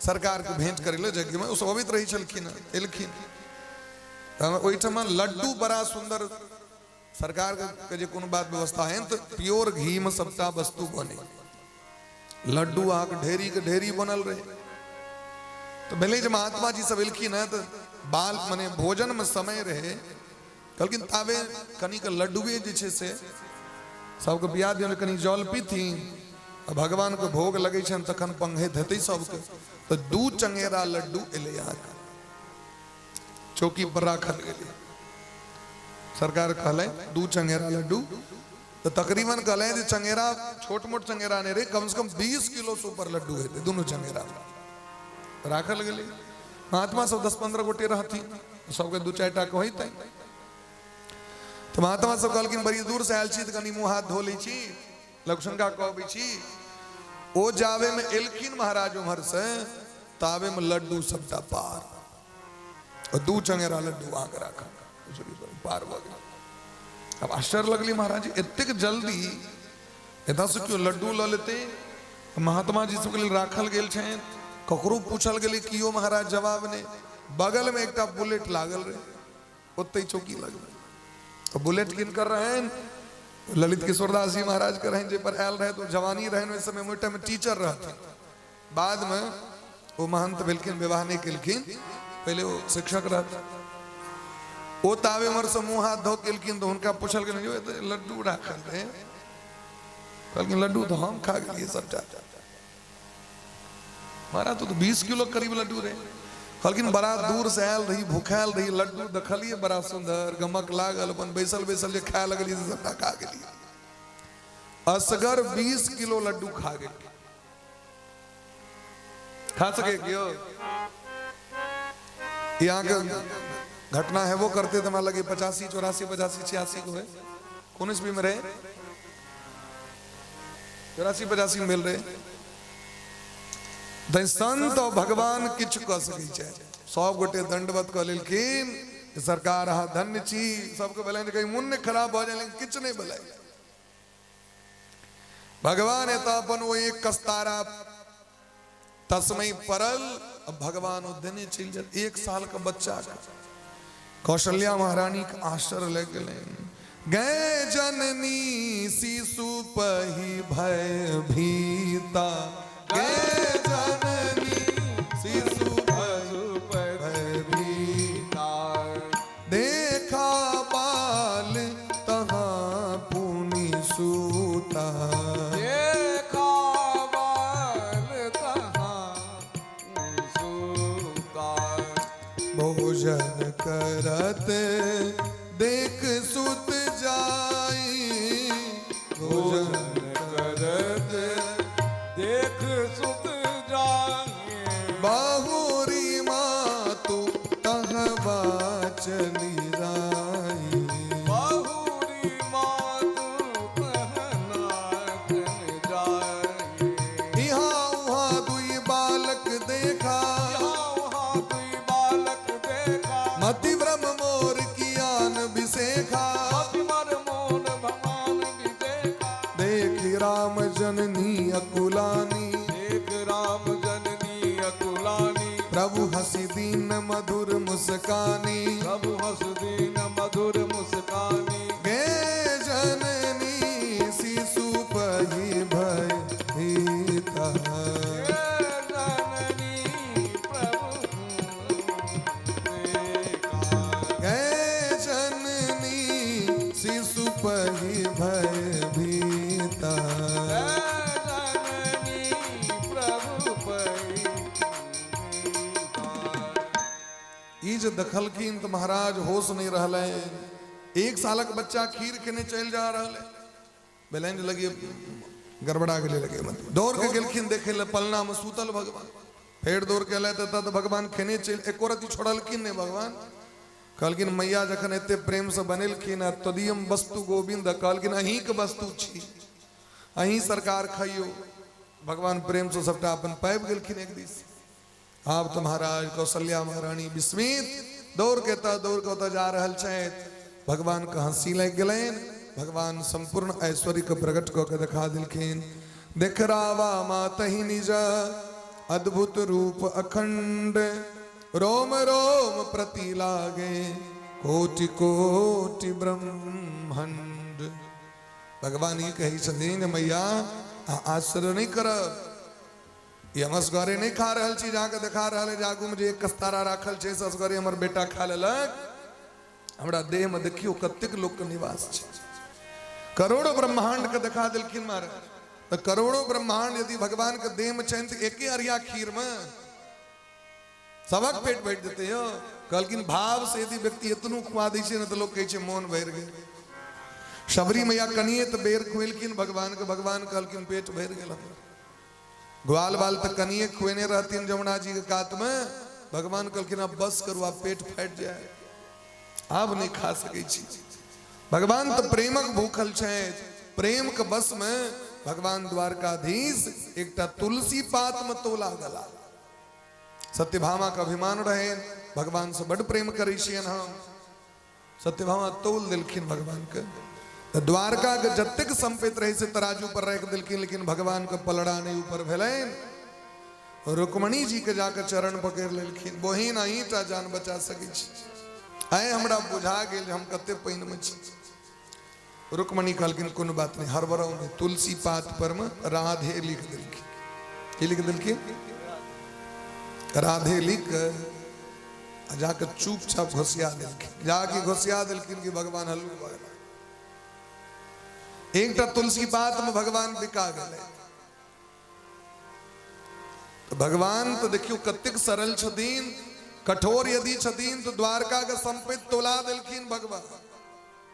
सरकार के भेंट करे ले यज्ञ में ओ सब अबैत रहै छलखिन, एलखिन। ओहिठाम लड्डू बड़ा सुंदर सरकार के जे कोनो बात व्यवस्था है तऽ प्योर घी में सबटा वस्तु बने, लड्डू अहाँके ढेरी के ढेरी बनल रहे। तऽ भेलै जे महात्मा जी सब एलखिन हँ तऽ बाल मने भोजन में समय रहे, कहलखिन ताबे कनिक लड्डुए जे छै से सबके बिया दियौ, कनि जल पीथिन, आ भगवान के भोग लगै छनि तखन पंघैत हेतै सबके। तऽ 2 चंगेरा लड्डू एलै अहाँके चौकी पर राखल गेलै। सरकार कहलै 2 चंगेरा लड्डू, तऽ तकरीबन कहलै जे चंगेरा छोट मोट चंगेरा नहि रहै, कम से कम 20 किलो से ऊपर लड्डू हेतै। दुनू चंगेरा राखल गेलै। महात्मा सब 10-15 गोटे रहथिन, सबके 2-4 टा के होइतै। तऽ महात्मा सब कहलखिन बड़ी दूर से आयल छी तऽ कनि मुँह हाथ धो लै छी, लघुशंका कहबै छी। ओ जावे में एलखिन महाराज उम्हर से, तावे में लड्डू सबटा पार, और 2 चंगेरा लड्डू अहाँके राखल पार भऽ गेल। आब आश्चर्य लगलै महाराज, एतेक जल्दी एतऽ से केओ लड्डू लऽ लेतै? महात्मा जी सबके लेल राखल गेल छनि, ककरो पूछल गेलै कियो महाराज जवाब नहि। बगल में एकटा बुलेट लागल रहे, ओतै चौकी लगल। तो बुलेट किनकर रहनि? ललित किशोर दास जी महाराज के रहनि, जे पर आयल रहे तो जवानी रहनि ओहि समय, ओहि टाइम टीचर रहथिन। बाद में ओ महंत भेलखिन, विवाह नहि केलखिन, पहिले ओ शिक्षक रहथिन। ओ ताबे उम्हर से मुँह हाथ धो केलखिन तऽ हुनका पूछल गेलनि, यौ एतऽ लड्डू राखल रहे? कहलखिन लड्डू तऽ हम खा गेलियै सबटा महाराज, तो 20 किलो करीब लड्डू रहे। कहलखिन बड़ा दूर से आयल रही, भूखायल रही, लड्डू देखलियै बड़ा सुंदर, गमक लागल, अपन बैसल बैसल जे खाय लगलियै से सबटा खा गेलियै। असगर 20 किलो लड्डू खा गेल। खा सके क्यों? यहाँ के घटना है वो करते तो लगे 85 84 85 86 को है, कौन ईस्वी में रहे? 84 85 में मिल रहे। संत और भगवान किछु कऽ सकै छै। सब गोटे दंडवत कऽ लेलखिन, सरकार अहाँ धन्य छी। सबके भेलनि कहीं मोन नहि खराब भऽ जाय, लेकिन किछु नहि भेलै। भगवान एतऽ अपन ओ एक कस्तारा तस्मय पड़ल, भगवान ओ देने चलि जाय 1 साल के बच्चा के। कौशल्या महारानी के आश्चर्य लग गेलै। गए जननी शिशु पही भय भीता, गए जननी शिशु भय भीता, देखा बाल तहाँ पुनि सूता, देखा बाल तहाँ सूता, भोजन करत देख सुत जाई, भोजन करत देख सुत जाई, बाहुरी मातु तहवा चली राई, बहुरी मातु तहना चली जाई, इहा उहा दुई बालक देखा, उहा दुई बालक देखा, मति भ्रम मोर कियान बिसेखा, मति मर मोर भगवान विदेखा, देख राम जननी अकुलानी, देख राम जननी अकुलानी, प्रभु हसी दीन मधुर मुस्कानी, प्रभु हस दीन मधुर मुस्कानी, गे जननी शिशु पही भय भीता, हे जननी प्रभु देखा, गे जननी शिशु पही भय भीता, हे जननी प्रभु पही ई जे देखलखिन तऽ महाराज होश नहि रहलै। 1 सालक बच्चा खीर खेने चलि जा रहल है, भेलनि जे लगिए गड़बड़ा गेलै, लगे मत दौड़ के गेलखिन देखे लए, पलना में सुतल भगवान। फेर दौड़ के एलै तऽ भगवान खेने चलि, एको रति छोड़लखिन नहि भगवान। कहलखिन मैया जखन एते प्रेम से बनेलखिन आ तदीयम वस्तु गोविंद, कहलखिन अहींके वस्तु छी, अहीं सरकार खइयो। भगवान प्रेम से सबटा अपन पाबि गेलखिन एक दिस। आब तऽ महाराज कौशल्या महारानी विस्मित दौड़ के तऽ दौड़ के ओतऽ जा रहल छथि। भगवान के हंसी लागि गेलनि। भगवान सम्पूर्ण ऐश्वर्य के प्रकट कऽ के देखा देलखिन। देखरावा मातहि निज अद्भुत रूप अखंड, रोम रोम प्रति लागे कोटि कोटि ब्रह्मांड। भगवान ई कहै छथिन मैया आश्चर्य नहि करब, ई हम असगरे नहि खा रहल छी, जाके देखा रहल है जे आगूमे जे एक कस्तारा राखल छै से असगरे हमर बेटा खा लेलक। हमरा देह में देखियौ कतेक लोक के निवास छै, करोड़ों ब्रह्मांड के देखा देलखिन महाराज। तऽ करोड़ों ब्रह्मांड यदि भगवान के देह में छनि तऽ एके अरिया खीर में सबक पेट भरि जेतै यौ। कहलखिन भाव से यदि व्यक्ति एतनो खुआ दै छै ने तऽ लोक कहै छै मोन भरि गेल। शबरी मैया कनिए तऽ बेर खुएलखिन भगवान के, भगवान कहलखिन पेट भरि गेल हमरा। ग्वाल बाल तऽ कनिए खुएने रहथिन जमुना जी के कात में, भगवान कहलखिन आब बस करू, आब पेट फाटि जाय, आब नहि खा सकै छी। भगवान तऽ प्रेमक भूखल छथि, प्रेम के बस में भगवान द्वारकाधीश एकटा तुलसी पात में तोला गला। सत्यभामा के अभिमान रहे, भगवान से बड प्रेम करै छियनि हम। सत्यभामा तोल देलखिन भगवान के। तऽ द्वारका के जतेक संपत्ति रहे से तराजू पर राखि देलखिन, लेकिन भगवान के पलड़ा नहि ऊपर भेलनि। रुक्मणी जी के जाके चरण पकड़ि लेलखिन, बहिन अहीं टा जान बचा सकै छी, आइ हमरा बुझा गेल जे हम कते पानि में छी। रुक्मणी कहलखिन कोनो बात नहि, हड़बड़ाउ नहि। तुलसी पात पर में राधे लिख देलखिन। की लिख देलखिन? राधे लिख के आ जाके चुपचाप घोसिया देलखिन। जाके घोसिया देलखिन कि भगवान हल्लुक भऽ गेला। एकटा तुलसी पात में भगवान बिका गेलै। तऽ भगवान तऽ देखियौ कतेक सरल छथिन, कठोर यदि छथिन तऽ द्वारका के संपत्ति तोला देलखिन भगवान,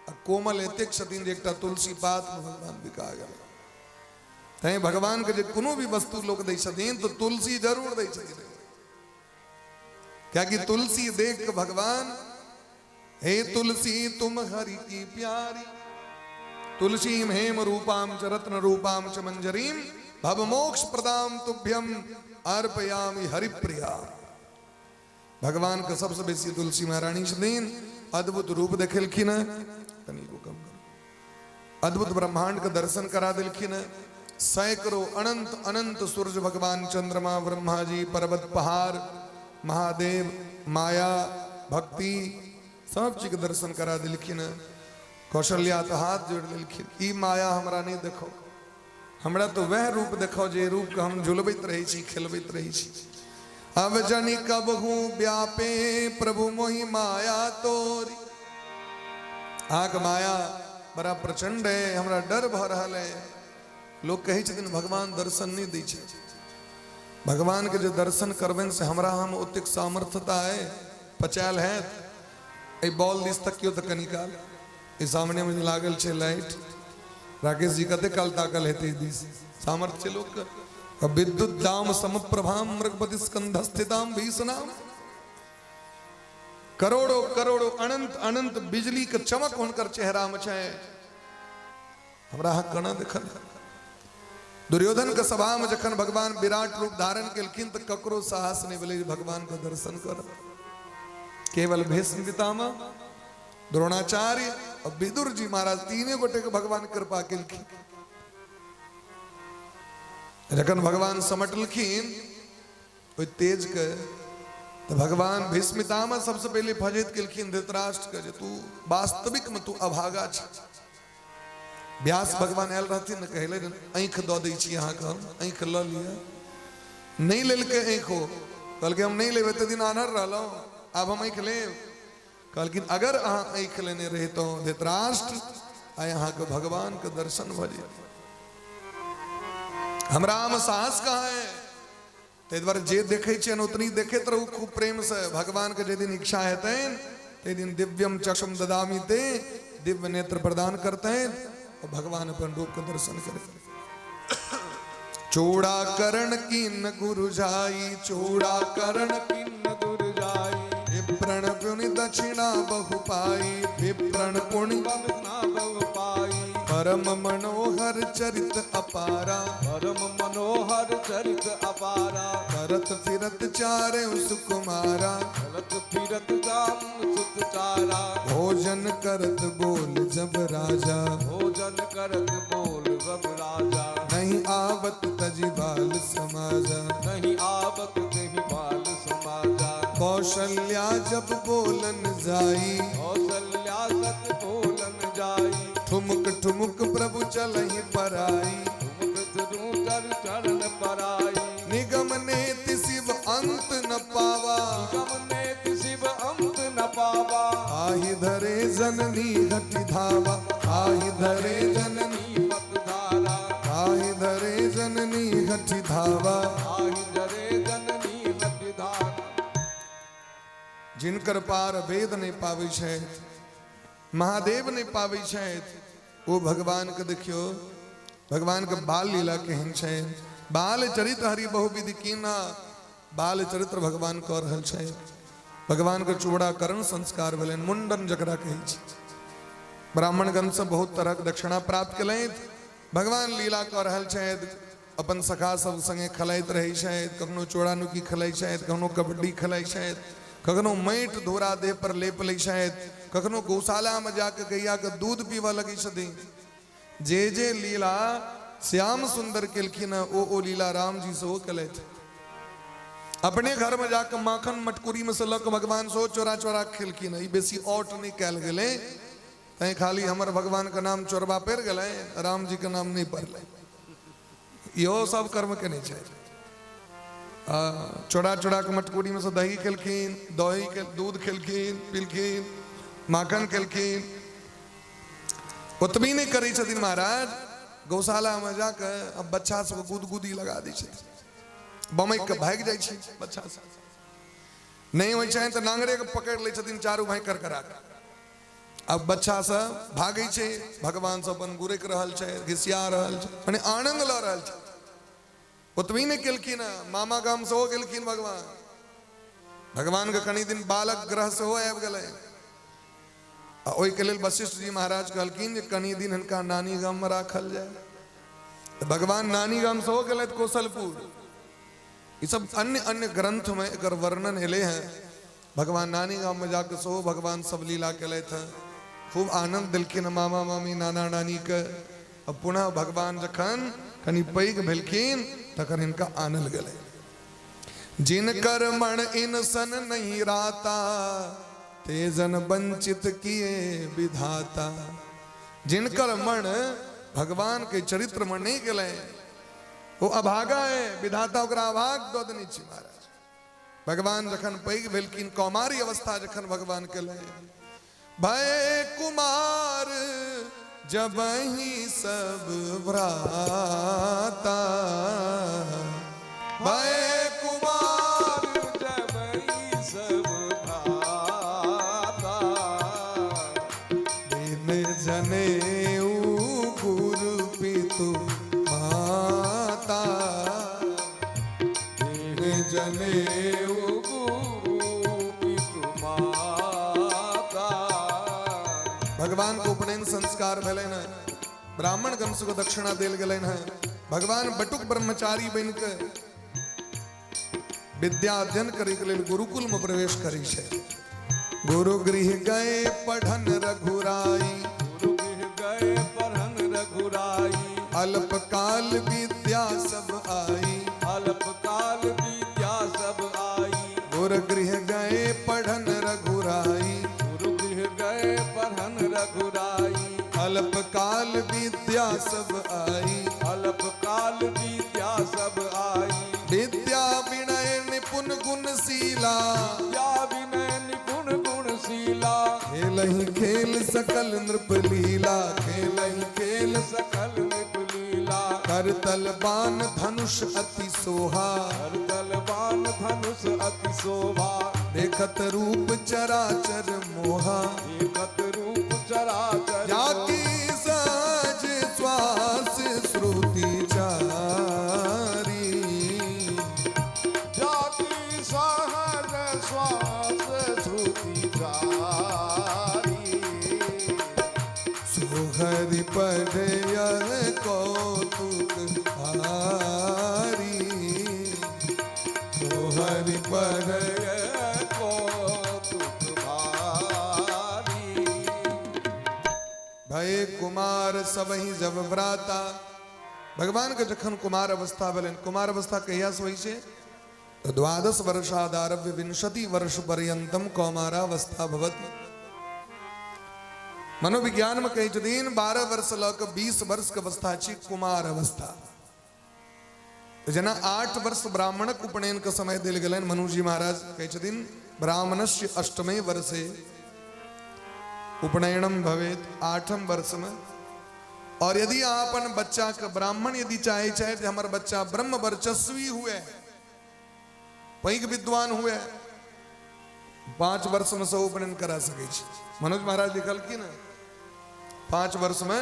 आ कोमल एतेक छथिन जे एकटा तुलसी पात में भगवान बिका गेल। तैं भगवान के जे कोनो भी वस्तु लोक दै छथिन तऽ तुलसी जरूर दै छथिन, कियाकि तुलसी देख के भगवान, हे तुलसी तुम हरि की प्यारी, तुलसीम हेम रूपाम च रत्न रूपाम च मंजरीम भव मोक्ष प्रदाम तुभ्यम अर्पयामि हरिप्रिया। भगवान के सबसे बेसी तुलसी महारानी छथिन। अद्भुत रूप देखेलखिन हँ, तनिको कम करू, अद्भुत ब्रह्मांड के दर्शन करा देलखिन हँ। सैकड़ों अनंत अनंत सूर्य भगवान, चंद्रमा, ब्रह्मा जी, पर्वत पहाड़, महादेव, माया, भक्ति सब चीजके दर्शन करा देलखिन हँ। कौशल्या तऽ हाथ जोड़ि लेलखिन, ई माया हमरा नहि देखो, हमरा तऽ वएह रूप देखो जे रूपके हम झुलबैत रहै छी, खेलबैत रहै छी। अब जनि कबहू व्यापे प्रभु मोहि माया तोरी। अहाँके माया बड़ा प्रचंड है, हमरा डर भऽ रहल है। लोक कहै छथिन भगवान दर्शन नहि दै छै। भगवान के जे दर्शन करबनि से हमरा हम ओतेक सामर्थ्यता है पचायल हैत। एहि बॉल दिस तकियौ तऽ कनी काल, एहि सामने मे जे लागल छै लाइट, राकेश जी कते काल ताकल हेतै एहि दिस, सामर्थ्य छै लोकके। विद्युत दाम समप्रभाम मृगपति स्कंध स्थिताम भीषणाम, करोड़ों करोड़ों अनंत अनंत बिजली के चमक हुनकर चेहरा में छै। हमरा अहाँ केना देखल? दुर्योधन के सभा में जखन भगवान विराट रूप धारण केलखिन तऽ ककरो साहस नहि भेलै जे भगवान के दर्शन कर। केवल भीष्म पितामह, द्रोणाचार्य और विदुर जी महाराज तीने गोटे के भगवान कृपा केलखिन। जखन भगवान समटलखिन ओहि तेज के, तऽ भगवान भीष्म पितामह सबसे पहिले फजैत केलखिन धृतराष्ट्र के जे तू वास्तविक में तू अभागा छ। व्यास भगवान आयल रहथिन ने, कहले आँखि दऽ दै छी अहाँके, हम आँखि लऽ लिअ। नहि लेलकै आँखि, कहलकै हम नहि लेब, एते दिन आन्हर रहलहुँ, आब हम आँखि लेब। कहलखिन अगर अहाँ आँखि लेने रहितहुँ धृतराष्ट्र, आइ अहाँके भगवानके दर्शन भऽ जेतै। हमरा मे साहस कहाँ है? ताहि दुआरे जे देखै छियनि ओतनी देखैत रहू खूब प्रेमसँ। भगवानके जाहि दिन इच्छा हेतनि ताहि दिन दिव्यम चक्षुम ददामी ते, दिव्य नेत्र प्रदान करतनि और भगवान अपन रूप के दर्शन करे। चूड़ाकरण कीन गुरु जाई, चूड़ाकरण कीन गुरु जाई, विप्रण पुनि दक्षिणा बहु पाई, विप्रण पुनि दक्षिणा बहु पाई, परम मनोहर चरित अपारा, परम मनोहर चरित अपारा, करत फिरत चारे सुकुमारा, करत फिरत जाम सुत चारा, भोजन करत बोल जब राजा, भोजन करत बोल जब राजा, नहीं आवत तजी बाल समाजा, नहीं आवत तजी बाल समाजा, कौशल्या जब बोलन जाई, कौशल्या सत बोलन जाई, ठुमक ठुमक प्रभु चलहि पराई, ठुमक चर चरण पराई, निगम नेति शिव अंत न पावा, निगम नेति शिव अंत न पावा, आहि धरे जननी हटि धावा, आहि धरे जननी मत धारा, आहि धरे जननी हटि धावा, आहि धरे जननी हटि धारा। जिनकर पार वेद नहीं पाबै छथि, महादेव नहीं पाबै छथि, ओ भगवान के देखियो, भगवान के बाल लीला केहन छै। बाल चरित्र हरि बहुविधि कीना, बाल चरित्र भगवान कऽ रहल छै। भगवान के चूड़ाकरण संस्कार भेलनि, मुंडन जकरा कहै छै। ब्राह्मणगण से बहुत तरहक दक्षिणा प्राप्त केलथि। भगवान लीला कऽ रहल छथि, अपन सखा सब संगे खेलाइत रहै छथि, कखनो चोरा नुकी खेलाइ छथि, कखनो कबड्डी खेलाइ छथि, कखनो माटि धूरा देह पर लेप लै छथि, कखनो गौशाला में जाके गैया के दूध पीबऽ लगै छथिन। जे जे लीला श्याम सुंदर केलखिन हँ, ओ लीला राम जी सेहो केलथि। अपने घर में जाके माखन मटकुरी में से लऽ कऽ भगवान सेहो चोरा चोरा खेलखिन हँ। ई बेसी औट नहि कयल गेलै, तैं खाली हमर भगवान के नाम चोरबा पड़ि गेलै, राम जी के नाम नहि पड़लै। इहो सब कर्म केने छै। चोरा चोरा के मटकुरी में से दही खेलखिन, दही के दूध खेलखिन पिलखिन, माखन खेलखिन। ओतबी नहि करै छथिन महाराज, गौशाला में जाके अब बच्चा सबके गुदगुदी लगा दै छथिन, बमकि के भागि जाइ छै बच्चा सब। नहि होइ छनि तऽ नांगरे के पकड़ि लै छथिन चारू भाई करकरा के। अब बच्चा सब भागै छै, भगवान सब अपन गुरकि रहल छै, घिसिया रहल छै, मने आनंद लऽ रहल छै। ओतबी नहि केलखिन हँ, मामा गाम सेहो गेलखिन भगवान। भगवान के कनि दिन बालक ग्रह सेहो आबि गेलै, आ ओहिके लेल वशिष्ठ जी महाराज कहलखिन जे कनि दिन हिनका नानी गाममे राखल जाय। तऽ भगवान नानी गाम सेहो गेलथि कौशलपुर। ई सब अन्य अन्य ग्रंथ में एकर वर्णन एलै हँ। भगवान नानी गाम में जाके सेहो भगवान सब लीला केलथि हँ, खूब आनंद देलखिन मामा मामी नाना नानी के। आ पुनः भगवान जखन कनि पैघ भेलखिन तखन हिनका आनल गेलै। जिनकर मन इन सन नहीं राता, तेजन वंचित किए विधाता। जिनकर मन भगवान के चरित्र में नहीं गेलै ओ अभागा है, विधाता ओकरा अभाग दऽ देने छै महाराज। भगवान जखन पैघ भेलखिन, कौमारी अवस्था जखन भगवान केलै, भय कुमार जब ही सब भ्राता, भय कुमार जब ही सब भ्राता, बिन जनेऊ गुरु पितु माता, बिन जनेऊ गुरु पितु माता। भगवान के उपनयन संस्कार भेलनि हँ, ब्राह्मण गण सबके दक्षिणा देल गेलनि हँ। भगवान बटुक ब्रह्मचारी बनि के विद्या अध्ययन करे के लेल गुरुकुल में प्रवेश करै छै। गुरु गृह गए पढ़न रघुराई, गुरु गृह गए पढ़न रघुराई, अल्पकाल विद्या सब आई, अल्पकाल विद्या सब आई। गुरु गृह गए पढ़न रघुराई, गुरु गृह गए पढ़न रघुराई, अल्पकाल विद्या सब आई, अल्पकाल विद्या सब आई। विद्या विनय निपुण गुणशीला, विद्या विनय निपुण गुणशीला, खेलहि खेल सकल नृप लीला, खेलहि खेल सकल नृप लीला, करतल बाण धनुष अति सोहा, करतल बाण धनुष अति शोभा, देखत रूप चराचर मोहा, देखत रूप चराचर जाकी सहज श्वास श्रुति चारी, जाकी सहज श्वास श्रुति चारी, सोहरि पढ़य कौतुक हारी, सोहरि पढ़य कौतुक भारी। भय कुमार सबहि जब भ्राता। भगवान के जखन कुमार अवस्था भेलनि, कुमार अवस्था कहिया से होइ छै? तऽ 12 वर्षादारभ्य 20 वर्ष पर्यंतम कौमारावस्था भवति। मनोविज्ञान में कहै छथिन 12 वर्ष लऽ कऽ 20 वर्ष के अवस्था छी कुमार अवस्था। तऽ जेना 8 वर्ष ब्राह्मणक उपनयन के समय देल गेलनि, मनुजी महाराज कहै छथिन ब्राह्मणस्य अष्टमे वर्षे उपनयनम भवेत, 8म वर्ष में। और यदि अहाँ अपन बच्चा के ब्राह्मण यदि चाहे चाहे जे हमर बच्चा ब्रह्म वर्चस्वी हुए, पैघ विद्वान हुए, 5 वर्ष में से उपनयन करा सकै छी। मनोज महाराज लिखलखिन 5 वर्ष में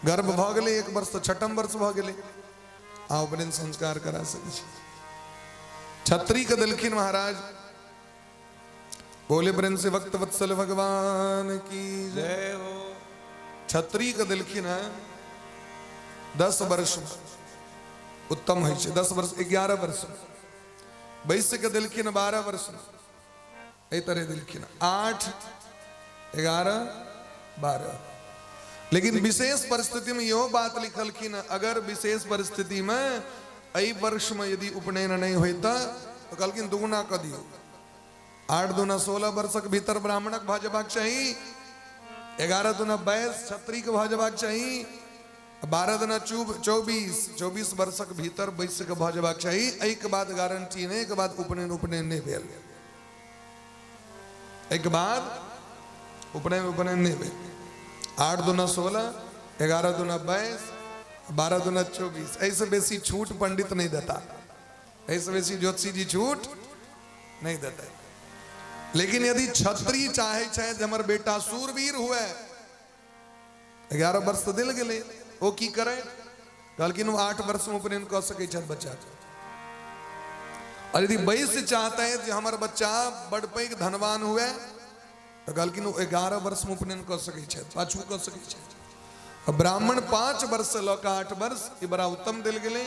गर्भ भऽ गेलै, 1 वर्ष तऽ 6म वर्ष भऽ गेलै, आ उपनयन संस्कार करा सकै छी। छत्री के देलखिन महाराज। बोले प्रेम से भक्त वत्सल भगवान की जय हो। छत्री के देलखिन है 10 वर्ष में, उत्तम होइ छै 10 वर्ष, 11 वर्ष में। वैश्य के देलखिन 12 वर्ष में, एहि तरह देलखिन 8 11 12। लेकिन विशेष परिस्थिति में इहो बात लिखलखिन, अगर विशेष परिस्थिति में एहि वर्ष में यदि उपनयन नहीं होता तो कहलखिन दुगुना कऽ दियौ, 8 दूना 16 वर्षक भीतर ब्राह्मणक भऽ जेबाक चाही, 11 दूना 22 क्षत्रिय के भऽ जेबाक चाही, 12 दूना 24 वर्षक भीतर वैश्य के भऽ जेबाक चाही। एहिके बाद गारंटी नहि, एहिके बाद उपनयन उपनयन नहि भेल, एहिके बाद उपनयन उपनयन नहि भेल। 8 दूना 16, 11 दूना 22, 12 दूना 24, एहिसँ बेसी छूट पंडित नहीं देता, एहिसँ बेसी ज्योतिषी जी छूट नहीं देता। लेकिन यदि क्षत्रिय चाहे छे जे हमर बेटा सूरवीर हुए, 11 वर्ष तो दिल गेलै, ओ की करे? कहलखिन ओ 8 वर्ष में उपनयन कऽ सकै छथि बच्चा। और यदि वैश्य चाहते हैं जे हमर बच्चा बड़ पैघ धनवान हुए, तो कहलखिन ओ 11 वर्ष में उपनयन कऽ सकै छथि, पाछू कऽ सकै छथि। ब्राह्मण 5 वर्ष से लऽ कऽ 8 वर्ष ई बड़ा उत्तम देल गेलै।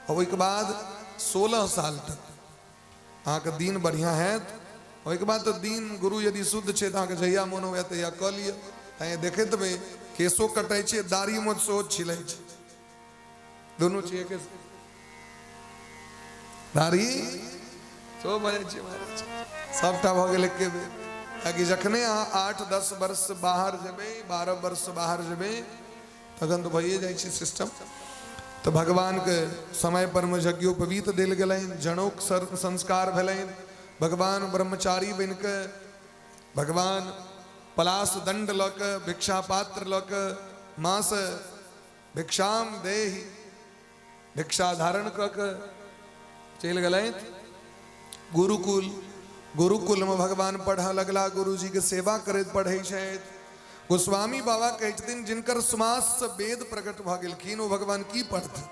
और ओहिके बाद 16 साल तक अहाँके दिन बढ़िआँ हैत। ओहिके बाद तऽ दिन गुरु यदि शुद्ध छै तऽ अहाँके जहिया मोन हुए तहिया कऽ लिअ। तैँ देखैत हेबै केशो कटै छै, दाढ़ी मोछ सेहो छिलै छै, दुनू छै एके, दाढ़ी सेहो भऽ जाइ छै महाराज, सबटा भऽ गेल एके बेर। कियाकि जखने अहाँ 8-10 वर्ष बाहर जेबै, 12 वर्ष बाहर जेबै, तखन तऽ भइए जाइ छै सिस्टम। तऽ भगवानके समय पर मे यज्ञोपवीत देल गेलनि, जनौक संस्कार भेलनि। भगवान ब्रह्मचारी बनि कऽ, भगवान पलाश दंड लऽ कऽ, भिक्षा पात्र लऽ कऽ, माँसँ भिक्षाम देहि भिक्षा धारण कऽ कऽ चलि गेलथि गुरुकुल। गुरुकुलमे भगवान पढ़ऽ लगला, गुरुजीके सेवा करैत पढ़ै छथि। गोस्वामी बाबा कहै छथिन जिनकर श्वाससँ वेद प्रकट भऽ गेलखिन ओ भगवान की पढ़थिन?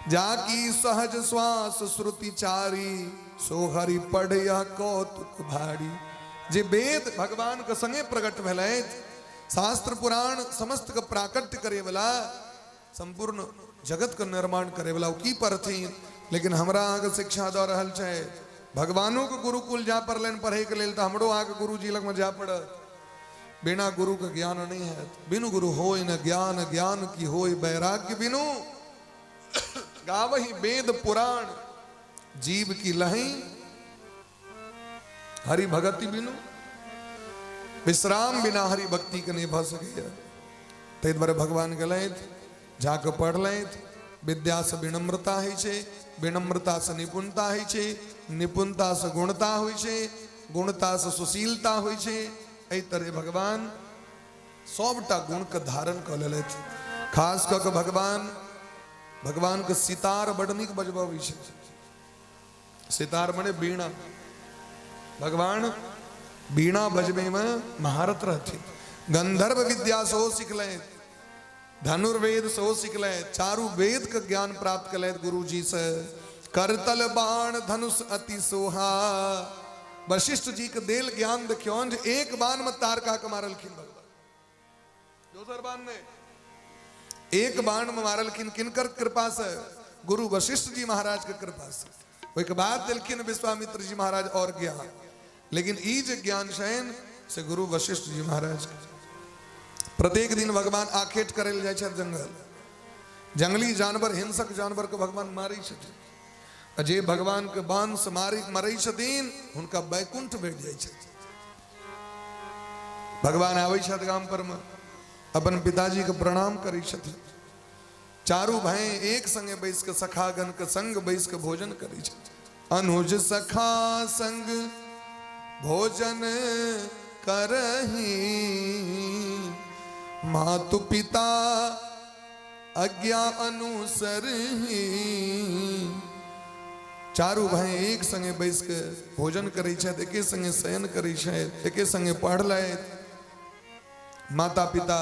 जाकी सहज श्वास श्रुति चारी, सो हरि पढ़ कौतुक भारी। जे वेद भगवान के संगे प्रकट भेलथि, शास्त्र पुराण समस्त के प्राकट्य करे वाला, संपूर्ण जगत के निर्माण करे वाला, ओ की पढ़थिन? लेकिन हमरा अहाँके शिक्षा दऽ रहल छै, भगवानों के गुरुकुल जा पड़लनि पढ़े के लेल, तऽ हमरो अहाँके गुरुजी लगमे जाय पड़त। बिना गुरु के ज्ञान नहीं है। बिनु गुरु होय न ज्ञान, ज्ञान की होय वैराग्य बिनु, गावही वेद पुराण जीव की लही हरि भगति बिनु। विश्राम बिना हरि भक्ति के नहीं भऽ सकैए। ताहि दुआरे भगवान गेलथि, जाकऽ पढ़लथि। विद्यासँ विनम्रता होइ छै, विनम्रतासँ निपुणता होइ छै, निपुणतासँ गुणता होइ छै, गुणतासँ सुशीलता होइ छै। एहि तरहे भगवान सभटा गुणके धारण कऽ लेलथि। खास कऽ कऽ भगवान भगवानके सितार बड नीक बजबऽ अबै छै। सितार मने वीणा। भगवान वीणा बजबे में महारत रहथिन। गंधर्व विद्या सेहो सिखलथि, धनुर्वेद सेहो सिखलथि, चारू वेद के ज्ञान प्राप्त कलथि गुरुजी से। करतल बाण धनुष अति सोहा। वशिष्ठ जी के देल ज्ञान देखियौन जे एक बाण में तारका के मारलखिन भगवान, दोसर बाण नहीं, एक बाण में मारलखिन। किनकर कृपा से? गुरु वशिष्ठ जी महाराज के कृपा से। ओहिके बाद देलखिन विश्वामित्र जी महाराज और ज्ञान, लेकिन ई जे ज्ञान छनि से गुरु वशिष्ठ जी महाराज के। प्रत्येक दिन भगवान आखेट करै लए जाइ छथि जंगल। जंगली जानवर, हिंसक जानवर के भगवान मारै छथिन, आ जे भगवान के बाण से मारि मरै छथिन हुनका वैकुंठ भेट जाइ छथि। भगवान आबै छथि गाम पर में, अपन पिताजी के प्रणाम करै छथिन। चारू भाई एक संगे बैस के, सखागण के संग बैस के भोजन करै छथिन। अनुज सखा संग भोजन करही, मातु पिता आज्ञा अनुसरही। चारू भाई एक संगे बैस के भोजन करै छथि, एके संगे शयन करै छथि, एके संगे पढ़लथि। माता पिता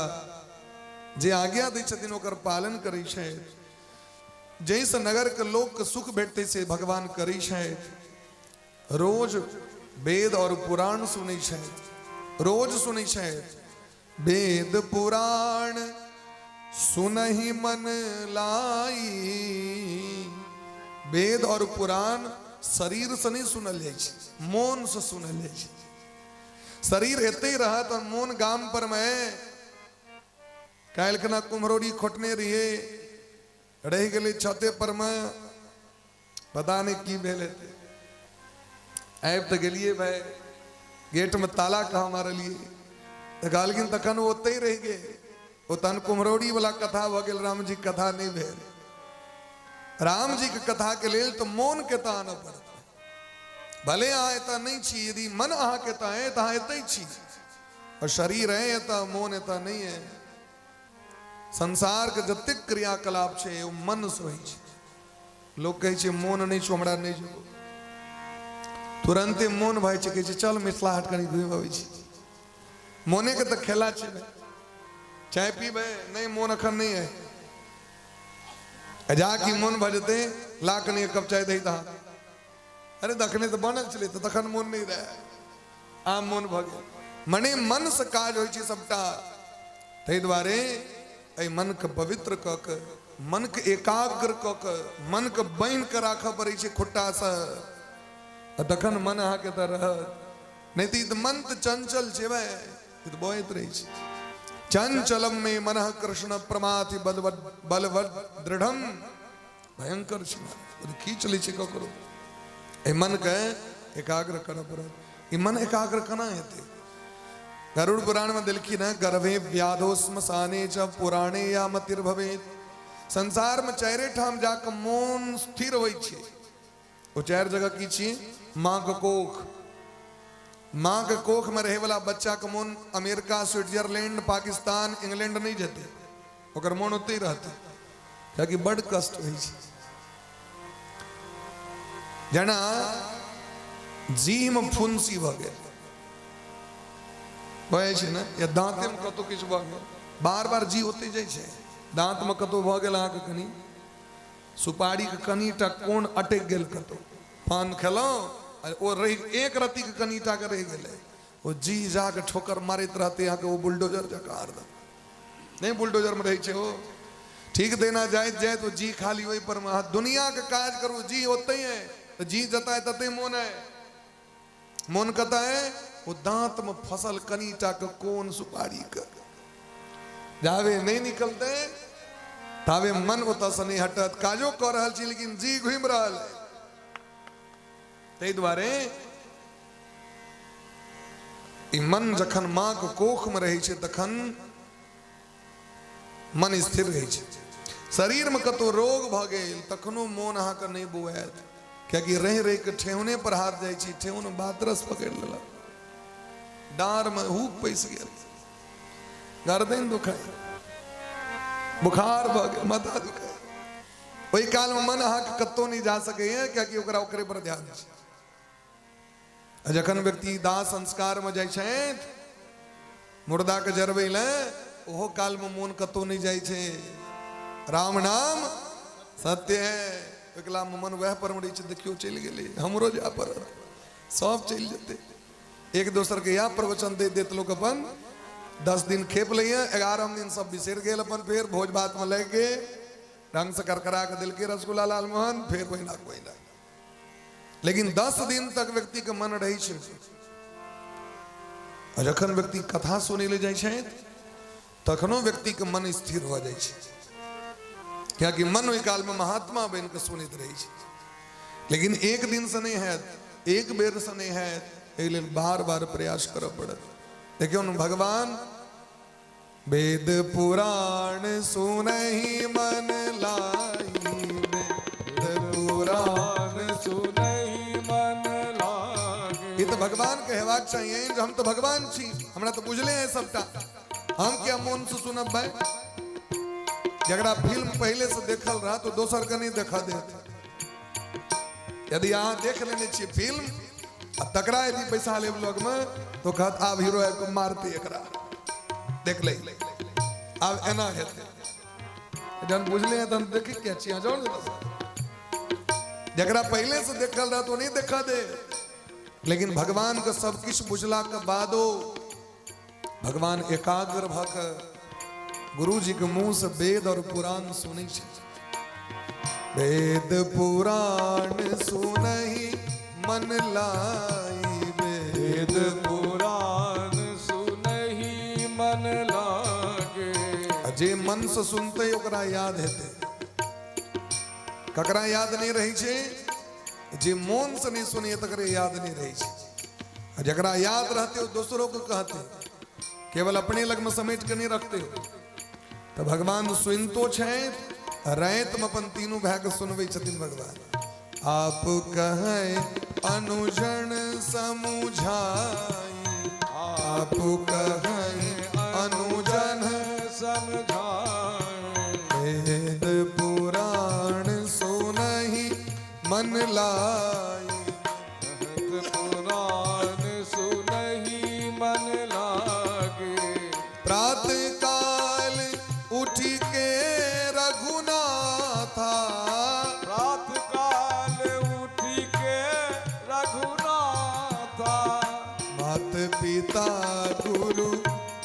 जे आज्ञा दै छथिन ओकर पालन करै छथि। जाहिसँ नगरके लोकके सुख भेटतै से भगवान करै छथि। रोज वेद और पुराण सुनै छथि, रोज सुनै छथि। वेद पुराण सुनहि मन लाई। वेद और पुराण शरीर से नहीं सुनल जाइ छै, मोन से सुनल जाइ छै। शरीर एते रहत और मोन गाम पर में, काल्हि खना कुम्हरौरी खोटने रहिए, रहि गेलै छते पर में, पता नहीं की भेल हेतै। आबि तऽ गेलियै भाय, गेटमे ताला कहाँ मारलियै? तऽ कहलखिन तखन ओ ओतहि रहि गेल। ओ तहन कुम्हरौरी वाला कथा भऽ गेल, रामजीके कथा नहि भेल। रामजीके कथाके लेल तऽ मोनके तऽ आनऽ पड़तै। भले अहाँ एतऽ नहि छी, यदि मन अहाँके एतऽ अइ तऽ अहाँ एतहि छी, और शरीर है एतऽ, मोन एतऽ नहि है। संसारके जतेक क्रियाकलाप छै ओ मनसँ होइ छै। लोक कहै छै मोन नहि छौ हमरा, नहि जेबो। तुरन्ते मोन भऽ छै, कहै छै चल मिथिला हाट कनि घुमि अबै छी। मोनेके तऽ खेला छै भाय। चाय पीबै? नहि, मोन एखन नहि है। जा कि मोन भऽ जेतै, ला कनि एक कप चाय दही। तहाँ अरे तखने तऽ बनल छलै, तऽ तखन मोन नहि रहै, आब मोन भऽ गेल। मने मनसँ काज होइ छै सबटा। ताहि दुआरे एहि मनके पवित्र कऽ कऽ, मनके एकाग्र कऽ कऽ, मनके बान्हि कऽ राखऽ पड़ै छै खुट्टासँ, आ तखन मन अहाँके तऽ रहत। नहि तऽ ई तऽ मन तऽ चंचल छै भाय, ई तऽ बहैत रहै छै। चंचलम मे मनः कृष्ण प्रमाथि बलवद दृढ़म। भयंकर छै, खींच लै छै ककरो। एहि मनके एकाग्र करऽ पड़त। ई मन एकाग्र केना हेतै? गरुड़ पुराण में देलखिन है, गर्भे व्याधो श्मशाने च पुराणे या मतिर्भवेत। संसार में चारे ठाम जाके मोन स्थिर होइ छै। ओ चारि जगह की छी? माँ के कोख। माँ के कोख में रहे वाला बच्चा के मोन अमेरिका, स्विट्जरलैंड, पाकिस्तान, इंग्लैंड नहीं जेतै, ओकर मोन ओतहि रहतै, कियाकि बड कष्ट होइ छै। जेना जीह में फुंसी भऽ गेल, भऽ जाइ छै ने, या दाँतेमे कतहु किछु भऽ गेल, बार बार जी ओतहि जाइ छै। दाँतमे कतहु भऽ गेल अहाँके, कनि सुपारीके कनिटा कोन अटकि गेल कतहु, पान खेलहुँ आ ओ रहि एक रत्तीके कनिटाके रहि गेलै, ओ जी जाके ठोकर मारैत रहतै अहाँके, ओ बुलडोजर जकाँ हरदम। नहि बुलडोजरमे रहै छै ओ ठीक देना जाइत जाइत ओ जी खाली ओहि पर। अहाँ दुनियाके काज करू, जी ओतहि है, तऽ जी जतऽ है ततहि मोन है। मोन कतऽ है? ओ दाँतमे फसल कनिटाके कोन सुपारीके जाबे नहि निकलतै ताबे मन ओतऽसँ नहि हटत। काजो कऽ रहल छी लेकिन जी घुमि रहल है। ताहि दुआरे ई मन जखन माँ के कोख में रहै छै तखन मन स्थिर रहै छै। शरीर में कतौ रोग भऽ गेल तखनो मोन अहाँके नहि बौआयत, कियाकि रहि रहि के ठेहुने पर हाथ जाइ छै, ठेहुन बातरस पकड़ि लेलक, डाँर में हुक पैसि गेल, गर्दन दुखाय, बुखार भऽ गेल, माथा दुखाय। ओहि काल में मन अहाँके कतौ नहि जा सकैए, कियाकि ओकरा ओकरे पर ध्यान छै। आ जखन व्यक्ति दाह संस्कार में जाइ छथि मुर्दा के जरबै लए, ओहो काल में मोन कतौ नहि जाइ छै। राम नाम सत्य है, ओहि में मन वएह पर रहै छै, देखियौ चलि गेलै, हमरो जाय पड़त, सब चलि जेतै। एक दोसर के इएह प्रवचन दे देत लोक, अपन 10 दिन खेप लैए, 11 दिन सब बिसरि गेल, अपन फेर भोज भात में लागि गेल, ढंग से करकरा के देलकै रसगुल्ला लालमोहन, फेर ओहिना ओहिना। लेकिन 10 दिन तक व्यक्ति के मन रहै छै। आ जखन व्यक्ति कथा सुनै लए जाइ छै तखनो व्यक्ति के मन स्थिर भऽ जाइ छै, कियाकि मन ओहि काल में महात्मा बनि कऽ सुनैत रहै छै। लेकिन एक दिन से नहि हैत, एक बेर से नहि हैत, एहि लेल बार बार प्रयास करऽ पड़त। देखियौ ने, भगवान वेद पुराण सुनहि मन लाई, वेद पुराण सुनहि मन लागे। ई तऽ भगवान के हेबाक चाहिए जे हम तऽ भगवान छी, हमरा तऽ बुझले है सबटा, हम क्या मोन से सुनब भाई? जकरा फिल्म पहले से देखल रहा तो दोसर के नहीं देखा देत। यदि अहाँ देख लेने छियै फिल्म आ तकरा यदि पैसा लेब लगमे तो कहत आब हीरो आबि कऽ मारतै एकरा, देख ले आब एना हेतै। जहन बुझले हैं तहन देखै किया छी? अहाँ जाउ ने। जकरा पहले से देखल रहत ओ नहीं देखा दे। लेकिन भगवान के सब किछु बुझला के बादो भगवान एकाग्र भऽ कऽ गुरुजी के मुंह से वेद और पुराण सुनै छै। वेद पुराण सुनहि मन लाई, वेद पुराण सुनहि मन लागे। आ जे मन से सुनते ओकरा याद हेतै। ककरा याद नहीं रहै छै? जे मोन से नहीं सुनिए तकरे याद नहीं रहै छै। आ जकरा याद रहते ओ दोसरों को कहते, केवल अपने लग में समेट के नहीं रखते हो। तो भगवान सुनतो छथि, राति में अपन तीनू भाई के सुनबै छथिन भगवान। आप कहे अनुजन समुझाई, आप कहे अनुजन समझाए। वेद पुराण सुनहि मन लाई, वेद पुराण सुनहि मन लागे। प्रात काल उठ के रघुनाथा, प्रात काल उठ के रघुनाथा। मात पिता गुरु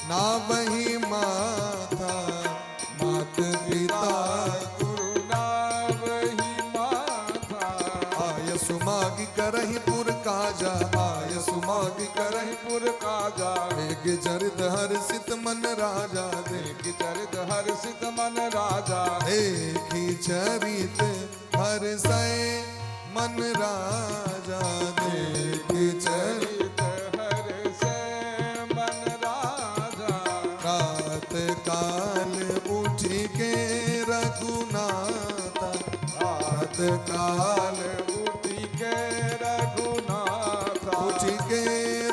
नावहि माथा, मात पिता गुरु नावहि माथा। आय सुमागि करहि पुर काजा, आय सुमागि करहि पुर काजा। देख चरित हर्षित मन राजा, देख चरित हर्षित मन राजा। देखी चरित हर्षय मन राजा, देखी चरित चरित तत्काल। उठि के रघुनाथा, उठि के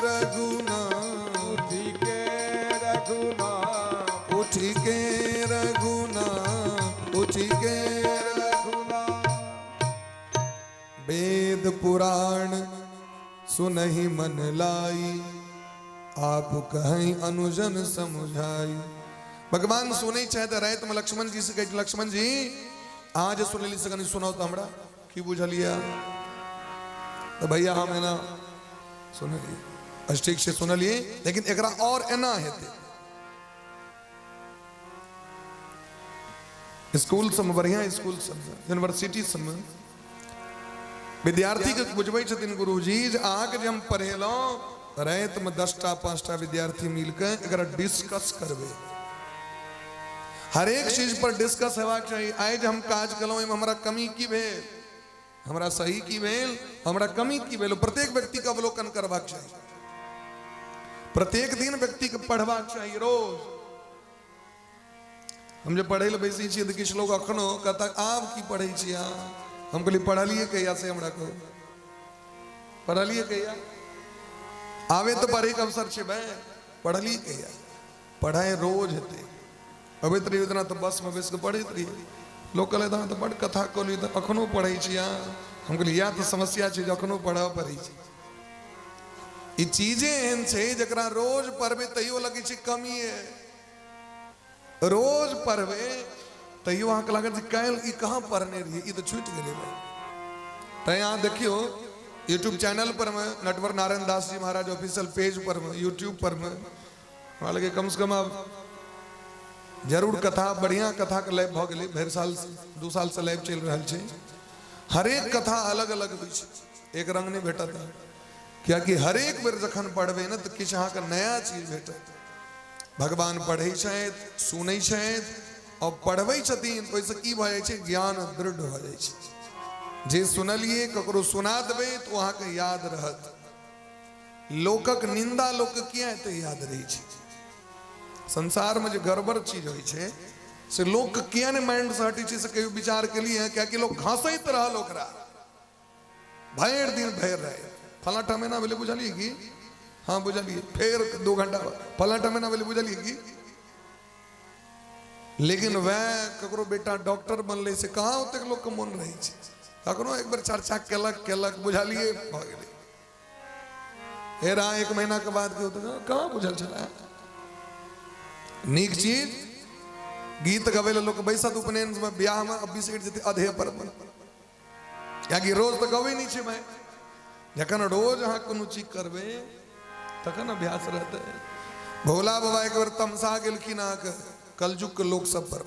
रघुनाथ, उठि के रघुनाथ, उठि के रघुनाथ, उठि के रघुनाथ। वेद पुराण सुनहि मन लाई, आप कहीं अनुजन समुझाई। भगवान सुनै छथि रातिमे लक्ष्मण जी से कहै छै, लक्ष्मण जी अहाँ जे सुनली से कनि सुनाउ तऽ हमरा की बुझलियै। तऽ भैया हम एना सुनलियै, अच्छा ठीक छै सुनलियै, लेकिन एकरा और एना हेतै। स्कूल सबमे, बढ़िआँ स्कूल सबमे, यूनिवर्सिटी सबमे विद्यार्थीके बुझबै छथिन गुरुजी जे अहाँके जे हम पढ़ेलहुँ, रातिमे 10टा 5टा विद्यार्थी मिलके एकरा डिस्कस करबै। हरेक चीज पर डिस्कस हेबाक चाही। आइ जे हम काज केलहुँ ओहिमे हमरा कमी की भेल, हमरा सही की भेल, हमरा कमी की भेल, प्रत्येक व्यक्तिके अवलोकन करबाक चाही। प्रत्येक दिन व्यक्तिके पढ़बाक चाही रोज। हम जे पढ़ै लए बैसै छियै तऽ किछु लोग अखनो कहता आब की पढ़ै छियै अहाँ। हम कहलियै पढ़लियै कहिया से हमरा कहू, पढ़लियै कहिया? आबे तऽ पढ़ैके अवसर छै भाय, पढ़लियै कहिया? पढ़ाइ रोज हेतै। अबैत रहियै ओतना तऽ बसमे बैस कऽ पढ़ैत रहियै। लोक कहलथि अहाँ तऽ बड्ड कथा कहलियै तऽ अखनो पढ़ै छी अहाँ। हम कहलियै इएह तऽ समस्या छै जे अखनो पढ़ऽ पड़ै छै। ई चीजे एहन छै जकरा रोज पढ़बै तैयो लगै छै कमिए, रोज पढ़बै तैयो अहाँके लागत जे काल्हि ई कहाँ पढ़ने रहियै, ई तऽ छूटि गेलै भाय। तैँ अहाँ देखियौ यूट्यूब चैनल पर मे नटवर नारायण दास जी महाराज ऑफिशियल पेज पर मे यूट्यूब पर मे हमरा लगे कम से कम आब जरूर कथा, बढ़िया कथा के लाइव भऽ गेलै। भरि साल 2 साल से लाइव चलि रहल छै। हरेक कथा अलग अलग होइ छै, एक रंग नहि भेटत। कियाकि हरेक बेर जखन पढ़बै ने तऽ किछु अहाँके नया चीज भेटत। भगवान पढ़ै छथि, सुनै छथि आओर पढ़बै छथिन, ओहिसँ की भऽ जाइ छै, ज्ञान दृढ़ भऽ जाइ छै। जे सुनलियै ककरो सुना देबै तऽ ओ अहाँके याद रहत। लोकक निंदा लोकके किया एते याद रहै छै? संसारमे जे गड़बड़ चीज होइ छै से लोकके किया नहि माइंडसँ हटै छै, से कहियो विचार केलियै? कियाकि लोक घसैत रहल ओकरा भरि दिन भरि राति। फलाँ ठाम एना भेलै बुझलियै की? हाँ बुझलियै। फेर 2 घंटा बाद फलाँ ठाम एना भेलै बुझलियै की? लेकिन वएह ककरो बेटा डॉक्टर बनलै से कहाँ ओतेक लोकके मोन रहै छै। ककरो एक बेर चर्चा केलक केलक बुझलियै भऽ गेलै। फेर अहाँ 1 महीना के बाद कहाँ बुझल छलै? नीक चीज गीत गबै लए लोक बैसत उपनयन में, ब्याह में, अब बिसरि जेतै अधे पर, कियाकि रोज तऽ गबै नहि छै भाय। जखन रोज अहाँ कोनो चीज करबै तखन अभ्यास रहतै। भोला बाबा एक बेर तमसा गेलखिन अहाँके कलयुग के लोक सब पर,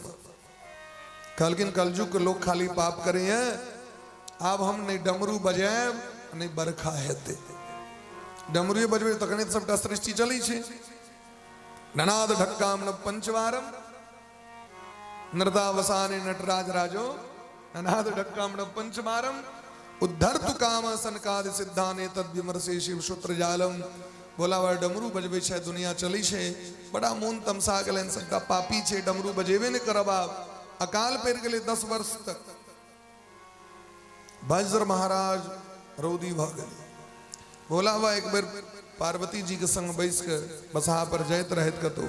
कहलखिन कलयुग के लोक खाली पाप करैए, आब हम नहि डमरू बजायब नहि बरखा हेतै। डमरूए बजबै तखने तऽ सबटा सृष्टि चलै छै। ननाद ढक्काम न पंचवारम नृतावसाने नटराज राजो ननाद ढक्काम न पंचवारम उद्धर्तु काम सनकादि सिद्धाने तद विमर्शे शिव सूत्र जालम। भोला बाबा डमरू बजबै छै, दुनिया चलै छै। बड़ा मोन तमसा गेलनि, सबटा पापी छै, डमरू बजेबे नहि करब आब। अकाल पड़ि गेलै 10 वर्ष तक। वज्र महाराज रौदी भऽ गेलै। भोला बाबा एक बेर पार्वती जी के संग बैस के बसहा पर जाइत रहैत कतौ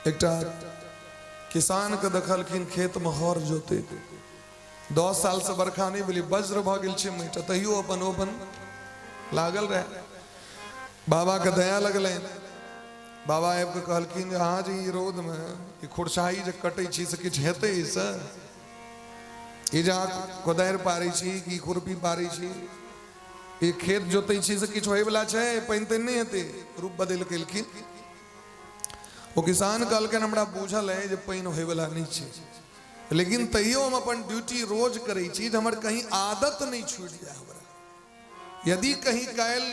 एकटा किसान के देखलखिन खेत में हर जोते। 10 साल से बरखा नहीं भेलै, वज्र भऽ गेल छै माटि, तैयो अपन ओ अपन लागल रहे। बाबा के दया लगलनि। बाबा आबि कऽ कहलखिन जे अहाँ जे ई रौदमे ई खुरसाही जे कटै छी से किछु हेतै एहिसँ? ई जे अहाँ कोदारि पारै छी कि खुरपी पारै छी, ई खेत जोतै छी से किछु होइवला छै? पानि तानि नहि हेतै। रूप बदलि कऽ एलखिन। ओ किसान कहलखिन हमरा बुझल है जे पानि होइवला नहि छै, लेकिन तैयो हम अपन ड्यूटी रोज करै छी जे हमर कहीं आदत नहि छूटि जाय। हमरा यदि कहीं काल्हि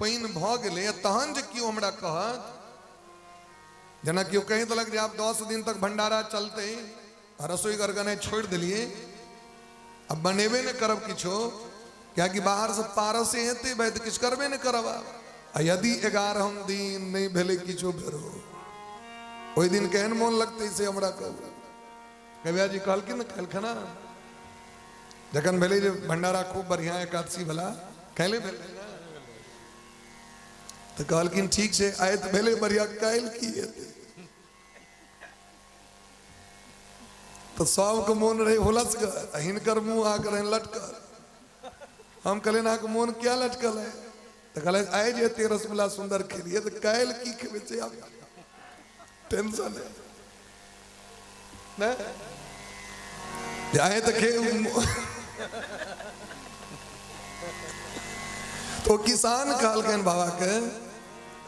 पानि भऽ गेलै तहन जे केओ हमरा कहत, जेना केओ कहि देलक जे आब 10 दिन तक भंडारा चलतै, आ रसोई घर गनाइ छोड़ि देलियै, आब बनेबे नहि करब किछो, कियाकि बाहरसँ पारसे हेतै भाय, तऽ किछु करबे नहि करब आब। आ यदि 11 दिन नहि भेलै किछो फेरो, ओहि दिन केहन मोन लगतै से हमरा कहू। कविया जी कहलखिन ने काल्हि खाना जखन भेलै जे भंडारा खूब बढ़िया एकादशी वाला काल्हि भेलै, तऽ कहलखिन ठीक छै, आइ तऽ भेलै बढ़िया, काल्हि की हेतै? तऽ सबके मोन रहै हुलसगर, आ हिनकर मुँह अहाँके रहनि लटकल। हम कहलियनि अहाँके मोन किया लटकल है? तऽ कहलथि आइ जे एते रसगुल्ला सुन्दर खेलियै तऽ काल्हि की खेबै से आब टेंशन है। नहि आइ तऽ खे तो किसान कहलकनि बाबाके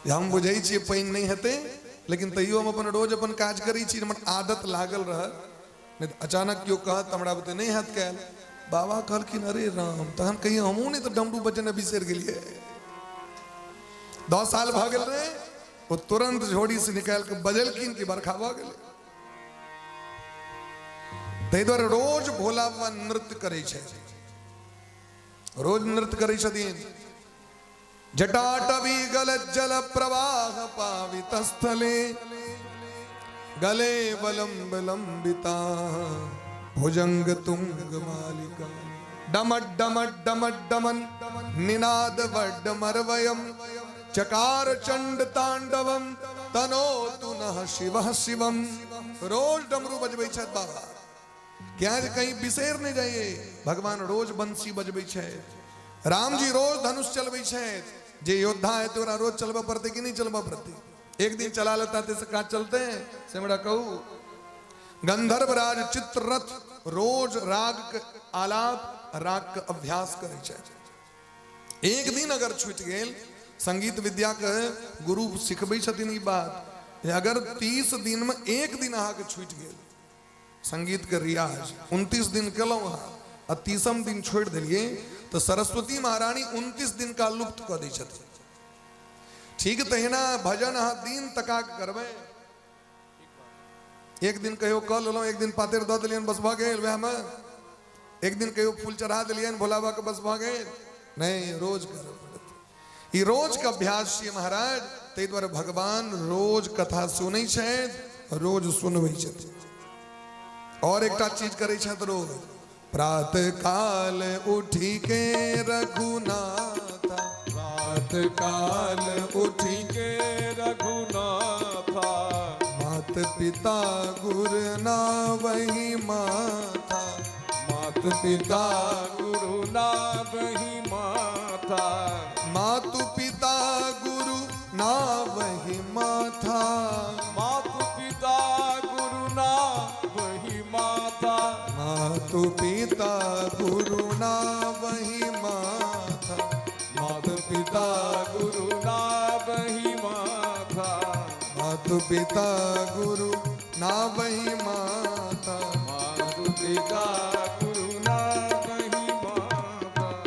जे हम बुझै छियै पानि नहि हेतै, लेकिन तैयो हम अपन रोज अपन काज करै छी, हमर आदत लागल रहत, नहि तऽ अचानक केओ कहत तऽ हमरा बुते नहि हैत कयल। बाबा कहलखिन अरे राम, तहन कहिए हमहूँ नहि तऽ डमरू बजेने बिसरि गेलियै, 10 साल भऽ गेल रहे। ओ तुरंत झोड़ी से निकालि कऽ बजेलखिन कि बरखा भऽ गेलै। ताहि दुआरे रोज भोला बाबा नृत्य करै छथि, रोज नृत्य करै छथिन। जटाटवी गल जल प्रवाह पावित स्थले गले वलंब लंबिता भुजंग तुंग मालिका डम डम डम डमन निनाद वड्ड मरवयम चकार चंड तांडवम तनोतु नः शिवः शिवम। रोज डमरू बजबै छथि बाबा, क्या जे कहीं बिसरि नहि जाइए। भगवान रोज बंसी बजबै छथि, रामजी रोज धनुष चलबै छथि। जे योद्धा है तो ओकरा रोज चलबऽ पड़तै कि नहि चलबऽ पड़तै? एक दिन चला लेता से काज चलते हैं? से हमरा कहू। गंधर्व राज चित्ररथ रोज राग के आलाप, राग के अभ्यास करै छथि। एक दिन अगर छूटि गेल, संगीत विद्या के गुरु सिखबै छथिन ई बात, जे अगर 30 दिन में एक दिन अहाँके छूटि गेल संगीत के रियाज, 29 दिन केलहुँ अहाँ आ 30म दिन छोड़ि देलियै, तऽ सरस्वती महारानी 29 दिन का लुप्त कऽ दै छथिन। ठीक तहिना भजन अहाँ दिन तका के करबै, एक दिन कहियो कऽ लेलहुँ, एक दिन पातरि दऽ देलियनि बस भऽ गेल, वएहमे एक दिन कहियो फूल चढ़ा देलियनि भोला बाबा के बस भऽ गेल, नहि, रोज करऽ पड़त। ई रोज के अभ्यास छियै महाराज। ताहि दुआरे भगवान रोज कथा सुनै छथि, रोज सुनबै छथि। और एकटा चीज करै छथि रोज, प्रात काल उठी के रघुनाथ, प्रात काल उठी के रघुनाथा, मात पिता गुर ना वही माथा, मात पिता गुरु ना वही माथा, मातु पिता गुरु ना वही माथा, मातु पिता गुरु ना वही माता, मातु पिता गुरु ना वही माथा, मातु पिता गुरु ना वही माथा, मातु पिता गुरु ना वही माता, मातु पिता गुरु ना वही माता।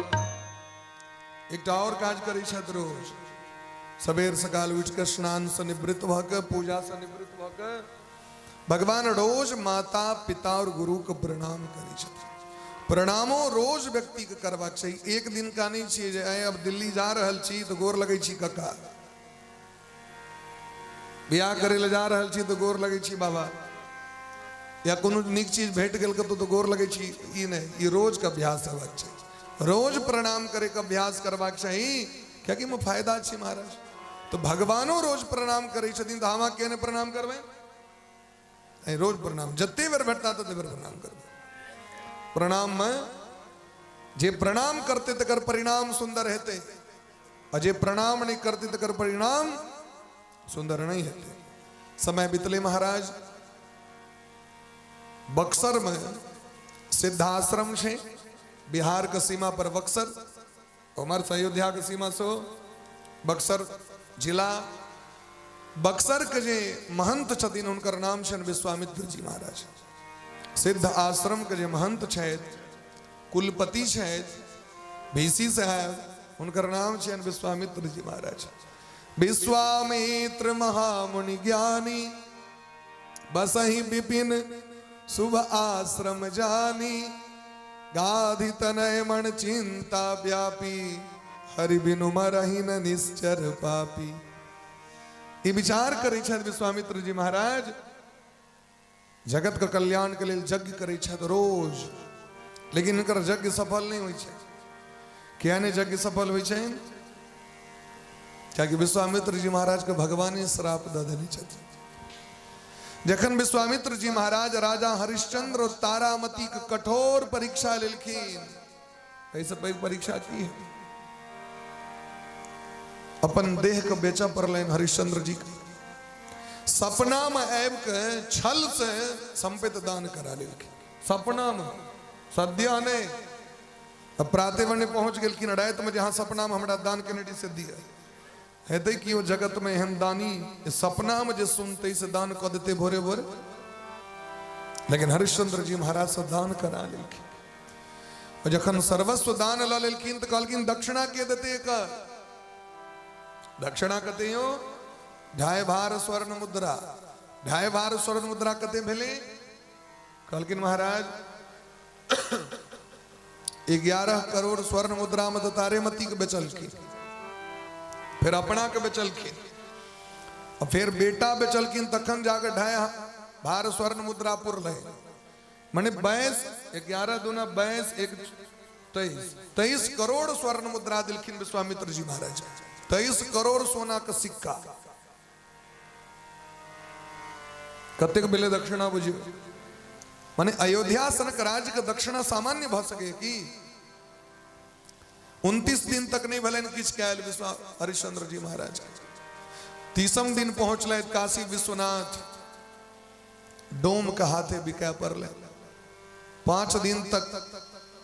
एकटा और काज करै छथि रोज सबेर सकाल उठि कऽ स्नान से निवृत्त भऽ कऽ, पूजा से निवृत्त भऽ कऽ भगवान रोज माता पिता और गुरु के प्रणाम करै छथिन। प्रणामो रोज व्यक्ति के करबाक चाही, एक दिन का नहि छियै जे आइ अब दिल्ली जा रहल छी तऽ गोर लगै छी कक्का, बियाह करै लए जा रहल छी तऽ गोर लगै छी बाबा, या कोनो नीक चीज भेट गेल कतौ तऽ गोर लगै छी, ई नहि, ई रोज के अभ्यास हेबाक चाही। रोज प्रणाम करे के अभ्यास करबाक चाही, कियाकि मे फायदा छै महाराज। तऽ भगवानो रोज प्रणाम करै छथिन तऽ हम अहाँ किया नहि प्रणाम करबै? नहीं, रोज प्रणाम, जते बेर भेटता तते बेर प्रणाम करबै। प्रणाम में जे प्रणाम करते तकर परिणाम सुंदर हेतै, आ जे प्रणाम नहीं करते तकर परिणाम सुंदर नहीं हेतै। समय बीतले महाराज, बक्सर में सिद्धाश्रम छै, बिहार के सीमा पर बक्सर, उमर से अयोध्या के सीमा से बक्सर जिला, बक्सर के जे महंत छथिन हुनकर नाम छनि विश्वामित्र जी महाराज। सिद्ध आश्रम के जे महंत छथि, कुलपति छथि, भीसी साहब, हुनकर नाम छनि विश्वामित्र जी महाराज। विश्वामित्र महामुनि ज्ञानी, बसहि विपिन शुभ आश्रम जानी, गाधि तनय मन चिंता व्यापी, हरि बिनु मरहि न निश्चर पापी। ई विचार करै छथि विश्वामित्र जी महाराज, जगत के कल्याण के लेल यज्ञ करै छथि रोज। लेकिन हिनकर यज्ञ सफल नहि होइ छै। किया नहि यज्ञ सफल होइ छै? कियाकि विश्वामित्र जी महाराज के भगवाने श्राप दऽ देने छथिन। जखन विश्वामित्र जी महाराज राजा हरिश्चंद्र और तारामती के कठोर परीक्षा लेलखिन, एहिसँ पैघ परीक्षा की है? अपन देह के बेचऽ पड़लनि हरिश्चंद्र जी के। सपना में आबि के छल से संपत्ति दान करा लेलखिन। सपना में, सद्य नहि। तऽ प्राते भने पहुँच गेलखिन रातिमे, जे अहाँ सपनामे हमरा दान केने रही से दिअ। हेतै केओ जगतमे एहन दानी जे सपनामे जे सुनतै से दान कऽ देतै भोरे भोरे? लेकिन हरिश्चंद्र जी महाराज से दान करा लेलखिन। और जखन सर्वस्व दान लऽ लेलखिन तऽ कहलखिन दक्षिणा के देतै एकर? दक्षिणा कते यौ? 2.5 भार स्वर्ण मुद्रा। 2.5 भार स्वर्ण मुद्रा कते भेलै? कहलखिन महाराज 11 करोड़ स्वर्ण मुद्रा में तो तारेमती के बेचलखिन, फिर अपना के बेचलखिन, और फिर बेटा बेचलखिन, तखन जाके 2.5 भार स्वर्ण मुद्रा पुरलै। माने 22, 11 दूना 22, 1 23, 23 करोड़ स्वर्ण मुद्रा दिलखिन विश्वामित्र जी महाराज। 23 करोड़ सोना के सिक्का कतेक भेलै दक्षिणा बुझियौ। माने अयोध्या सनक राज्य के दक्षिणा सामान्य भऽ सकै की? 29 दिन तक नहीं भेलनि किछु कयल विश्वा हरिश्चंद्र जी महाराज। 30म दिन पहुंचलथि काशी विश्वनाथ, डोम के हाथे बिकाय पड़लै। 5 दिन तक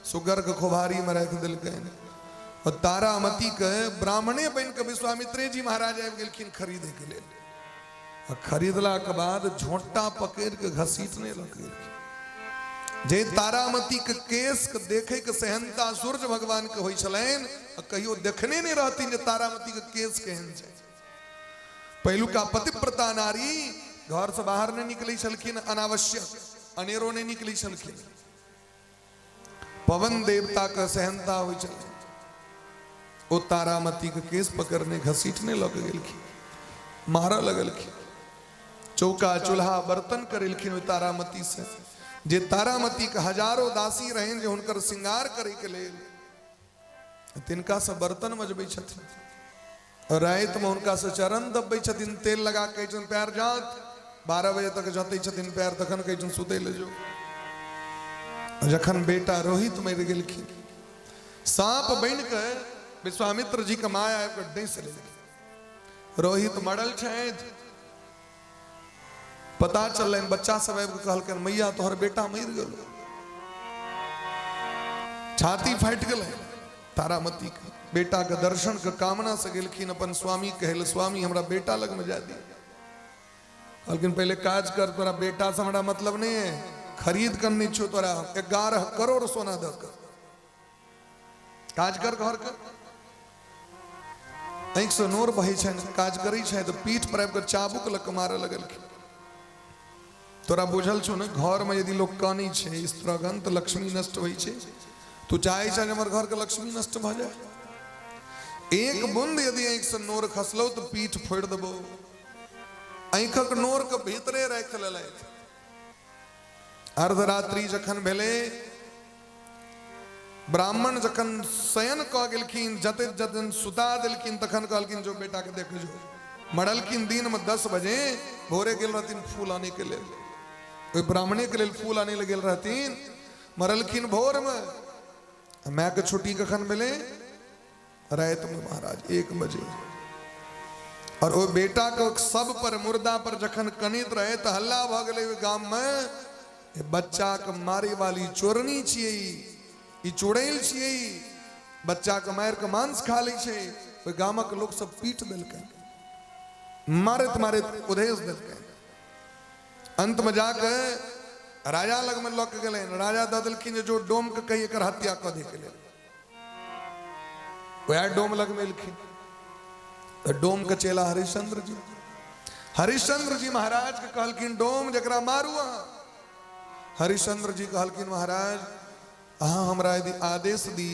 सुगर के खोभारी में राखि देलकनि। और तारामती के ब्राह्मणे बनि के विश्वामित्रे जी महाराज आबि गेलखिन खरीदे के लेल। आ खरीदला के बाद झोंटा पकड़ के घसीटने लग गेलखिन। जे तारामती के केस के देखे के सेहनता सूर्य भगवान के होइ छलनि, आ कहियो देखने नहीं रहथिन जे तारामती के केस केहन छै। पहिलुका पतिव्रता नारी घर से बाहर नहीं निकलै छलखिन, अनावश्यक अनेरो नहीं निकलै छलखिन। पवन देवता के सहनता होइ छल, ओ तारामती के केस पकड़ने घसीटने लग गेलखिन, मारऽ लगलखिन, चौका चूल्हा बर्तन करेलखिन ओहि तारामती से। जे तारामती के हजारों दासी रहनि जे हुनकर श्रृंगार करे के लेल, तिनका से बर्तन मजबै छथिन, रातिमे हुनका से चरण दबबै छथिन, तेल लगा के कहै छथिन पैर जात, 12 बजे तक जतै छथिन पैर, तखन कहै छथिन सुतै लए जो। जखन बेटा रोहित मरि गेलखिन, साँप बनि के विश्वामित्र जी के माया आबि कऽ डसि लेलखिन। रोहित मरल छथि, पता चललनि, बच्चा सब आबि कऽ कहलकनि मैया तोहर बेटा मरि गेल। छाती फाटि गेलै तारामती के। बेटा के दर्शन के कामना से गेलखिन अपन स्वामी कहल, स्वामी हमरा बेटा लग में जा दी। कहलखिन पहले काज कर, तोरा बेटा से हमरा मतलब नहीं है, खरीद कर नहीं छो तोरा 11 करोड़ सोना दऽ कऽ काज कर, घर कर। आँखि से नोर बहै छनि, काज करै छै तऽ पीठ पर आबि कऽ चाबुक लऽ कऽ मारऽ लगलखिन। तोरा बुझल छौ ने, घर में यदि लोग कानै छै स्त्रगण तऽ लक्ष्मी नष्ट होइ छै। तू चाहै छै हमर घर के लक्ष्मी नष्ट भऽ जाय? एक बूंद यदि आँखि से नोर खसलौ तऽ पीठ फोड़ि देबौ। आँखिक नोर के भीतरे राखि लेलथि। अर्धरात्रि जखन भेलै, ब्राह्मण जखन शयन कऽ गेलखिन, जते जतन सुता देलखिन, तखन कहलखिन जो बेटा के देख जो। मरलखिन दिन में 10 बजे, भोरे गेल रहथिन फूल आने के लेल, ओहि ब्राह्मणे के लेल फूल आने ले गेल रहथिन, मरलखिन भोर में। माय के छुट्टी कखन भेलै? राति में महाराज 1 बजे। और ओ बेटा के सब पर मुर्दा पर जखन कनित रहे तऽ हल्ला भऽ गेलै ओहि गाम में, बच्चा के मारे वाली चोरनी छियै, ई चुड़ैल छियै, बच्चा के मारि के मांस खा लै छै। ओहि गामक लोक सब पीट देलकै, मारैत मारैत उधेस देलकै। अंत में जाके राजा लग में लऽ के गेलै, राजा दऽ देलखिन जे जो डोम के कही एकर हत्या कऽ दै के लेल। वएह डोम लग में एलखिन तऽ डोम के चेला हरिश्चंद्र जी, हरिश्चंद्र जी महाराज के कहलखिन डोम जकरा मारू अहाँ। हरिश्चंद्र जी कहलखिन महाराज अहाँ हमरा यदि आदेश दी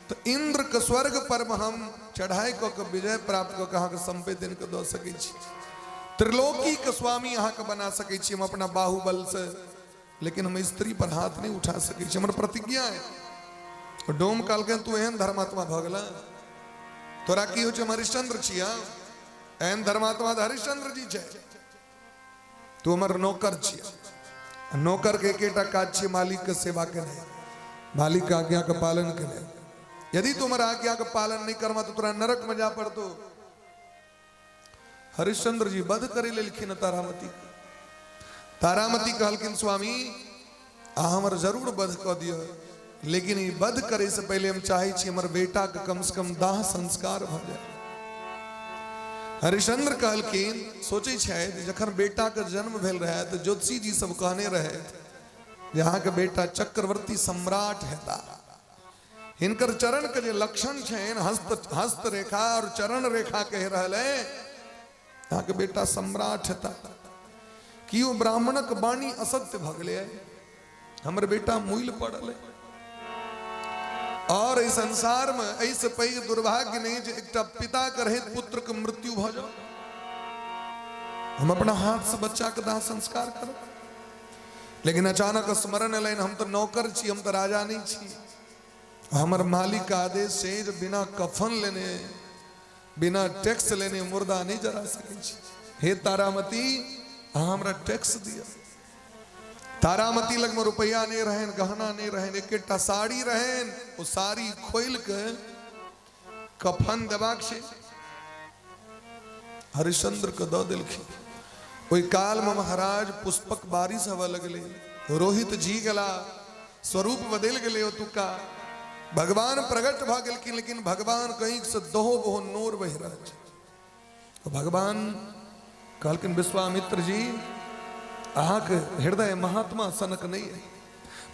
तऽ इंद्र के स्वर्ग पर हम चढ़ाई कऽ के विजय प्राप्त कऽ के अहाँके सम्पत्ति के दऽ सकै छी, त्रिलोकी के स्वामी अहाँके बना सकै छी हम अपना बाहुबल से। लेकिन हम स्त्री पर हाथ नहि उठा सकै छी, हमर प्रतिज्ञा है। डोम कहलकै तू एहन धर्मात्मा भऽ गेला, तोरा की होइ छै, हम हरिश्चंद्र छियै, एहन धर्मात्मा तऽ हरिश्चंद्र जी छै, तू हमर नौकर छियै, नौकर के एकेटा काज छियै मालिक के सेवा केनाइ, मालिक के आज्ञा के पालन केनाइ। यदि तू हमर आज्ञा के पालन नहि करबा तऽ तोरा नरक में जा पड़तो। हरिश्चंद्र जी वध करै लेलखिन तारामती। तारामती कहलखिन स्वामी अहाँ हमर जरूर वध कऽ दिअ, लेकिन ई वध करे से पहले हम चाहे छी हमर बेटा के कम से कम दाह संस्कार भऽ जाय। हरिश्चंद्र कहलखिन, सोचै छथि जखन बेटा के जन्म भेल रहै तऽ ज्योतिषी जी सब कहने रहथि जे अहाँके बेटा चक्रवर्ती सम्राट हेता, हिनकर चरण के जे लक्षण छनि हस्त हस्त रेखा और चरण रेखा कहि रहल है, अहाँके बेटा सम्राट हेता। कि ओ ब्राह्मणक वाणी असत्य भऽ गेलै, हमर बेटा मुइल पड़ल है। और एहि संसार में एहिसँ पैघ दुर्भाग्य नहि जे एकटा पिता के रहैत पुत्र के मृत्यु भऽ जाओ। हम अपना हाथ से बच्चा के दाह संस्कार करब, लेकिन अचानक स्मरण एलनि हम तऽ नौकर छी, हम तऽ राजा नहि छी, हमर मालिक के आदेश छै जे बिना कफन लेने बिना टैक्स लेने मुर्दा नहि जरा सकै छी। हे तारामती अहाँ हमरा टैक्स दिअ। तारामती लगमे रुपैआ नहि रहनि, गहना नहि रहनि, एकेटा साड़ी रहनि, ओ साड़ी खोलि के कफन देबाक छै, हरिश्चंद्र के दऽ देलखिन। ओहि काल में महाराज पुष्पक बारिश हवा लगले, रोहित जी गेला, स्वरूप बदलि गेलै ओतुका, भगवान प्रकट भऽ गेलखिन, लेकिन भगवान कहीं से दहो बहो नोर बहि रहल छै। तो भगवान कहलखिन विश्वामित्र जी अहाँके हृदय महात्मा सनक नहीं है,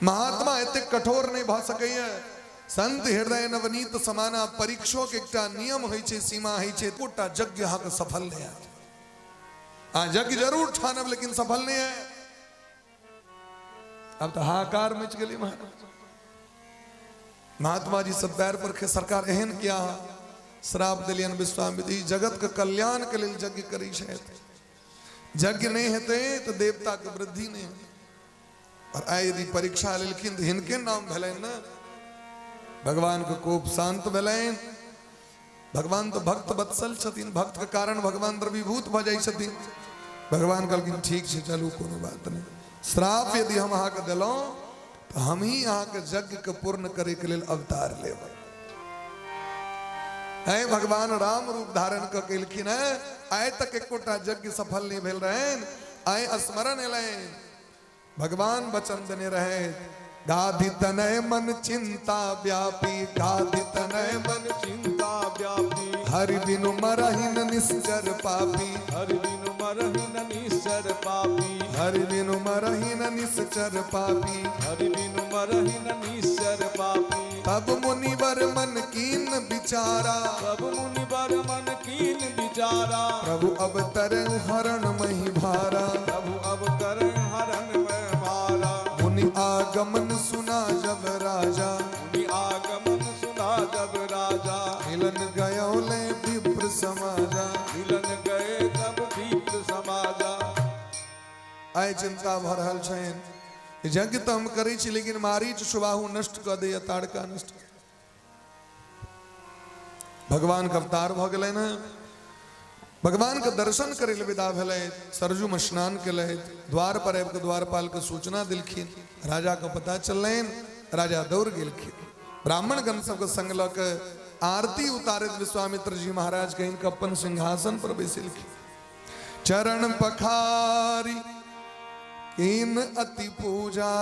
महात्मा एतेक कठोर नहीं भऽ सकैए, संत हृदय नवनीत समाना, परीक्षो के एकटा नियम होइ छै, सीमा होइ छै, एकोटा यज्ञ अहाँके सफल नहीं हैत। अहाँ यज्ञ जरूर ठानब लेकिन सफल नहीं है। अब तऽ हाहाकार मचि गेलै महाराज। महात्मा जी सब पैर पर खे सरकार एहन किया श्राप दिलियन विश्वामित्र, ई जगत के कल्याण के लेल यज्ञ करै छथि, यज्ञ नहीं हेतै तऽ देवता के वृद्धि नहीं हेतै। और आइ यदि परीक्षा लेलखिन तऽ हिनके नाम भेलनि ने। भगवान के कोप शांत भेलनि। भगवान तो भक्त वत्सल छथिन, भक्त के कारण भगवान द्रवीभूत भऽ जाइ छथिन। भगवान कहलखिन ठीक छै चलू कोनो बात नहि, श्राप यदि हम अहाँके देलहुँ तऽ हमही अहाँके यज्ञ के पूर्ण करैके लेल अवतार लेबै। आइ भगवान राम रूप धारण कऽ के एलखिन हेँ, आइ तक एकोटा यज्ञ सफल नहि भेल रहनि, आइ स्मरण एलनि। भगवान वचन देने रहे, गाधि तनय मन चिंता व्यापी, गाधि तनय मन चिंता व्यापी, हरि बिनु मरहिन निश्चर पापी, हरि बिनु मरहिन निश्चर पापी, हरि बिनु मरहिन निश्चर पापी, हरि बिनु मरहिन निश्चर पापी। तब मुनिवर मन कीन विचारा, तब मुनिवर मन कीन विचारा, प्रभु अवतर हरण मही भारा, प्रभु अवतर हरण में भारा। मुनि आगमन सुना जब राजा, मुनि आगमन सुना जब राजा, मिलन गयो ले विप्र समाजा, मिलन गए तब विप्र समाजा। आइ चिंता भऽ रहल छनि, यज्ञ तऽ हम करै छी लेकिन मारीच सुबाहु नष्ट कऽ दैया, ताड़का नष्ट। भगवान के अवतार भऽ गेलनि हेँ, भगवान के दर्शन करै लए विदा भेलथि, सरजू में स्नान केलथि, द्वार पर आबि कऽ द्वारपाल के सूचना देलखिन, राजा के पता चललनि, राजा दौड़ गेलखिन, ब्राह्मणगण सबके संग लऽ के आरती उतारैत विश्वामित्र जी महाराज के हिनका अपन सिंहासन पर बैसेलखिन। चरण पखारी कीन अति पूजा,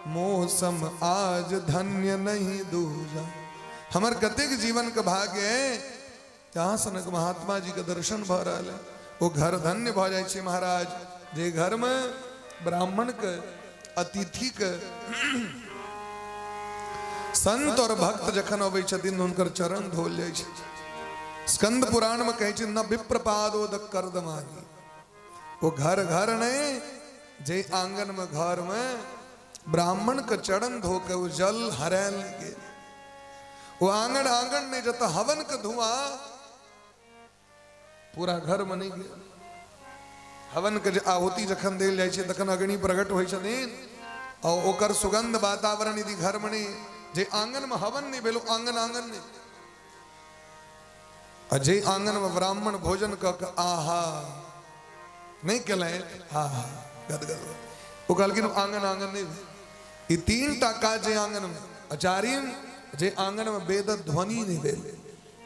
मौसम आज धन्य नहीं दूजा। हमर कतेक जीवन के भाग्य है जहाँ सनक महात्मा जी के दर्शन भऽ रहल है, ओ घर धन्य भऽ जाइ छै महाराज, जे घर में ब्राह्मण के अतिथि के संत और भक्त जखन अबै छथिन हुनकर चरण धोल जाइ छै। स्कंद पुराण में कहै छै न विप्रपादोदक कर्दमानी, ओ घर घर नहीं जे आंगन में घर में ब्राह्मण के चरण धो के ओ जल हरायल गेल, ओ आंगन आंगन नहीं जत हवन के धुआं पूरा घर में नहीं गेल। हवन के जे आहुति जखन देल जाइ छै तखन अग्नि प्रकट होइ छथिन आ ओकर सुगंध वातावरण यदि घर में नहि, जे आंगन में हवन नहि भेल ओ आंगन आंगन नहि, आ जे आंगन में ब्राह्मण भोजन कऽ के आहा नहि केलनि, आहा गदगद, ओ कहलखिन आंगन आंगन नहि भेल। ई तीन टा काज जे आंगन में, आ चारिम जे आंगन में वेद ध्वनि नहि भेल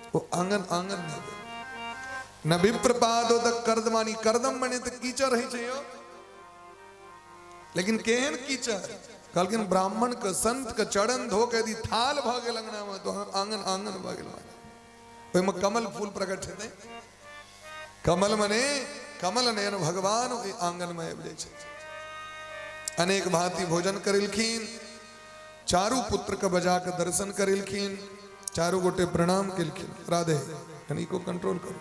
ओ आंगन आंगन नहि भेल। न विप्रपादोदक कर्दमानी, कर्दम मने तऽ कीचड़ होइ छै यौ, लेकिन केहन कीचड़? कहलखिन ब्राह्मण के संत के चरण धो के यदि थाल भऽ गेल अंगना में तो आंगन आंगन भऽ गेल। ओहिमे कमल फूल प्रकट हेतै, कमल मने कमल नयन भगवान ओहि आंगन में आबि जाइ छथिन। अनेक भांति भोजन करेलखिन, चारू पुत्र के बजा के दर्शन करेलखिन, चारू गोटे प्रणाम केलखिन। राधे कनी को कंट्रोल करो।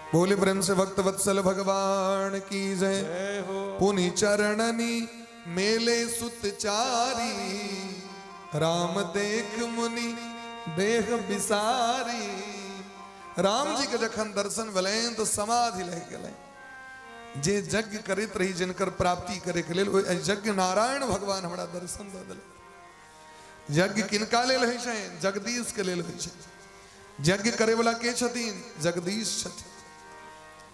बोले प्रेम से भक्त वत्सल भगवान की जय। पुनि चरणनी मेले सुत चारी, राम देख मुनि देह बिसारी। राम जी के जखन दर्शन भेलनि तो समाधि लागि गेलनि। जे यज्ञ करैत रही जिनकर प्राप्ति करे के लेल, ओहि यज्ञ नारायण भगवान हमरा दर्शन दऽ देलनि। यज्ञ किनका लेल होइ छै? जगदीश के लेल होइ छै। यज्ञ करे वाला के छथिन? जगदीश छथिन।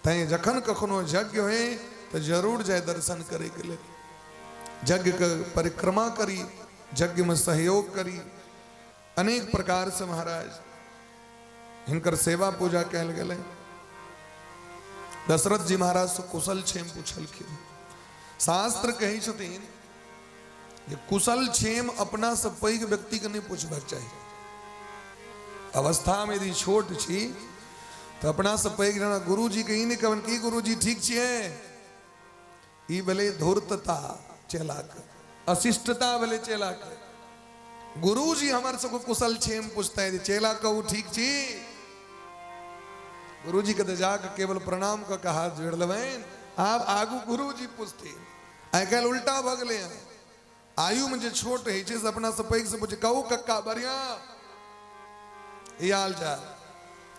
तैं जखन कखनो यज्ञ होय तऽ जरूर जाय दर्शन करे के लेल, यज्ञ के परिक्रमा करी, यज्ञ में सहयोग करी। अनेक प्रकार से महाराज हिनकर सेवा पूजा कयल गेलै। दशरथ जी महाराज से कुशल क्षेम पूछलखिन। शास्त्र कहै छथिन जे कुशल क्षेम अपना से पैघ व्यक्ति के नहीं पूछबाक चाही। अवस्था में यदि छोट छी तो अपना से पैघ जना गुरु जी के ई नहीं कहबनि की गुरु जी ठीक छियै, ई भेलै धूर्तता चेलाक, अशिष्टता भेलै चेलाक। गुरु जी हमर सबके कुशल क्षेम पूछते जे चेला कहू ठीक छी, गुरु जी के तऽ जाके केवल प्रणाम कऽ के हाथ जोड़ि लेबनि, आब आगू गुरु जी पूछथिन। आइ काल्हि उल्टा भऽ गेलै हँ, आयुमे जे छोट होइ छै से अपना से पैघ से पूछे कहू कक्का बढ़िया, ई हाल चाल।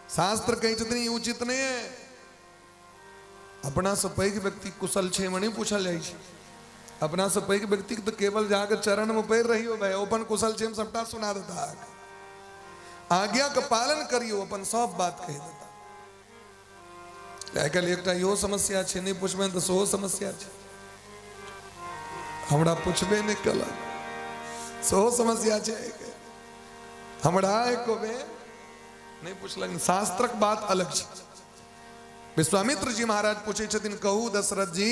शास्त्र कहै छथिन ई उचित नहि है। अपना से पैघ व्यक्ति कुशल क्षेम नहि पूछल जाइ छै। अपना से पैघ व्यक्ति तऽ केवल जाके चरण में पैर रहियो भाई, अपन कुशल क्षेम सबटा सुना देता, आज्ञा के पालन करियो, अपन सब बात कहि देता। आइ काल्हि एकटा इहो समस्या छै, नहि पुछबनि तऽ सेहो समस्या छै, हमरा पुछबे नहि केलक सेहो समस्या छै, हमरा एको बेर नहि पुछलक। शास्त्रक बात अलग छै। विश्वामित्र जी महाराज पूछै छथिन कहू दशरथ जी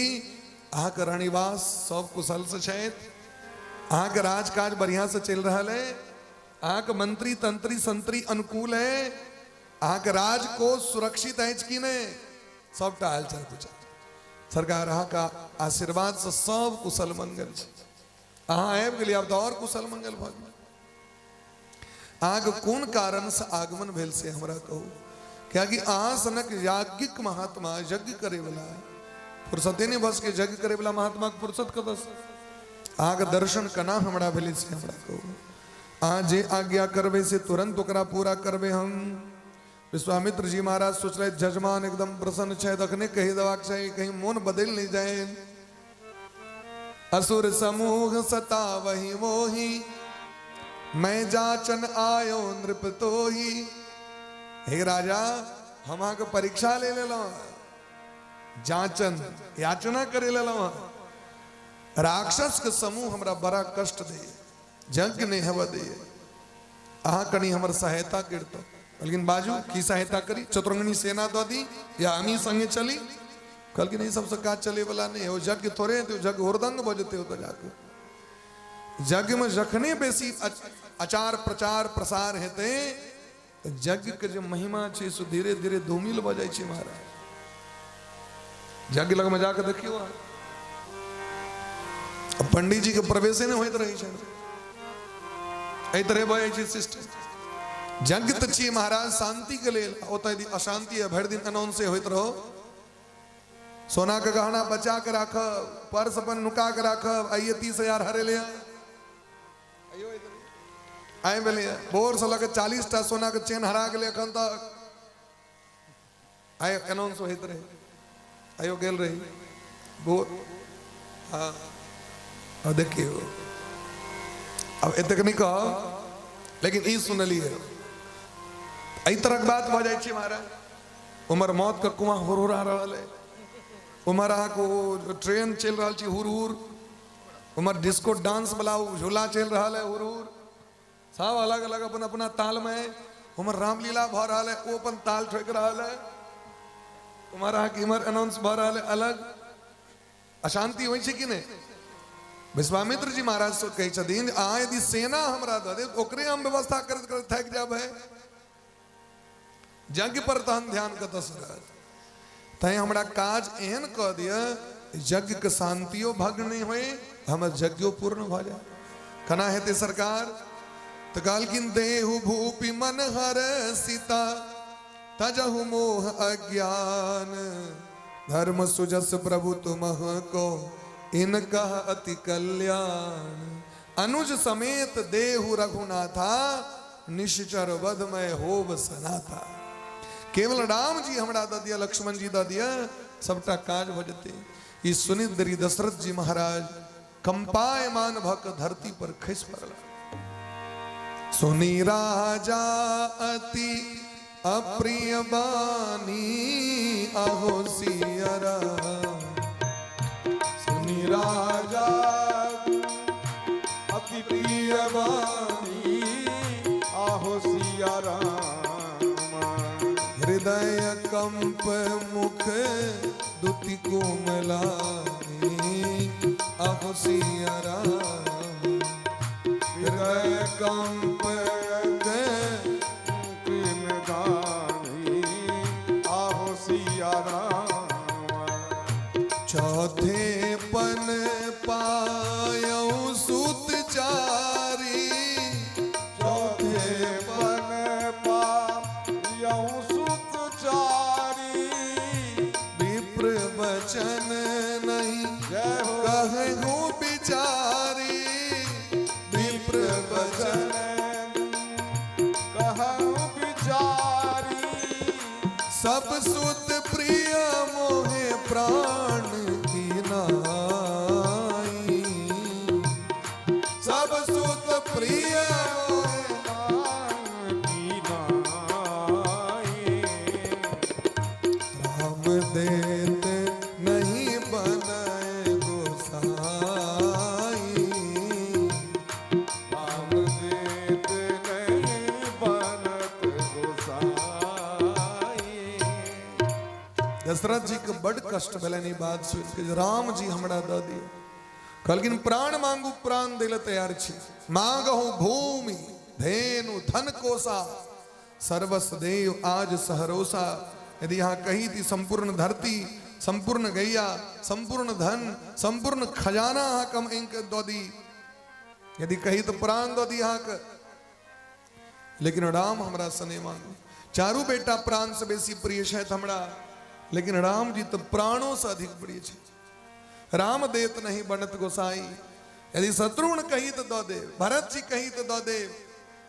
अहाँके रणिवास सब कुशल से छथि, अहाँके राजकाज बढ़िया से चलि रहल है, अहाँके मंत्री तंत्री संत्री अनुकूल है, अहाँके राजकोष सुरक्षित अछि कि नहि, सबटा हालचाल पूछा। सरकार अहाँके आशीर्वाद से सब कुशल मंगल छै, अहाँ आबि गेलियै आब तऽ आओर कुशल मंगल भऽ गेल। अहाँके कोन कारण से आगमन भेल से हमरा कहू, कियाकि अहाँ सनक याज्ञिक महात्मा यज्ञ करे वाला फुर्सते नहि भऽ सकै, यज्ञ करे वाला महात्मा के फुर्सत कतऽ से? अहाँके दर्शन केना हमरा भेलै से हमरा कहू, अहाँ जे आज्ञा करबै से तुरंत ओकरा पूरा करबै हम। विश्वामित्र जी महाराज सोचलथि जजमान एकदम प्रसन्न छथि, अखने कहि देबाक चाही कहीं मोन बदलि नहि जाय। असुर समूह सतावहि मोहि, मैं जाचन आयो नृप तोही। हे राजा हम अहाँके परीक्षा ले लेलहुँ, जाचन याचना करे लेलहुँ। राक्षस के समूह हमरा बड़ा कष्ट दैए, यज्ञ नहि हेबऽ दैए, अहाँ कनि हमर सहायता करितहुँ। कहलखिन बाजू की सहायता करी, चतुरंगनी सेना दऽ दी या हमही संगे चली? कहलखिन ई सबसँ काज चलैवला नहि है, ओ यज्ञ थोड़े हेतै, यज्ञ हुरदंग भऽ जेतै ओतऽ जाके। यज्ञमे जखने बेसी आचार प्रचार प्रसार हेतै तऽ यज्ञके जे महिमा छै से धीरे धीरे धूमिल भऽ जाइ छै महाराज। यज्ञ लगमे जाके देखियौ अहाँ, पंडीजी के प्रवेशे नहि होइत रहै छै, एहि तरह भऽ जाइ छै सिस्टम। यज्ञ तऽ छियै महाराज शांति के लेल, ओतऽ यदि अशांति है भरि दिन अनाउंसे होइत रहो, सोना के गहना बचा के राखब, पर्स अपन नुका के राखब, आइए 30,000 हरेले आइ भेलै, भोर से लऽ के 40 टा सोना के चेन हरा गेलै एखन तक, आइ अनाउंस होइत रहै, आइयो गेल रही। बोर। हँ, आ देखियौ, आब एतेक नहि कहब, लेकिन ई सुनलियै एहि तरहक बात भऽ जाइ छै महाराज। उमर मौत के कुआं हुरहुरा रहल है, उमर अहाँके ओ ट्रेन चलि रहल छै हुर हुर, उमर डिस्को डांस वाला ओ झूला चलि रहल है हुर हुर, सब अलग अलग अपन अपना ताल में है। उमर रामलीला भऽ रहल है, ओ अपन ताल ठोकि रहल है, उमर अहाँके इमहर अनाउंस भऽ रहल है अलग। अशांति होइ छै कि नहि? विश्वामित्र जी महाराज से कहै छथिन, अहाँ यदि सेना हमरा दऽ देब, ओकरे हम व्यवस्था करैत करैत थाकि जायब है, यज्ञ पर तहन ध्यान कतऽ से रहत? तैं हमरा काज एहन कऽ दिअ, यज्ञ के शांतियो भग्न नहि होय, हमर यज्ञो पूर्ण भऽ जाय। केना हेतै सरकार? तऽ कहलखिन, देहु भूपि मन हर सीता, तजहु मोह अज्ञान, धर्म सुजस प्रभु तुमह को, इन कह अति कल्याण। अनुज समेत देहु रघुनाथा, निश्चर वध में होब सनाथा। केवल राम जी हमरा दऽ दिया, लक्ष्मण जी दऽ दिया, सबटा काज भऽ जेतै। ई सुनि देरी दशरथ जी महाराज कंपायमान भऽ कऽ धरती पर खसि पड़ला। सुनी राजा अति अप्रिय बानी, अहो सिया राम। सुनी राजा अति प्रिय बानी, आहो सिया राम। हृदय कंप मुख दुति कोमलानी, अहो सिया राम। हृदय कंप आहो सिया राम। चौथे पन पायौ सुत चारी, चौथे पन पायौ सुत चारी, विप्र बचन नहीं जय हो कहूँ बिचारी, विप्र बचन कहूँ बिचारी। सब सुत प्रिय मोहे प्राण की नाई, सब सुत प्रिय मोहे प्राण की नाई। राम देत नहीं बनय गोसाई, राम देत नहीं बनत गोसाई। दशरथ जी के बड़ कष्ट भेलनि ई बात सुनि के, जे राम जी हमरा दऽ दिअ। कहलखिन, प्राण मांगू, प्राण दै लए तैयार छी। मांगहु भूमि धेनु धन कोसा, सर्वस देव आज सहरोसा। यदि अहाँ कही थी संपूर्ण धरती, संपूर्ण गैया, संपूर्ण धन, संपूर्ण खजाना अहाँके हम इंक दऽ दी, यदि कही तऽ प्राण दऽ दी अहाँके, लेकिन राम हमरा से नहि मांगू। चारू बेटा प्राण से बेसी प्रिय छथि हमरा, लेकिन राम जी तऽ प्राणों से अधिक प्रिय छथि। राम देत नहीं बनत गोसाई। यदि शत्रुघ्न कही तऽ दऽ देब, भरत जी कही तऽ दऽ देब,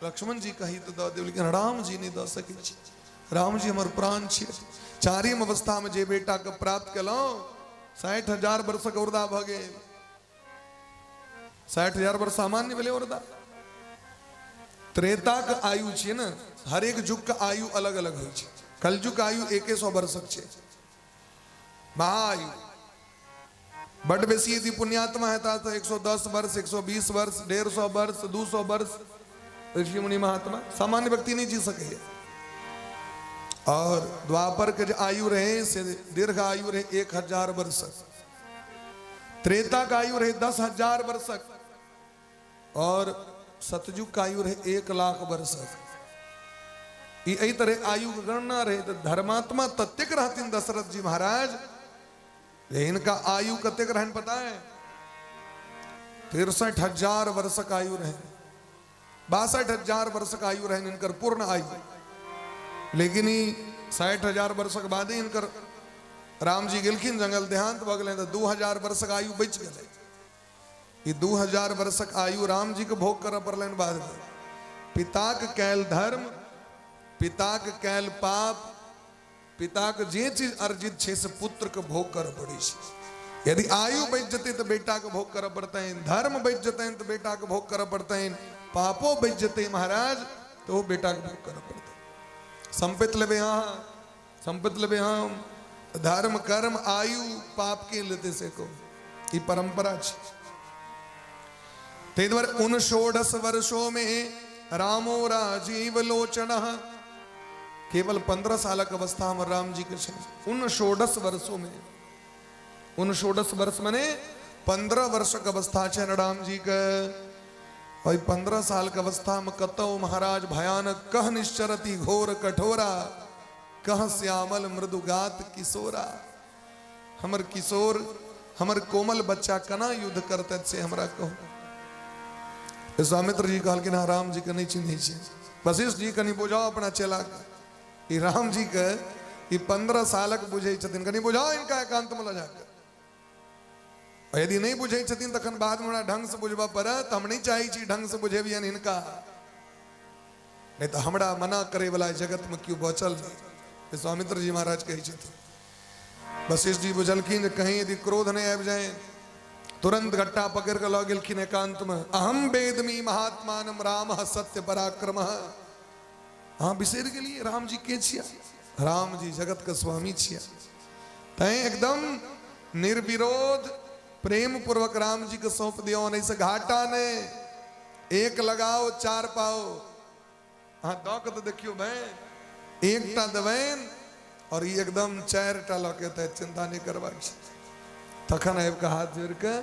लक्ष्मण जी कही तऽ दऽ देब, लेकिन राम जी नहि दऽ सकै छी। राम जी हमर प्राण छियै। चारिम अवस्था में जे बेटा के प्राप्त केलहुँ, 60,000 वर्षक औरदा भऽ गेल। 60,000 वर्ष सामान्य भेलै औरदा? त्रेताक आयु छियै ने, हरेक युग के आयु अलग अलग होइ छै। कलयुग के आयु 100 वर्षक छै, महाआयु। बड बेसी यदि पुण्यात्मा हेता तऽ 110 वर्ष, 120 वर्ष, 150 वर्ष, 200 वर्ष ऋषि मुनि महात्मा, सामान्य व्यक्ति नहीं जी सकैए। और द्वापर के जे आयु रहे से दीर्घ आयु रहे 1000 वर्षक, त्रेता के आयु रहे 10,000 वर्षक, और सतयुग के आयु रहे 1 लाख वर्षक। ई एहि तरह आयु के गणना रहे। तऽ धर्मात्मा ततेक रहथिन दशरथ जी महाराज जे हिनका आयु कतेक रहनि पता है? 63,000 वर्षक आयु रहे, 62,000 वर्षक आयु रहनि हिनकर पूर्ण आयु। लेकिन ई 60,000 वर्षक बादे हिनकर राम जी गेलखिन जंगल, देहांत भऽ गेलनि, तऽ 2000 वर्षक आयु बचि गेलै। ई 2000 वर्षक आयु राम जी के भोग करऽ पड़लनि बादमे। पिताक कैल धर्म, पिताक कैल पाप, पिताक जे चीज अर्जित छै से पुत्र के भोग करऽ पड़ै छै। यदि आयु बचि जेतै तऽ बेटाके भोग करऽ पड़तनि, धर्म बचि जेतनि तऽ बेटाके भोग करऽ पड़तनि, पापो बचि जेतै महाराज तऽ ओ बेटाके भोग करऽ पड़तै। सम्पत्ति लेबै अहाँ, सम्पत्ति लेबै हम, धर्म कर्म आयु पाप के लेतै से कहू, ई परंपरा छै। ताहि दुआरे उन षोडश वर्षो में रामो राजीव लोचन, केवल 15 सालक अवस्था हमर राम जी के छै। उन षोडश वर्षो में, उन षोडश वर्ष मने 15 वर्षक अवस्था छै राम जी के। ओहि 15 साल के अवस्था में कतौ महाराज भयानक कह निश्चरती घोर कठोरा, कह श्यामल मृदुगात किशोरा। हमर किशोर, हमर कोमल बच्चा केना युद्ध करतै से हमरा कहू। विश्वामित्र जी कहलखिन हँ राम जी के नहि चिन्है छी। वशिष्ठ जी कनि बुझाउ अपना चेला के, ई राम जी के ई 15 सालक बुझै छथिन, कनि बुझाउ हिनका एकांत में लऽ जाके। यदि नहि बुझै छथिन तखन बाद में हमरा ढंग से बुझबऽ पड़त, हम नहि चाहै छी ढंग से बुझेबियन हिनका, नहि तऽ हमरा मना करे वाला जगत में केओ बचल नहि। विश्वामित्र जी महाराज कहै छथिन। वशिष्ठ जी बुझलखिन जे कहीं यदि क्रोध नहि आबि जाए, तुरंत गट्टा पकड़ कऽ लऽ गेलखिन एकांत में। अहम वेदमी महात्मानम राम सत्य पराक्रम। अहाँ बिसरि गेलियै राम जी के छिया? राम जी जगत के स्वामी छिया। तैं एकदम निर्विरोध प्रेम पूर्वक राम जी के सौंप दियौ, नहीं से घाटा नहीं, एक लगाओ चार पाओ। अहाँ दऽ के तऽ देखियौ भाई, एकटा देबनि और ई एकदम 4टा लऽ के एतै, चिंता नहि करबाक छै। तखन आबि कऽ हाथ जोड़ि कऽ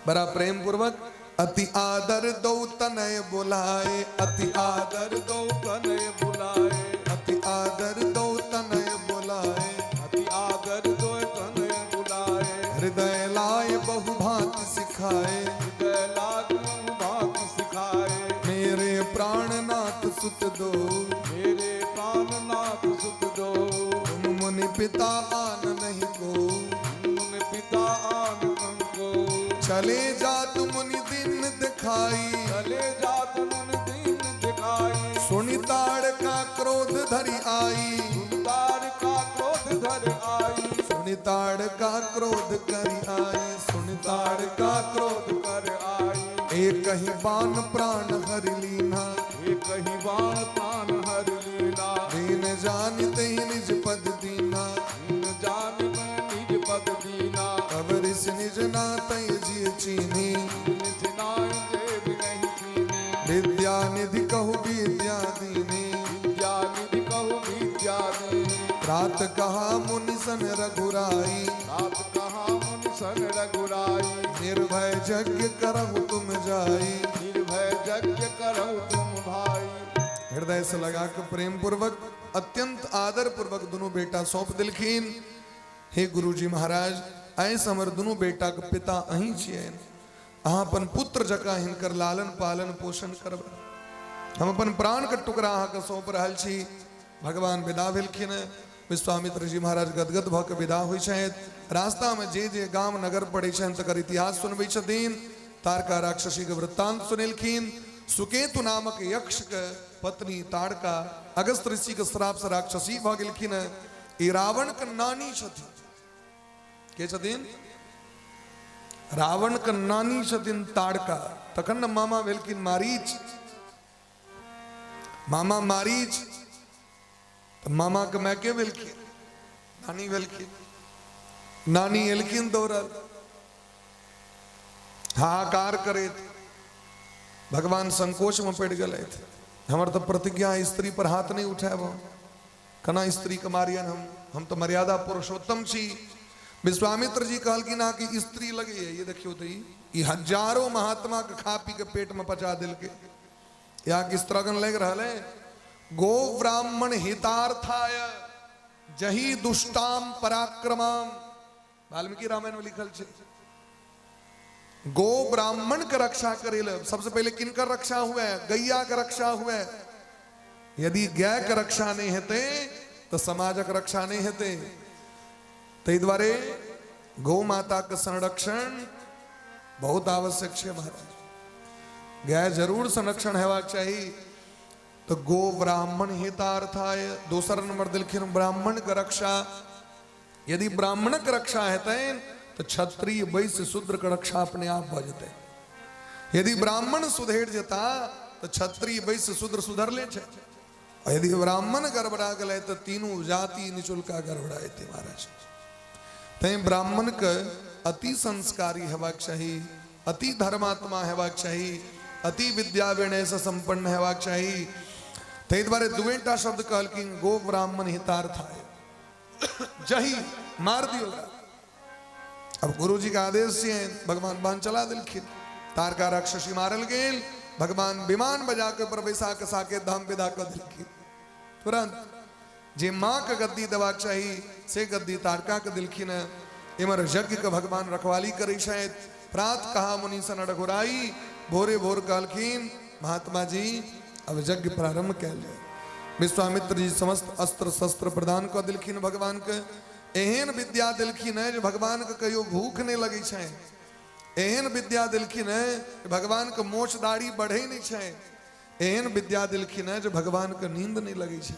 बड़ा प्रेम पूर्वक अति आदर दौ तनय बुलाए, अति आदर दौ तनय बुलाए, अति आदर दौ तनय बुलाए, अति आदर दौ तनय बुलाए, हृदय लाए बहु भांति सिखाए, हृदय लाए बहु भांति सिखाए, मेरे प्राणनाथ सुत दो, मेरे प्राणनाथ सुत दो, तुम मुनि पिता आन नहीं को, मुनि पिता आन नहीं को, चले जात मुनि दिन दिखाई, चले जात मुनि दिन दिखाई, सुनि ताड़का क्रोध धरि आई, सुनि ताड़का क्रोध धरि आई, सुनि ताड़का क्रोध करि आई, सुनि ताड़का क्रोध कर आई, एक ही बाण प्राण हरि लीना, एक ही बाण प्राण हरि लीना, दीन जानते ही निज पद दीना, दीन जानते निज पद दीना, तब ऋषि निज नातै जी चीनी, निज नाते नहीं चीनी, विद्या निधि कहु विद्या दीनी, विद्या निधि कहु विद्या दीनी, प्रात कहा मुनि सन रघुराई, प्रात कहा मुनि सन रघुराई, निर्भय यज्ञ करहु तुम जाई, निर्भय यज्ञ करहु तुम भाई। हृदय से लगा के प्रेम पूर्वक अत्यंत आदर पूर्वक दोनों बेटा सौंप दिलखिन। हे गुरुजी महाराज, ऐसे हमर दोनों बेटा के पिता अहीं छियनि, अहाँ अपन पुत्र जकाँ हिनकर लालन पालन पोषण करबै, हम अपन प्राण के टुकड़ा अहाँके सौंप रहल छी। भगवान विदा भेलखिन। विश्वामित्र जी महाराज गदगद भऽ के विदा होइ छथि। रास्ता में जे जे गाम नगर पड़ै छनि तकर इतिहास सुनबै छथिन। तारका राक्षसी के वृत्तांत सुनेलखिन। सुकेतु नामक यक्ष के पत्नी ताड़का अगस्त ऋषि के श्राप से राक्षसी भऽ गेलखिन। ई रावण के नानी छथिन। के छथिन? रावण के नानी छथिन ताड़का। तखन ने मामा भेलखिन मारीच। मामा मारीच तऽ मामा के माय के भेलखिन? नानी भेलखिन। नानी एलखिन दौड़ल हाहाकार करैत। भगवान संकोच में पड़ि गेलथि। हमर तऽ प्रतिज्ञा स्त्री पर हाथ नहीं उठायब, केना स्त्री के मारियन हम तऽ मर्यादा पुरुषोत्तम छी। विश्वामित्र जी कहलखिन अहाँ कि स्त्री लगैए, ये देखियौ तऽ ई हजारों महात्मा के खा पी के पेट में पचा देलकै, यहाँ के स्त्रगण लागि रहल है। गो ब्राह्मण हितार्थाय जही दुष्टाम पराक्रमाम, वाल्मीकि रामायण में लिखल छै। गो ब्राह्मण के रक्षा करे ले सबसे पहले किनकर रक्षा हुए? गैया के रक्षा हुए। यदि गाय के रक्षा नहीं हेतै तो समाजक रक्षा नहीं हेतै। ताहि दुआरे गौ माता के संरक्षण बहुत आवश्यक छै महाराज। गाय जरूर संरक्षण हेबाक चाही। तो गो ब्राह्मण हितार्थाय, दोसर नंबर देलखिन ब्राह्मण के रक्षा। यदि ब्राह्मणक रक्षा हेतनि तऽ क्षत्रिय वैश्य शूद्र के रक्षा अपने आप भऽ जेतै। यदि ब्राह्मण सुधरि जेता तऽ क्षत्रिय वैश्य शूद्र सुधरले छै, आ यदि ब्राह्मण गड़बड़ा गेलै तऽ तीनू जाति निचुलका गड़बड़ा जेतै महाराज। तैं ब्राह्मण के अति संस्कारी हेबाक चाही, अति धर्मात्मा हेबाक चाही, अति विद्या विनय से संपन्न हेबाक चाही। ताहि दुआरे दुएटा शब्द कहलखिन, गो ब्राह्मण हितार्थाय, जही मार दियो। अब गुरु जी के आदेश से भगवान बाण चला दिलखिन, तारका राक्षसी मारल गेल, भगवान विमान बजा के पर बैसा के साकेत धाम विदा कर दिलखिन। तुरंत जे माँ के गद्दी देबाक चाही से गद्दी तारका के दिलखिन। इमर यज्ञ के भगवान रखवाली करै छथि। प्रात कहा मुनि सन रघुराई, भोरे भोर कहलखिन महात्मा जी अब यज्ञ प्रारंभ कयल जाय। विश्वामित्र जी समस्त अस्त्र शस्त्र प्रदान कऽ दिलखिन भगवान के। एहन विद्या दिलखिन है जे भगवान के कहियो भूख नहीं लगे छै। एहन विद्या दिलखिन है जे भगवान के मोछ दाढ़ी बढ़े नहीं छै। एहन विद्या दिलखिन है जे भगवान के नींद नहीं लगे छै।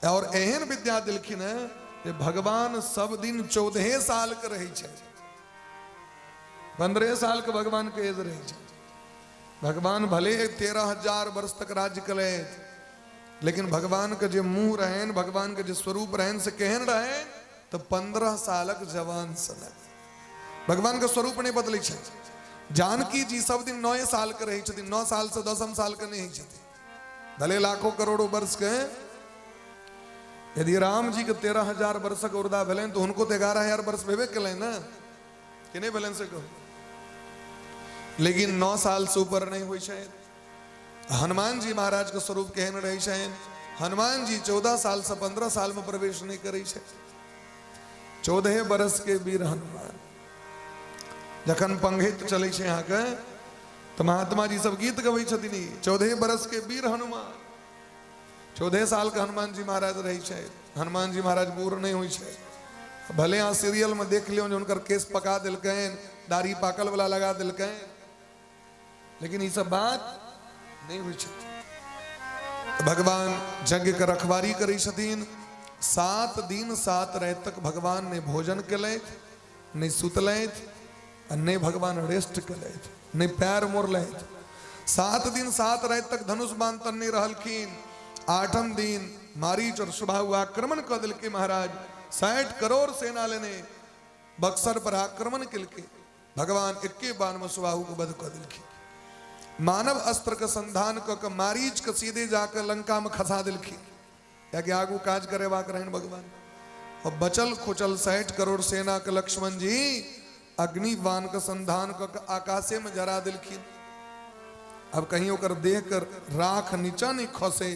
और एहन विद्या दिलखिन है जे भगवान सब दिन 14 साल के रहे छै, 15 साल के भगवान के एज रहे छै। भगवान भले 13,000 वर्ष तक राज्य कले, लेकिन भगवान के जे मुंह रहन, भगवान के जे स्वरूप रहन से केहन रहे तो 15 सालक जवान सनक। भगवान के स्वरूप नहीं बदलै छै। जानकी जी सब दिन 9 साल के रहै छथिन, 9 साल से 10 साल के नहीं होइ छथिन, भले लाखों करोड़ों वर्ष के। यदि राम जी के 13,000 वर्षक उर्दा भेलनि तो हुनको तो 11,000 वर्ष भेबे केलनि ने, कि नहीं भेलनि से कहू। लेकिन 9 साल से ऊपर नहीं होइ छै। हनुमान जी महाराज के स्वरूप केहन रहै छनि, हनुमान जी 14 साल से 15 साल में प्रवेश नहीं करै छै। 14 बरस के वीर हनुमान जखन पंघैत चलै छै अहाँके तऽ महात्मा जी सब गीत गबै छथिन, 14 बरस के वीर हनुमान। 14 साल के हनुमान जी महाराज रहै छै। हनुमान जी महाराज बूढ़ नहीं होइ छै। भले अहाँ सीरियल में देख लियौ जे हुनकर केस पका देलकनि, दाढ़ी पाकल वाला लगा देलकनि, लेकिन ई सब बात नहीं होइ छै। भगवान यज्ञ के रखवारी करै छथिन। 7 दिन 7 राति तक भगवान ने भोजन केलथि, नहि सुतलथि, आ नहि भगवान रेस्ट केलथि, नहि पैर मोड़लथि। 7 दिन 7 राति तक धनुष बाण तनने रहलखिन। 8म दिन मारीच और सुबाहु आक्रमण कऽ देलकै महाराज। 60 करोड़ सेना लेने बक्सर पर आक्रमण केलकै। भगवान एके बाण में सुबाहु के वध कऽ देलखिन। मानव अस्त्र के संधान कऽ के मारीच के सीधे जाके लंका में खसा देलखिन, कियाकि आगू काज करेबाक रहनि भगवान। और बचल खुचल 60 करोड़ सेना के लक्ष्मण जी अग्निबाण के संधान कऽ के आकाशे में जरा देलखिन। अब कहीं ओकर देह के राख नीचा नहीं खसे,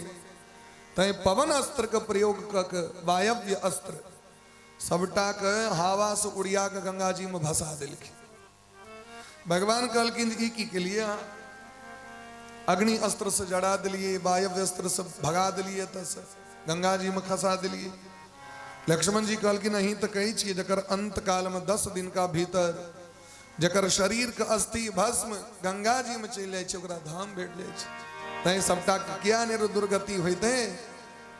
तैं पवन अस्त्र के प्रयोग कऽ के वायव्य अस्त्र सबटा के हवा से उड़िया के गंगा जी में भसा देलखिन। भगवान कहलखिन ई की केलिए अहाँ? अग्नि अस्त्र से जरा दिलिए, वायव्य अस्त्र से भगा दिलिए, एतऽ से गंगा जी में खसा दिलिए। लक्ष्मण जी कहलखिन अहीं तऽ कहै छियै जकर अंत काल में 10 दिन का भीतर जकर शरीर के अस्थि भस्म गंगा जी में चलि जाइ छै ओकरा धाम भेट जाइ छै। तैं सबटा के किया ने दुर्गति होइतै,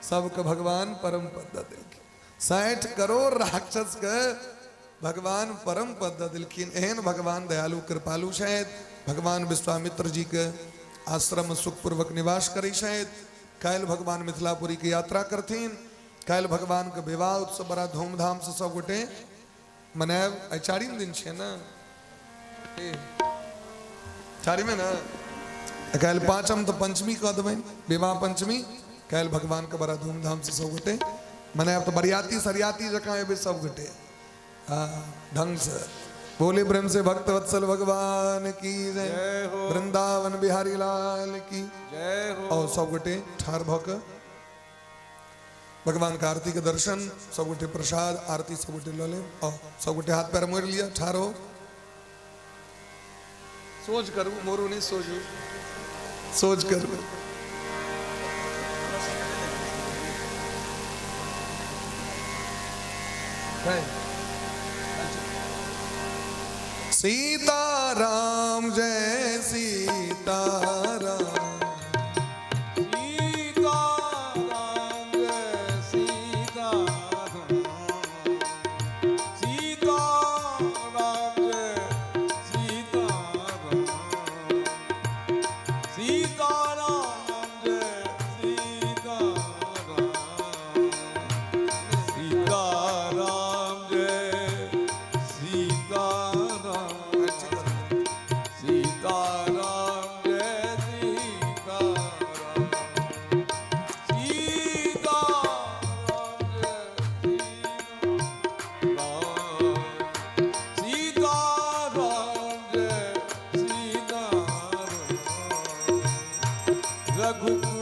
सबके भगवान परम पद दऽ देलखिन। 60 करोड़ राक्षस के भगवान परम पद दऽ देलखिन। एहन भगवान दयालु कृपालु छथि। भगवान विश्वामित्र जी के आश्रम में सुखपूर्वक निवास करै छथि। काल्हि भगवान मिथिलापुरी के यात्रा करथिन। काल्हि भगवान के विवाह उत्सव बड़ा धूमधाम से सब गोटे मनायब। आइ 4 दिन छै ने, चारिमे ने, काल्हि 5म तऽ पंचमी कऽ देबै, विवाह पंचमी। काल्हि भगवान के बड़ा धूमधाम से सब गोटे मनायब। तऽ बरियाती सरियाती जकाँ एबै सब गोटे, हाँ ढंग से। बोले प्रेम से भक्त वत्सल भगवान की जय, जय हो। वृंदावन बिहारी लाल की जय हो। और सब गोटे ठाढ़ भऽ कऽ भगवान के आरती के दर्शन, सब गोटे प्रसाद आरती सब गोटे लऽ लेब। और सब गोटे हाथ पैर मोड़ि लिअ, ठाढ़ हो, सोच करू, मोरू नहीं, सोचू, सोच करू। सीता राम जय सीता राम, सीता राम जय सीता राम, सीता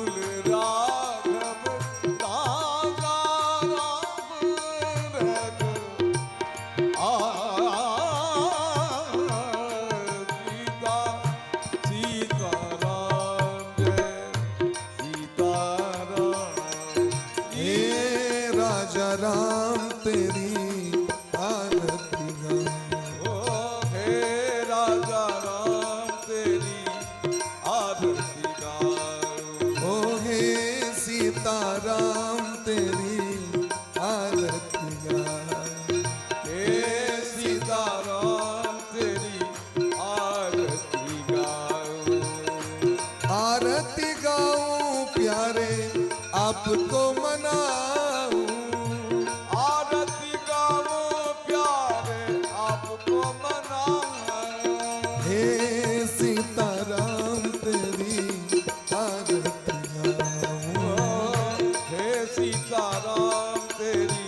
रघुकुल राघव राजा राम रघु आ सीता सीता राम जय सीता राम। हे राजा राम तेरी आरती गाऊं। ओ हे राजा राम तेरी आरती गाऊं। ओ हे सीता राम तेरी आरती गाऊं। हे सीता राम तेरी आरती गाऊं। आरती गाऊं प्यारे आपको मनाऊं। आरती गाओ प्यारे आपको मनाऊं। हे सीता राम तेरी आरती गाऊं। हे सीता राम तेरी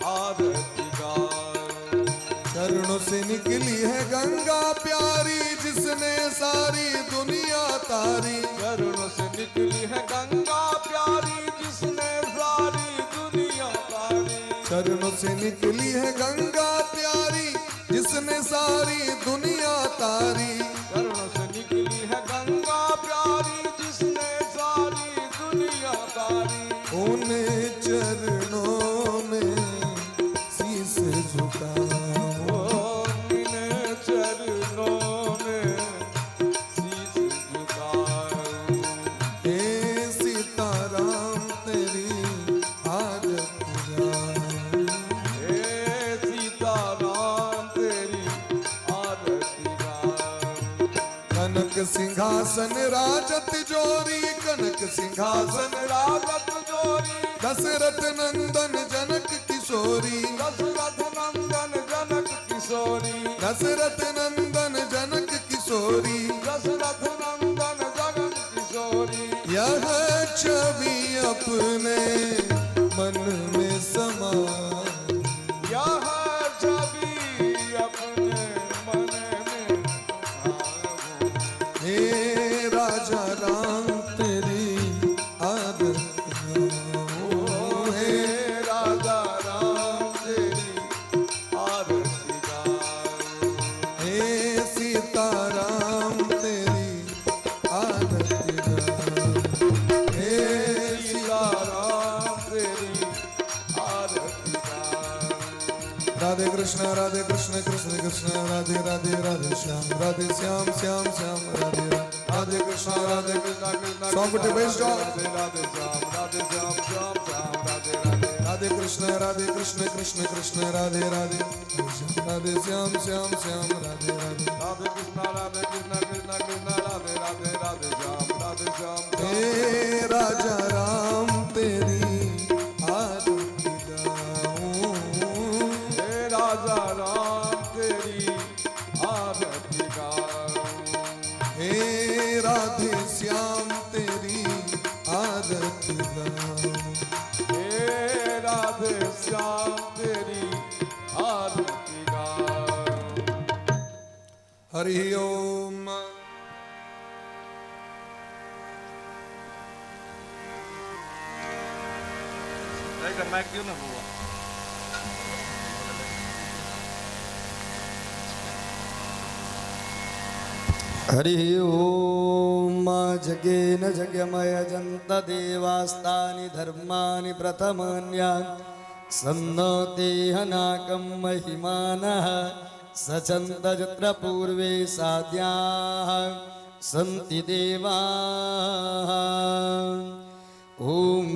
आरती गाऊं। चरणों से निकली है गंगा प्यारी, जिसने सारी दुनिया तारी। चरणों से निकली है गंगा प्यारी, जिसने सारी दुनिया तारी। चरणों से निकली है गंगा प्यारी, जिसने सारी दुनिया तारी। चरणों से निकली है गंगा प्यारी, जिसने सारी दुनिया तारी। उन चरणों में शीस झुकाऊं। ओ इन चरणों में शीश झुकाऊं। हे सीता राम तेरी आरती गाऊं। हे सीता राम तेरी आरती गाऊं। कनक सिंहासन राजत जोरी, कनक सिंहासन सिंहासन राजत जोरी, दशरथ नंदन जनक किशोरी। दशरथ नंदन जनक किशोरी। दशरथ नंदन जनक किशोरी। दशरथ नंदन जनक किशोरी। यह छवि अपने मन में समा। यह छवि अपने मन में समाऊं। हे राजा राम तेरी आरती गाऊं। हे हे राजा राम तेरी आरती गाऊं। हे सीता राम तेरी आरती गाऊं। हे हे सीता सीता राम तेरी आरती गाऊं। Radhe Krishna Krishna Krishna Radhe Radhe, Radhe Shyam Radhe Shyam Shyam Shyam Radhe Radhe. Radhe Krishna Radhe Krishna Krishna Song with the bass drop. Radhe Radhe Shyam Radhe Shyam Shyam Shyam Radhe Radhe. Radhe Krishna Krishna Krishna Radhe Radhe, Radhe Shyam Shyam Shyam Radhe Radhe. Radhe Krishna Krishna Krishna Radhe Radhe, Radhe Shyam Radhe Shyam. हे राजा राम तेरी आरती गाऊं। हे राजा राम तेरी आरती गाऊं। हे राधे श्याम तेरी आरती गाऊं। हे राधे श्याम तेरी आरती गाऊं। हरि ओम। Mic दियो ना बुआ। हरि ओम। जगेन जगमय जन्त देवास्तानि धर्माणि प्रथमान्या सन्नतेहनाकं महिमानः सचन्त यत्र पूर्वे साध्याः सन्ति देवाः। ॐ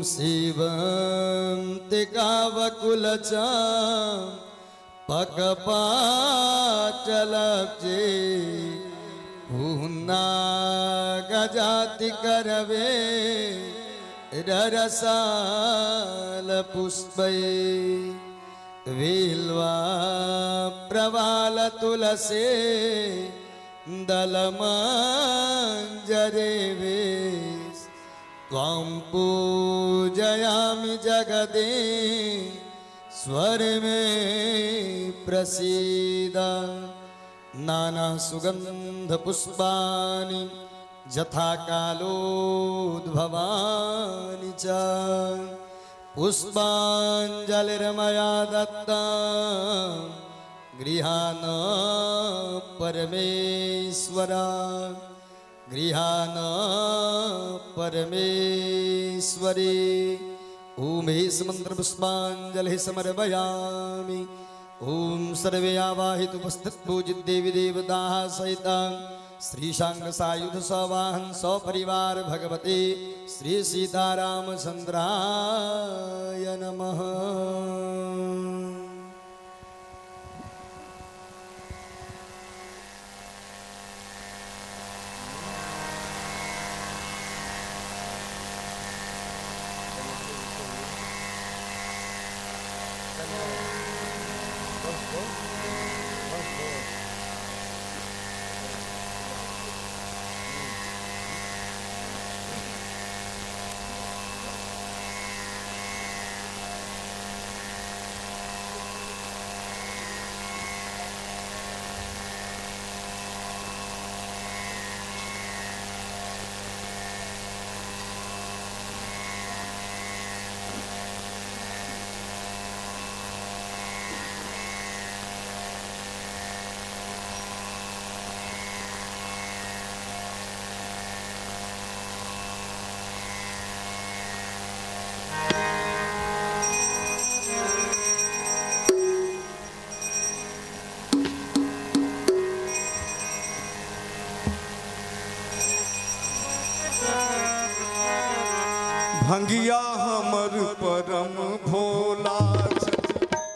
शिवन्तिकावकुलच पकपाचलब्जे गजाति करवे ररसाल पुष्पै विल्वा प्रवाल तुलसे दलमञ्जरे वेश त्वां पूजयामि जगदे स्वर में प्रसीद। नानासुगन्धपुष्पाणि यथा कालोद्भवानि च। पुष्पाञ्जलिर्मया दत्ता गृहाण परमेश्वरा, गृहाण परमेश्वरी। ॐ हेष मंत्र पुष्पाञ्जलिः समर्पयामि। ॐ सर्वे आवाहित उपस्थित पूजित देवी देवताः सहितां श्रीशांग सायुध सवाहन सपरिवार भगवते श्री सीतारामचंद्राय नमः। भंगिया हमर परम भोला छथि,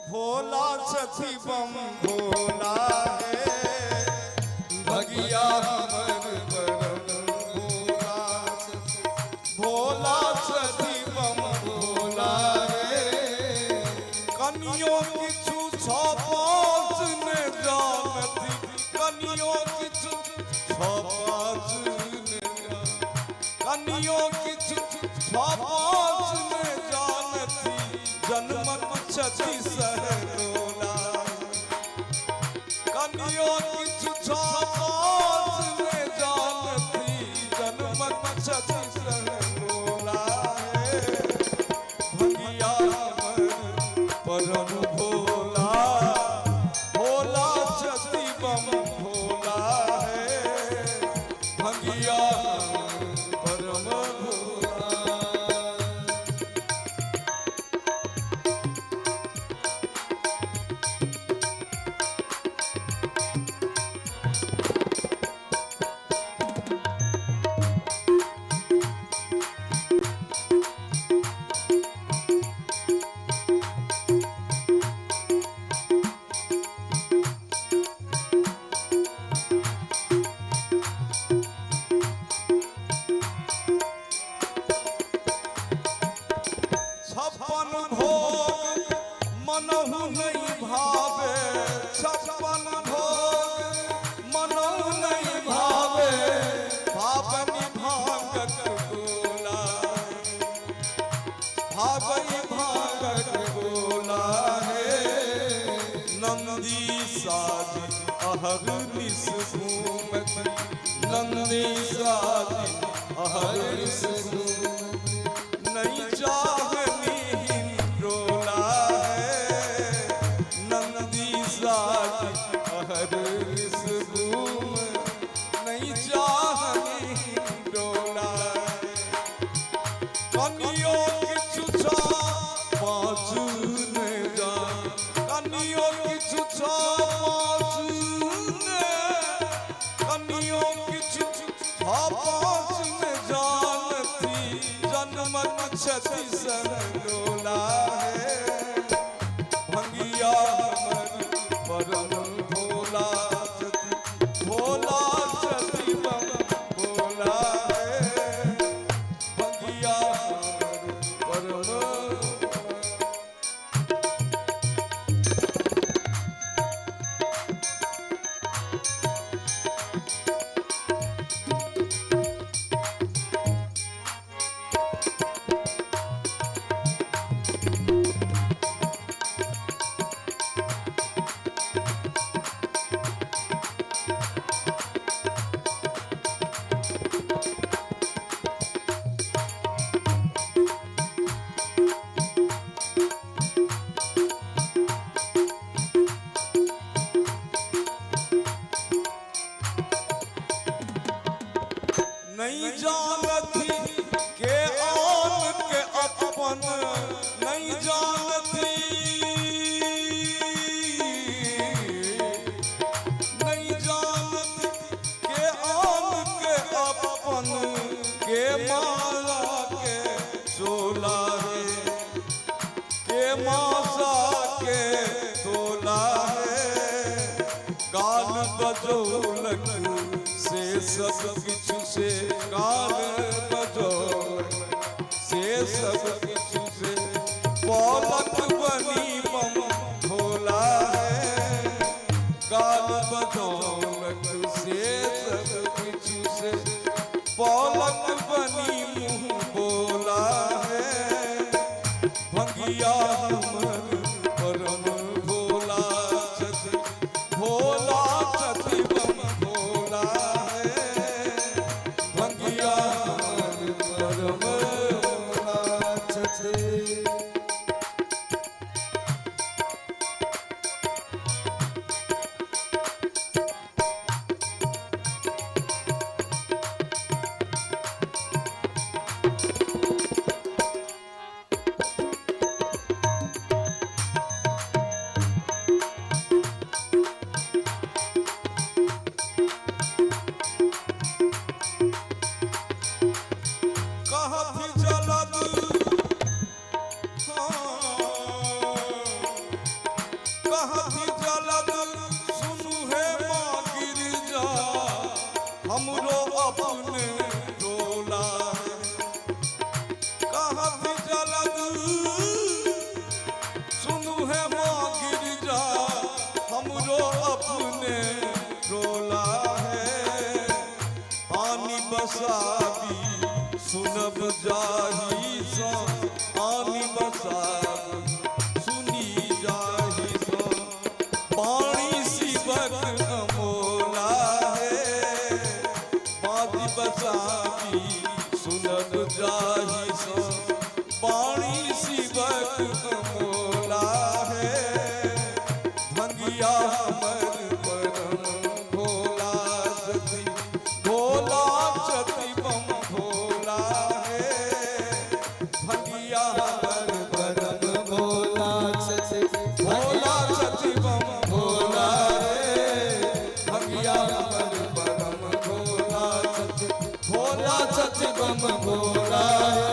भोला छथि बम भोला हे। भंगिया हमर परम भोला छथि, भोला छथि बम भोला हे। कनियो किछु छओ पाँच ने जानथि, कनियो किछु छओ पाँच ने, कनियो किछु छओ पाँच ने जानथि, जन्मक छथि सहडोला। कनियो किछु छओ पाँच ने जानथि, जन्मक छथि सहडोला हे। भंगिया हमर परम भोला, भोला छथि बम भोला हे। भंगिया हमर परम भोला। छप्पन भोग मनहु नहीं भावे, छप्पन भोग मनहु नहीं भावे, भावनि भांगक गोला, भावनि भांगक गोला हे। नंदी साजी अहर निस घूमति, नंदी साजी अहर निस घूमति, नहीं चाहनी डोला है। नंदी साजी अहर निस घूम, नहीं चाहनी डोला है। कनियो किछु छओ पाँच ने जान, कनियो किछु छओ पाँच ने, कनियो किछु छओ पाँच ने जानथि, जन्मक छथि सरडोला हे। भंगिया हमर परम भोला छथि, भोला छथि बम भोला हे। भंगिया हमर परम भोला। मासा के तोला है। गाल बजौलक से सब किछु से, गाल बजौलक से सब किछु से, पौलक बनी बम भोला है। गाल बजौलक से सब किछु से, पौलक बनी मुँह बोला है। भंगिया हमर परम भोला छथि, भोला छथि बम भोला है। भंगिया हमर परम भोला छथि। कहथि जलद, कहथि जलद सुनु हे माँ गिरिजा, हमरो अपने टोला है। कहथि जलद सुनु हे माँ गिरिजा, हमरो अपने टोला है। आनी बसाबी सुनब जाही सँ, आनी बसाबी सुनी जाही सँ, पानी शिवक अमोला है। बादी बसाबी सुनब जाही सँ, पानी शिवक अमोला है। भंगिया हमर परम भोला छथि, भोला छथि बम भोला है। भंगिया हमर परम भोला छथि, भोला छथि बम भोला है। भंगिया हमर परम भोला छथि, भोला छथि बम भोला है।